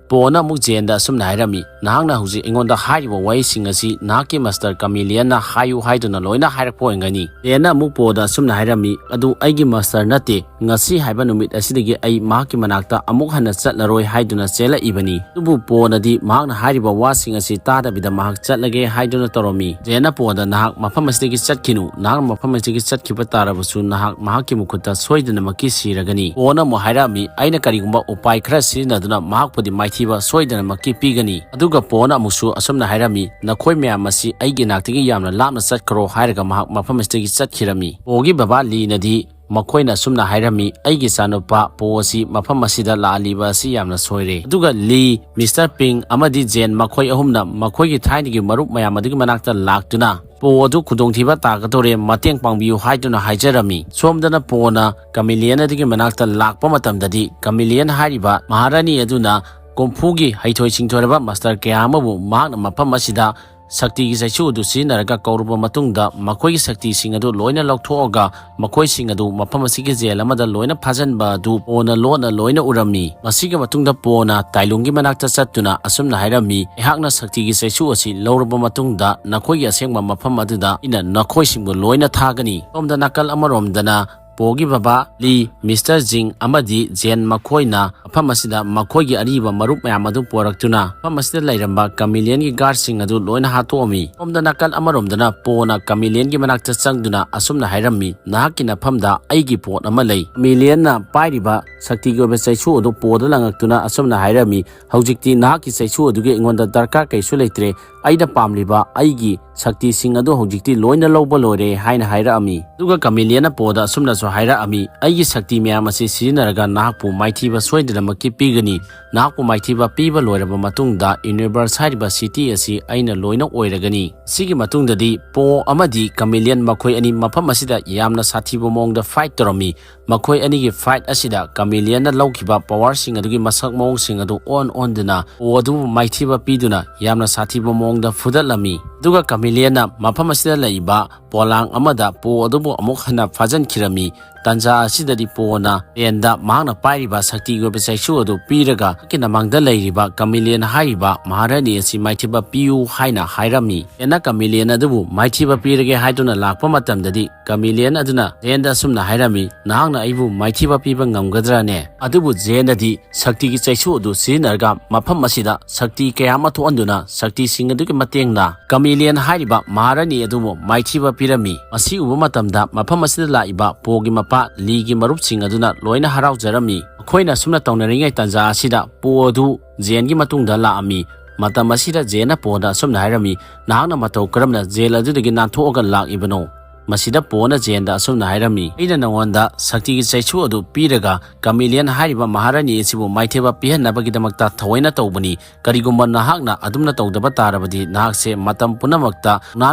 ꯄꯣꯅ ꯑꯃꯨꯛ ꯖꯦꯟꯗ ꯑꯁꯨꯝꯅ ꯍꯥꯏꯔꯝꯃꯤ, "ꯅꯍꯥꯛꯅ ꯍꯧꯖꯤꯛ ꯑꯩꯉꯣꯟꯗ ꯍꯥꯏꯔꯤꯕ ꯋꯥꯍꯩꯁꯤꯡ ꯑꯁꯤ ꯅꯍꯥꯛꯀꯤ ꯃꯥꯁꯇꯔ ꯀꯃꯤꯂꯤꯌꯟꯅ ꯍꯥꯏꯌꯨ ꯍꯥꯏꯗꯨꯅ ꯂꯣꯏꯅ ꯍꯥꯏꯔꯛꯄ ꯑꯣꯏꯔꯝꯒꯅꯤ"꯫ ꯖꯦꯟꯅ ꯑꯃꯨꯛ ꯄꯣꯗ ꯑꯁꯨꯝꯅ ꯍꯥꯏꯔꯝꯃꯤ, "ꯑꯗꯨ ꯑꯩꯒꯤ ꯃꯥꯁꯇꯔ ꯅꯠꯇꯦ꯫ ꯉꯁꯤ ꯍꯥꯏꯕ ꯅꯨꯃꯤꯠ ꯑꯁꯤꯗꯒꯤ ꯑꯩ ꯃꯍꯥꯛꯀꯤ ꯃꯅꯥꯛꯇ ꯑꯃꯨꯛ ꯍꯟꯅ ꯆꯠꯂꯔꯣꯏ" ꯍꯥꯏꯗꯨꯅ ꯆꯦꯜꯂꯛꯏꯕꯅꯤ꯫ ꯑꯗꯨꯕꯨ ꯄꯣꯅꯗꯤ ꯃꯍꯥꯛꯅ ꯍꯥꯏꯔꯤꯕ ꯋꯥꯁꯤꯡ ꯑꯁꯤ ꯇꯥꯗꯕꯤꯗ ꯃꯍꯥꯛ ꯆꯠꯂꯒꯦ ꯍꯥꯏꯗꯨꯅ ꯇꯧꯔꯝꯃꯤ꯫ ꯖꯦꯟꯅ ꯄꯣꯗ, "ꯅꯍꯥꯛ ꯃꯐꯝ ꯑꯁꯤꯗꯒꯤ ꯆꯠꯈꯤꯅꯨ꯫ ꯅꯍꯥꯛ ꯃꯐꯝ ꯑꯁꯤꯗꯒꯤ ꯆꯠꯈꯤꯕ ꯇꯥꯔꯕꯁꯨ ꯅꯍꯥꯛ ꯃꯍꯥꯛꯀꯤ ꯃꯈꯨꯠꯇ ꯁꯣꯏꯗꯅꯃꯛꯀꯤ ꯁꯤꯔꯒꯅꯤ"꯫ ꯄꯣꯅ ꯑꯃꯨꯛ ꯍꯥꯏꯔꯛꯑꯝꯃꯤ, "ꯑꯩꯅ ꯀꯔꯤꯒꯨꯝꯕ ꯎꯄꯥꯏ ꯈꯔ ꯁꯤꯖꯤꯟꯅꯗꯨꯅ ꯃꯍꯥꯛꯄꯨꯗꯤ ꯃꯥꯏꯊꯤꯕ ꯁꯣꯏꯗꯅꯃꯛꯀꯤ ꯄꯤꯒꯅꯤ"꯫ ꯑꯗꯨꯒ ꯄꯣꯅ ꯑꯃꯨꯛꯁꯨ ꯑꯁꯨꯝꯅ ꯍꯥꯏꯔꯝꯃꯤ, "ꯅꯈꯣꯏ ꯃꯌꯥꯝ ꯑꯁꯤ ꯑꯩꯒꯤ ꯅꯥꯛꯇꯒꯤ ꯌꯥꯝꯅ ꯂꯥꯞꯅ ꯆꯠꯈ꯭ꯔꯣ" ꯍꯥꯏꯔꯒ ꯃꯍꯥꯛ ꯃꯐꯝ ꯑꯁꯤꯗꯒꯤ ꯆꯠꯈꯤꯔꯝꯃꯤ꯫ ꯄꯣꯒꯤ ꯕꯕꯥ ꯂꯤꯅꯗꯤ ꯃꯈꯣꯏꯅ ꯑꯁꯨꯝꯅ ꯍꯥꯏꯔꯝꯃꯤ, "ꯑꯩꯒꯤ ꯏꯆꯥꯅꯨꯄꯥ ꯄꯣ ꯑꯁꯤ ꯃꯐꯝ ꯑꯁꯤꯗ ꯂꯥꯛꯍꯜꯂꯤꯕ ꯑꯁꯤ ꯌꯥꯝꯅ ꯁꯣꯏꯔꯦ"꯫ ꯑꯗꯨꯒ ꯂꯤ, ꯃꯤꯁꯇꯔ ꯄꯤꯡ ꯑꯃꯗꯤ ꯖꯦꯟ, ꯃꯈꯣꯏ ꯑꯍꯨꯝꯅ ꯃꯈꯣꯏꯒꯤ ꯊꯥꯏꯅꯒꯤ ꯃꯔꯨꯞ ꯃꯌꯥꯝ ꯑꯗꯨꯒꯤ ꯃꯅꯥꯛꯇ ꯂꯥꯛꯇꯨꯅ ꯄꯣ ꯑꯗꯨ ꯈꯨꯗꯣꯡꯊꯤꯕ ꯇꯥꯒꯗꯧꯔꯦ, ꯃꯇꯦꯡ ꯄꯥꯡꯕꯤꯌꯨ ꯍꯥꯏꯗꯨꯅ ꯍꯥꯏꯖꯔꯝꯃꯤ꯫ ꯁꯣꯝꯗꯅ ꯄꯣꯅ ꯀꯃꯤꯂꯤꯌꯟ ꯑꯗꯨꯒꯤ ꯃꯅꯥꯛꯇ ꯂꯥꯛꯄ ꯃꯇꯝꯗꯗꯤ, ꯀꯃꯤꯂꯤꯌꯟ ꯍꯥꯏꯔꯤꯕ ꯃꯍꯥꯔꯥꯅꯤ ꯑꯗꯨꯅ ꯀꯨꯝꯐꯨꯒꯤ ꯍꯩꯊꯣꯏ ꯁꯤꯡꯊꯣꯏꯔꯕ ꯃꯥꯁꯇꯔ ꯀꯌꯥ ꯑꯃꯕꯨ ꯃꯍꯥꯛꯅ ꯃꯐꯝ ꯑꯁꯤꯗ ꯁꯛꯇꯤꯒꯤ ꯆꯩꯁꯨ ꯑꯗꯨ ꯁꯤꯖꯤꯟꯅꯔꯒ ꯀꯧꯔꯕ ꯃꯇꯨꯡꯗ, ꯃꯈꯣꯏꯒꯤ ꯁꯛꯇꯤꯁꯤꯡ ꯑꯗꯨ ꯂꯣꯏꯅ ꯂꯧꯊꯣꯛꯑꯒ ꯃꯈꯣꯏꯁꯤꯡ ꯑꯗꯨ ꯃꯐꯝ ꯑꯁꯤꯒꯤ ꯖꯦꯜ ꯑꯃꯗ ꯂꯣꯏꯅ ꯐꯥꯖꯤꯟꯕ ꯑꯗꯨ ꯄꯣꯅ ꯂꯣꯟꯅ ꯂꯣꯏꯅ ꯎꯔꯝꯃꯤ꯫ ꯃꯁꯤꯒꯤ ꯃꯇꯨꯡꯗ ꯄꯣꯅ ꯇꯥꯏꯂꯨꯡꯒꯤ ꯃꯅꯥꯛꯇ ꯆꯠꯇꯨꯅ ꯑꯁꯨꯝꯅ ꯍꯥꯏꯔꯝꯃꯤ, "ꯑꯩꯍꯥꯛꯅ ꯁꯛꯇꯤꯒꯤ ꯆꯩꯁꯨ ꯑꯁꯤ ꯂꯧꯔꯕ ꯃꯇꯨꯡꯗ, ꯅꯈꯣꯏꯒꯤ ꯑꯁꯦꯡꯕ ꯃꯐꯝ ꯑꯗꯨꯗ ꯑꯩꯅ ꯅꯈꯣꯏꯁꯤꯡꯕꯨ ꯂꯣꯏꯅ ꯊꯥꯒꯅꯤ"꯫ ꯁꯣꯝꯗ ꯅꯥꯀꯜ ꯑꯃꯔꯣꯝꯗꯅ ꯄꯣꯒꯤ ꯕꯕꯥ ꯂꯤ, ꯃꯤꯁꯇꯔ ꯖꯤꯡ ꯑꯃꯗꯤ ꯖꯦꯟ ꯃꯈꯣꯏꯅ ꯃꯐꯝ ꯑꯁꯤꯗ ꯃꯈꯣꯏꯒꯤ ꯑꯔꯤꯕ ꯃꯔꯨꯞ ꯃꯌꯥꯝ ꯑꯗꯨ ꯄꯨꯔꯛꯇꯨꯅ ꯃꯐꯝ ꯑꯁꯤꯗ ꯂꯩꯔꯝꯕ ꯀꯃꯤꯂꯤꯌꯟꯒꯤ ꯒꯥꯔꯗꯁꯤꯡ ꯑꯗꯨ ꯂꯣꯏꯅ ꯍꯥꯠꯇꯣꯛꯑꯝꯃꯤ꯫ ꯁꯣꯝꯗ ꯅꯥꯀꯜ ꯑꯃꯔꯣꯝꯗꯅ ꯄꯣꯅ ꯀꯃꯤꯂꯤꯌꯟꯒꯤ ꯃꯅꯥꯛꯇ ꯆꯪꯗꯨꯅ ꯑꯁꯨꯝꯅ ꯍꯥꯏꯔꯝꯃꯤ, "ꯅꯍꯥꯛꯀꯤ ꯅꯐꯝꯗ ꯑꯩꯒꯤ ꯄꯣꯠ ꯑꯃ ꯂꯩ"꯫ ꯀꯃꯤꯂꯤꯌꯟꯅ ꯄꯥꯏꯔꯤꯕ ꯁꯛꯇꯤꯒꯤ ꯑꯣꯏꯕ ꯆꯩꯁꯨ ꯑꯗꯨ ꯄꯣꯗ ꯂꯪꯉꯛꯇꯨꯅ ꯑꯁꯨꯝꯅ ꯍꯥꯏꯔꯝꯃꯤ, "ꯍꯧꯖꯤꯛꯇꯤ ꯅꯍꯥꯛꯀꯤ ꯆꯩꯁꯨ ꯑꯗꯨꯒꯤ ꯑꯩꯉꯣꯟꯗ ꯗꯔꯀꯥꯔ ꯀꯩꯁꯨ ꯂꯩꯇ꯭ꯔꯦ꯫ ꯑꯩꯅ ꯄꯥꯝꯂꯤꯕ ꯑꯩꯒꯤ ꯁꯛꯇꯤꯁꯤꯡ ꯑꯗꯨ ꯍꯧꯖꯤꯛꯇꯤ ꯂꯣꯏꯅ ꯂꯧꯕ ꯂꯣꯏꯔꯦ" ꯍꯥꯏꯅ ꯍꯥꯏꯔꯛꯑꯝꯃꯤ꯫ ꯑꯗꯨꯒ ꯀꯃꯤꯂꯤꯌꯟꯅ ꯄꯣꯗ ꯑꯁꯨꯝꯅꯁꯨ ꯍꯥꯏꯔꯛꯑꯝꯃꯤ, "ꯑꯩꯒꯤ ꯁꯛꯇꯤ ꯃꯌꯥꯝ ꯑꯁꯤ ꯁꯤꯖꯤꯟꯅꯔꯒ ꯅꯍꯥꯛꯄꯨ ꯃꯥꯏꯊꯤꯕ ꯁꯣꯏꯗꯅꯃꯛꯀꯤ ꯄꯤꯒꯅꯤ꯫ ꯅꯍꯥꯛꯄꯨ ꯃꯥꯏꯊꯤꯕ ꯄꯤꯕ ꯂꯣꯏꯔꯕ ꯃꯇꯨꯡꯗ ꯌꯨꯅꯤꯚꯔꯁ ꯍꯥꯏꯔꯤꯕ ꯁꯤꯇꯤ ꯑꯁꯤ ꯑꯩꯅ ꯂꯣꯏꯅ ꯑꯣꯏꯔꯒꯅꯤ"꯫ ꯁꯤꯒꯤ ꯃꯇꯨꯡꯗꯗꯤ ꯄꯣ ꯑꯃꯗꯤ ꯀꯃꯤꯂꯤꯌꯟ ꯃꯈꯣꯏ ꯑꯅꯤ ꯃꯐꯝ ꯑꯁꯤꯗ ꯌꯥꯝꯅ ꯁꯥꯊꯤꯕ ꯃꯑꯣꯡꯗ ꯐꯥꯏꯠ ꯇꯧꯔꯝꯃꯤ꯫ ꯃꯈꯣꯏ ꯑꯅꯤꯒꯤ ꯐꯥꯏꯠ ꯑꯁꯤꯗ ꯀꯃꯤꯂꯤꯌꯟꯅ ꯂꯧꯈꯤꯕ ꯄꯋꯥꯔꯁꯤꯡ ꯑꯗꯨꯒꯤ ꯃꯁꯛ ꯃꯑꯣꯡꯁꯤꯡ ꯑꯗꯨ ꯑꯣꯟ ꯑꯣꯟꯗꯨꯅ ꯄꯣ ꯑꯗꯨꯕꯨ ꯃꯥꯏꯊꯤꯕ ꯄꯤꯗꯨꯅ ꯌꯥꯝꯅ ꯁꯥꯊꯤꯕ ꯃꯑꯣꯡꯗ ꯐꯨꯗꯠꯂꯝꯃꯤ꯫ ꯑꯗꯨꯒ ꯀꯃꯤꯂꯤꯌꯟꯅ ꯃꯐꯝ ꯑꯁꯤꯗ ꯂꯩꯕ ꯄꯣꯂꯥꯡ ꯑꯃꯗ ꯄꯣ ꯑꯗꯨꯕꯨ ꯑꯃꯨꯛ ꯍꯟꯅ ꯐꯥꯖꯤꯟꯈꯤꯔꯝꯃꯤ꯫ ꯇꯥꯟꯖꯥ ꯑꯁꯤꯗꯗꯤ ꯄꯣꯅ ꯖꯦꯟꯗ ꯃꯍꯥꯛꯅ ꯄꯥꯏꯔꯤꯕ ꯁꯛꯇꯤꯒꯤ ꯑꯣꯏꯕ ꯆꯩꯁꯨ ꯑꯗꯨ ꯄꯤꯔꯒ ꯃꯍꯥꯛꯀꯤ ꯃꯃꯥꯡꯗ ꯂꯩꯔꯤꯕ ꯀꯃꯤꯂꯤꯌꯟ ꯍꯥꯏꯔꯤꯕ ꯃꯍꯥꯔꯥꯅꯤ ꯑꯁꯤ ꯃꯥꯏꯊꯤꯕ ꯄꯤꯌꯨ ꯍꯥꯏꯅ ꯍꯥꯏꯔꯝꯃꯤ꯫ ꯖꯦꯟꯅ ꯀꯃꯤꯂꯤꯌꯟ ꯑꯗꯨꯕꯨ ꯃꯥꯏꯊꯤꯕ ꯄꯤꯔꯒꯦ ꯍꯥꯏꯗꯨꯅ ꯂꯥꯛꯄ ꯃꯇꯝꯗꯗꯤ ꯀꯃꯤꯂꯤꯌꯟ ꯑꯗꯨꯅ ꯖꯦꯟꯗ ꯑꯁꯨꯝꯅ ꯍꯥꯏꯔꯝꯃꯤ, "ꯅꯍꯥꯛꯅ ꯑꯩꯕꯨ ꯃꯥꯏꯊꯤꯕ ꯄꯤꯕ ꯉꯝꯒꯗ꯭ꯔꯥꯅꯦ?" ꯑꯗꯨꯕꯨ ꯖꯦꯟꯗꯗꯤ ꯁꯛꯇꯤꯒꯤ ꯆꯩꯁꯨ ꯑꯗꯨ ꯁꯤꯖꯤꯟꯅꯔꯒ ꯃꯐꯝ ꯑꯁꯤꯗ ꯁꯛꯇꯤ ꯀꯌꯥ ꯑꯃ ꯊꯣꯛꯍꯟꯗꯨꯅ ꯁꯛꯇꯤꯁꯤꯡ ꯑꯗꯨꯒꯤ ꯃꯇꯦꯡꯅ ꯀꯃꯤꯂꯤꯌꯟ ꯍꯥꯏꯔꯤꯕ ꯃꯍꯥꯔꯥꯅꯤ ꯑꯗꯨꯕꯨ ꯃꯥꯏꯊꯤꯕ ꯄꯤꯔꯝꯃꯤ꯫ ꯃꯁꯤ ꯎꯕ ꯃꯇꯝꯗ ꯃꯐꯝ ꯑꯁꯤꯗ ꯂꯥꯛꯏꯕ ꯄꯣꯒꯤ ꯃꯄꯥ ꯂꯤꯒꯤ ꯃꯔꯨꯞꯁꯤꯡ ꯑꯗꯨꯅ ꯂꯣꯏꯅ ꯍꯔꯥꯎꯖꯔꯝꯃꯤ꯫ ꯃꯈꯣꯏꯅ ꯑꯁꯨꯝꯅ ꯇꯧꯅꯔꯤꯉꯩ ꯇꯥꯟꯖꯥ ꯑꯁꯤꯗ ꯄꯣ ꯑꯗꯨ ꯖꯦꯟꯒꯤ ꯃꯇꯨꯡꯗ ꯂꯥꯛꯑꯝꯃꯤ꯫ ꯃꯇꯝ ꯑꯁꯤꯗ ꯖꯦꯟꯅ ꯄꯣꯗ ꯑꯁꯨꯝꯅ ꯍꯥꯏꯔꯝꯃꯤ, "ꯅꯍꯥꯛꯅ ꯃꯇꯧ ꯀꯔꯝꯅ ꯖꯦꯜ ꯑꯗꯨꯗꯒꯤ ꯅꯥꯟꯊꯣꯛꯑꯒ ꯂꯥꯛꯏꯕꯅꯣ?" ꯃꯁꯤꯗ ꯄꯣꯅ ꯖꯦꯟꯗ ꯑꯁꯨꯝꯅ ꯍꯥꯏꯔꯝꯃꯤ, "ꯑꯩꯅ ꯅꯉꯣꯟꯗ ꯁꯛꯇꯤꯒꯤ ꯆꯩꯁꯨ ꯑꯗꯨ ꯄꯤꯔꯒ ꯀꯃꯤꯂꯤꯌꯟ ꯍꯥꯏꯔꯤꯕ ꯃꯍꯥꯔꯥꯅꯤ ꯑꯁꯤꯕꯨ ꯃꯥꯏꯊꯤꯕ ꯄꯤꯍꯟꯅꯕꯒꯤꯗꯃꯛꯇ ꯊꯑꯣꯏꯅ ꯇꯧꯕꯅꯤ꯫ ꯀꯔꯤꯒꯨꯝꯕ ꯅꯍꯥꯛꯅ ꯑꯗꯨꯝꯅ ꯇꯧꯗꯕ ꯇꯥꯔꯕꯗꯤ ꯅꯍꯥꯛꯁꯦ ꯃꯇꯝ ꯄꯨꯝꯅꯃꯛꯇ ꯊꯧꯅꯥ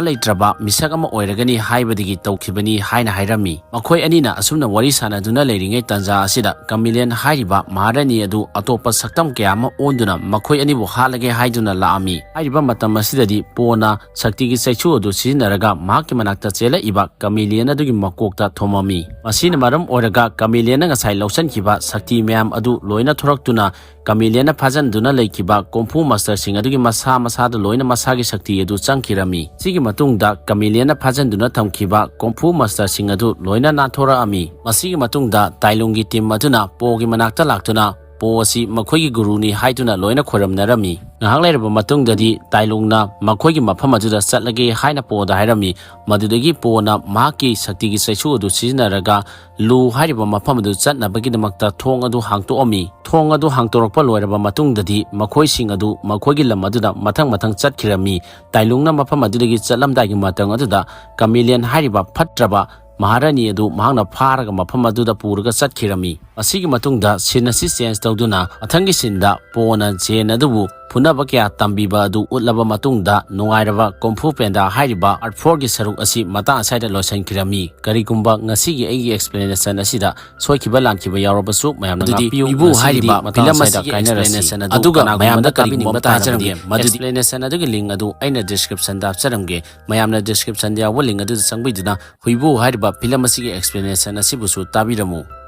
ꯂꯩꯇ꯭ꯔꯕ ꯃꯤꯁꯛ ꯑꯃ ꯑꯣꯏꯔꯒꯅꯤ ꯍꯥꯏꯕꯗꯒꯤ ꯇꯧꯈꯤꯕꯅꯤ" ꯍꯥꯏꯅ ꯍꯥꯏꯔꯝꯃꯤ꯫ ꯃꯈꯣꯏ ꯑꯅꯤꯅ ꯑꯁꯨꯝꯅ ꯋꯥꯔꯤ ꯁꯥꯟꯅꯗꯨꯅ ꯂꯩꯔꯤꯉꯩ ꯇꯥꯟꯖꯥ ꯑꯁꯤꯗ ꯀꯃꯤꯂꯤꯌꯟ ꯍꯥꯏꯔꯤꯕ ꯃꯍꯥꯔꯥꯅꯤ ꯑꯗꯨ ꯑꯇꯣꯞꯄ ꯁꯛꯇꯝ ꯀꯌꯥ ꯑꯃ ꯑꯣꯟꯗꯨꯅ ꯃꯈꯣꯏ ꯑꯅꯤꯕꯨ ꯍꯥꯠꯂꯒꯦ ꯍꯥꯏꯗꯨꯅ ꯂꯥꯛꯑꯝꯃꯤ꯫ ꯍꯥꯏꯔꯤꯕ ꯃꯇꯝ ꯑꯁꯤꯗꯗꯤ ꯄꯣꯅ ꯁꯛꯇꯤꯒꯤ ꯆꯩꯁꯨ ꯑꯗꯨ ꯁꯤꯖꯤꯟꯅꯔꯒ ꯃꯍꯥꯛꯀꯤ ꯃꯅꯥꯛꯇ ꯆꯦꯜꯂꯛꯏꯕ ꯀꯃꯤꯂꯤꯌꯟ ꯑꯗꯨꯒꯤ ꯃꯀꯣꯛꯇ ꯊꯣꯝꯃꯝꯃꯤ꯫ ꯃꯁꯤꯅ ꯃꯔꯝ ꯑꯣꯏꯔꯒ ꯀꯃꯤꯂꯤꯌꯟꯅ ꯉꯁꯥꯏ ꯂꯧꯁꯤꯟꯈꯤꯕ ꯁꯛꯇꯤ ꯃꯌꯥꯝ ꯑꯗꯨ ꯂꯣꯏꯅ ꯊꯣꯔꯛꯇꯨꯅ ꯀꯃꯤꯂꯤꯌꯟꯅ ꯐꯥꯖꯟꯗꯨꯅ ꯂꯩꯈꯤꯕ ꯀꯣꯡꯐꯨ ꯃꯥꯁꯇꯔꯁꯤꯡ ꯑꯗꯨꯒꯤ ꯃꯁꯥ ꯃꯁꯥꯗ ꯂꯣꯏꯅ ꯃꯁꯥꯒꯤ ꯁꯛꯇꯤ ꯑꯗꯨ ꯆꯪꯈꯤꯔꯝꯃꯤ꯫ ꯁꯤꯒꯤ ꯃꯇꯨꯡꯗ ꯀꯃꯤꯂꯤꯌꯟꯅ ꯐꯥꯖꯟꯗꯨꯅ ꯊꯝꯈꯤꯕ ꯀꯣꯡꯐꯨ ꯃꯥꯁꯇꯔꯁꯤꯡ ꯑꯗꯨ ꯂꯣꯏꯅ ꯅꯥꯟꯊꯣꯔꯛꯑꯝꯃꯤ꯫ ꯃꯁꯤꯒꯤ ꯃꯇꯨꯡꯗ ꯇꯥꯏꯂꯨꯡꯒꯤ ꯇꯤꯝ ꯑꯗꯨꯅ ꯄꯣꯒꯤ ꯃꯅꯥꯛꯇ ꯂꯥꯛꯇꯨꯅ ꯄꯣ ꯑꯁꯤ ꯃꯈꯣꯏꯒꯤ ꯒꯨꯔꯨꯅꯤ ꯍꯥꯏꯗꯨꯅ ꯂꯣꯏꯅ ꯈꯣꯏꯔꯝꯅꯔꯝꯃꯤ꯫ ꯉꯥꯏꯍꯥꯛ ꯂꯩꯔꯕ ꯃꯇꯨꯡꯗꯗꯤ ꯇꯥꯏꯂꯨꯡꯅ ꯃꯈꯣꯏꯒꯤ ꯃꯐꯝ ꯑꯗꯨꯗ ꯆꯠꯂꯒꯦ ꯍꯥꯏꯅ ꯄꯣꯗ ꯍꯥꯏꯔꯝꯃꯤ꯫ ꯃꯗꯨꯗꯒꯤ ꯄꯣꯅ ꯃꯍꯥꯛꯀꯤ ꯁꯛꯇꯤꯒꯤ ꯆꯩꯁꯨ ꯑꯗꯨ ꯁꯤꯖꯤꯟꯅꯔꯒ ꯂꯨ ꯍꯥꯏꯔꯤꯕ ꯃꯐꯝ ꯑꯗꯨ ꯆꯠꯅꯕꯒꯤꯗꯃꯛꯇ ꯊꯣꯡ ꯑꯗꯨ ꯍꯥꯡꯇꯣꯛꯑꯝꯃꯤ꯫ ꯊꯣꯡ ꯑꯗꯨ ꯍꯥꯡꯇꯣꯔꯛꯄ ꯂꯣꯏꯔꯕ ꯃꯇꯨꯡꯗꯗꯤ ꯃꯈꯣꯏꯁꯤꯡ ꯑꯗꯨ ꯃꯈꯣꯏꯒꯤ ꯂꯝ ꯑꯗꯨꯗ ꯃꯊꯪ ꯃꯊꯪ ꯆꯠꯈꯤꯔꯝꯃꯤ꯫ ꯇꯥꯏꯂꯨꯡꯅ ꯃꯐꯝ ꯑꯗꯨꯗꯒꯤ ꯆꯠꯂꯝꯗꯥꯏꯒꯤ ꯃꯇꯝ ꯑꯗꯨꯗ ꯀꯃꯤꯂꯤꯌꯟ ꯍꯥꯏꯔꯤꯕ ꯐꯠꯇ꯭ꯔꯕ ꯃꯍꯥꯔꯥꯅꯤ ꯑꯗꯨ ꯃꯍꯥꯛꯅ ꯐꯥꯔꯒ ꯃꯐꯝ ꯑꯗꯨꯗ ꯄꯨꯔꯒ ꯆꯠꯈꯤꯔꯝꯃꯤ꯫ ꯃꯁꯤꯒꯤ ꯃꯇꯨꯡꯗ ꯁꯤꯟ ꯑꯁꯤ ꯆꯦꯟꯖ ꯇꯧꯗꯨꯅ ꯃꯊꯪꯒꯤ ꯁꯤꯟꯗ ꯄꯣꯅ ꯖꯦꯟ ꯑꯗꯨꯕꯨ ꯐꯨꯅꯕ ꯀꯌꯥ ꯇꯝꯕꯤꯕ ꯑꯗꯨ ꯎꯠꯂꯕ ꯃꯇꯨꯡꯗ ꯅꯨꯡꯉꯥꯏꯔꯕ ꯀꯣꯡꯐꯨ ꯄꯦꯟꯗꯥ ꯍꯥꯏꯔꯤꯕ ꯄꯥꯔꯠ ꯐꯣꯔꯒꯤ ꯁꯔꯨꯛ ꯑꯁꯤ ꯃꯇꯥꯡ ꯑꯁ꯭ꯋꯥꯏꯗ ꯂꯣꯏꯁꯤꯟꯈꯤꯔꯝꯃꯤ꯫ ꯀꯔꯤꯒꯨꯝꯕ ꯉꯁꯤꯒꯤ ꯑꯩꯒꯤ ꯑꯦꯛꯁꯄ꯭ꯂꯦꯅꯦꯁꯟ ꯑꯁꯤꯗ ꯁꯣꯏꯈꯤꯕ ꯂꯥꯟꯈꯤꯕ ꯌꯥꯎꯔꯕꯁꯨ ꯃꯌꯥꯝꯅ ꯑꯗꯨꯗꯤ ꯉꯥꯛꯄꯤꯌꯨ꯫ ꯏꯕꯨ ꯉꯁꯤꯒꯤꯗꯤ ꯍꯥꯏꯔꯤꯕ ꯃꯇꯥꯡ ꯐꯤꯂꯝ ꯑꯁꯤꯗ ꯑꯁꯤꯒꯤ ꯀꯥꯏꯅꯔꯁꯤ꯫ ꯑꯦꯛꯁꯄ꯭ꯂꯦꯅꯦꯁꯟ ꯑꯗꯨ ꯑꯗꯨꯒ ꯀꯅꯥꯒꯨꯝꯕꯗ ꯃꯌꯥꯝꯗ ꯀꯔꯤꯒꯨꯝꯕ ꯀꯔꯤꯒꯨꯝꯕ ꯑꯃ ꯇꯥꯖꯔꯝꯒꯦ? ꯃꯗꯨꯗꯤ ꯑꯦꯛꯁꯄ꯭ꯂꯦꯅꯦꯁꯟ ꯑꯗꯨꯒꯤ ꯂꯤꯡ ꯑꯗꯨ ꯑꯩꯅ ꯗꯤꯁꯀ꯭ꯔꯤꯞꯁꯟꯗ ꯍꯥꯞꯆꯔꯝꯒꯦ꯫ ꯃꯌꯥꯝꯅ ꯗꯤꯁꯀ꯭ꯔꯤꯞꯁꯟꯗ ꯌꯥꯎꯕ ꯂꯤꯡ ꯑꯗꯨꯗ ꯆꯪꯕꯤꯗꯨꯅ ꯍꯨꯏꯕꯨ ꯍꯥꯏꯔꯤꯕ ꯐꯤꯂꯝ ꯑꯁꯤꯒꯤ ꯑꯦꯛꯁꯄ꯭ꯂꯦꯅꯦꯁꯟ ꯑꯁꯤꯕꯨꯁꯨ ꯇꯥꯕꯤꯔꯝꯃꯨ꯫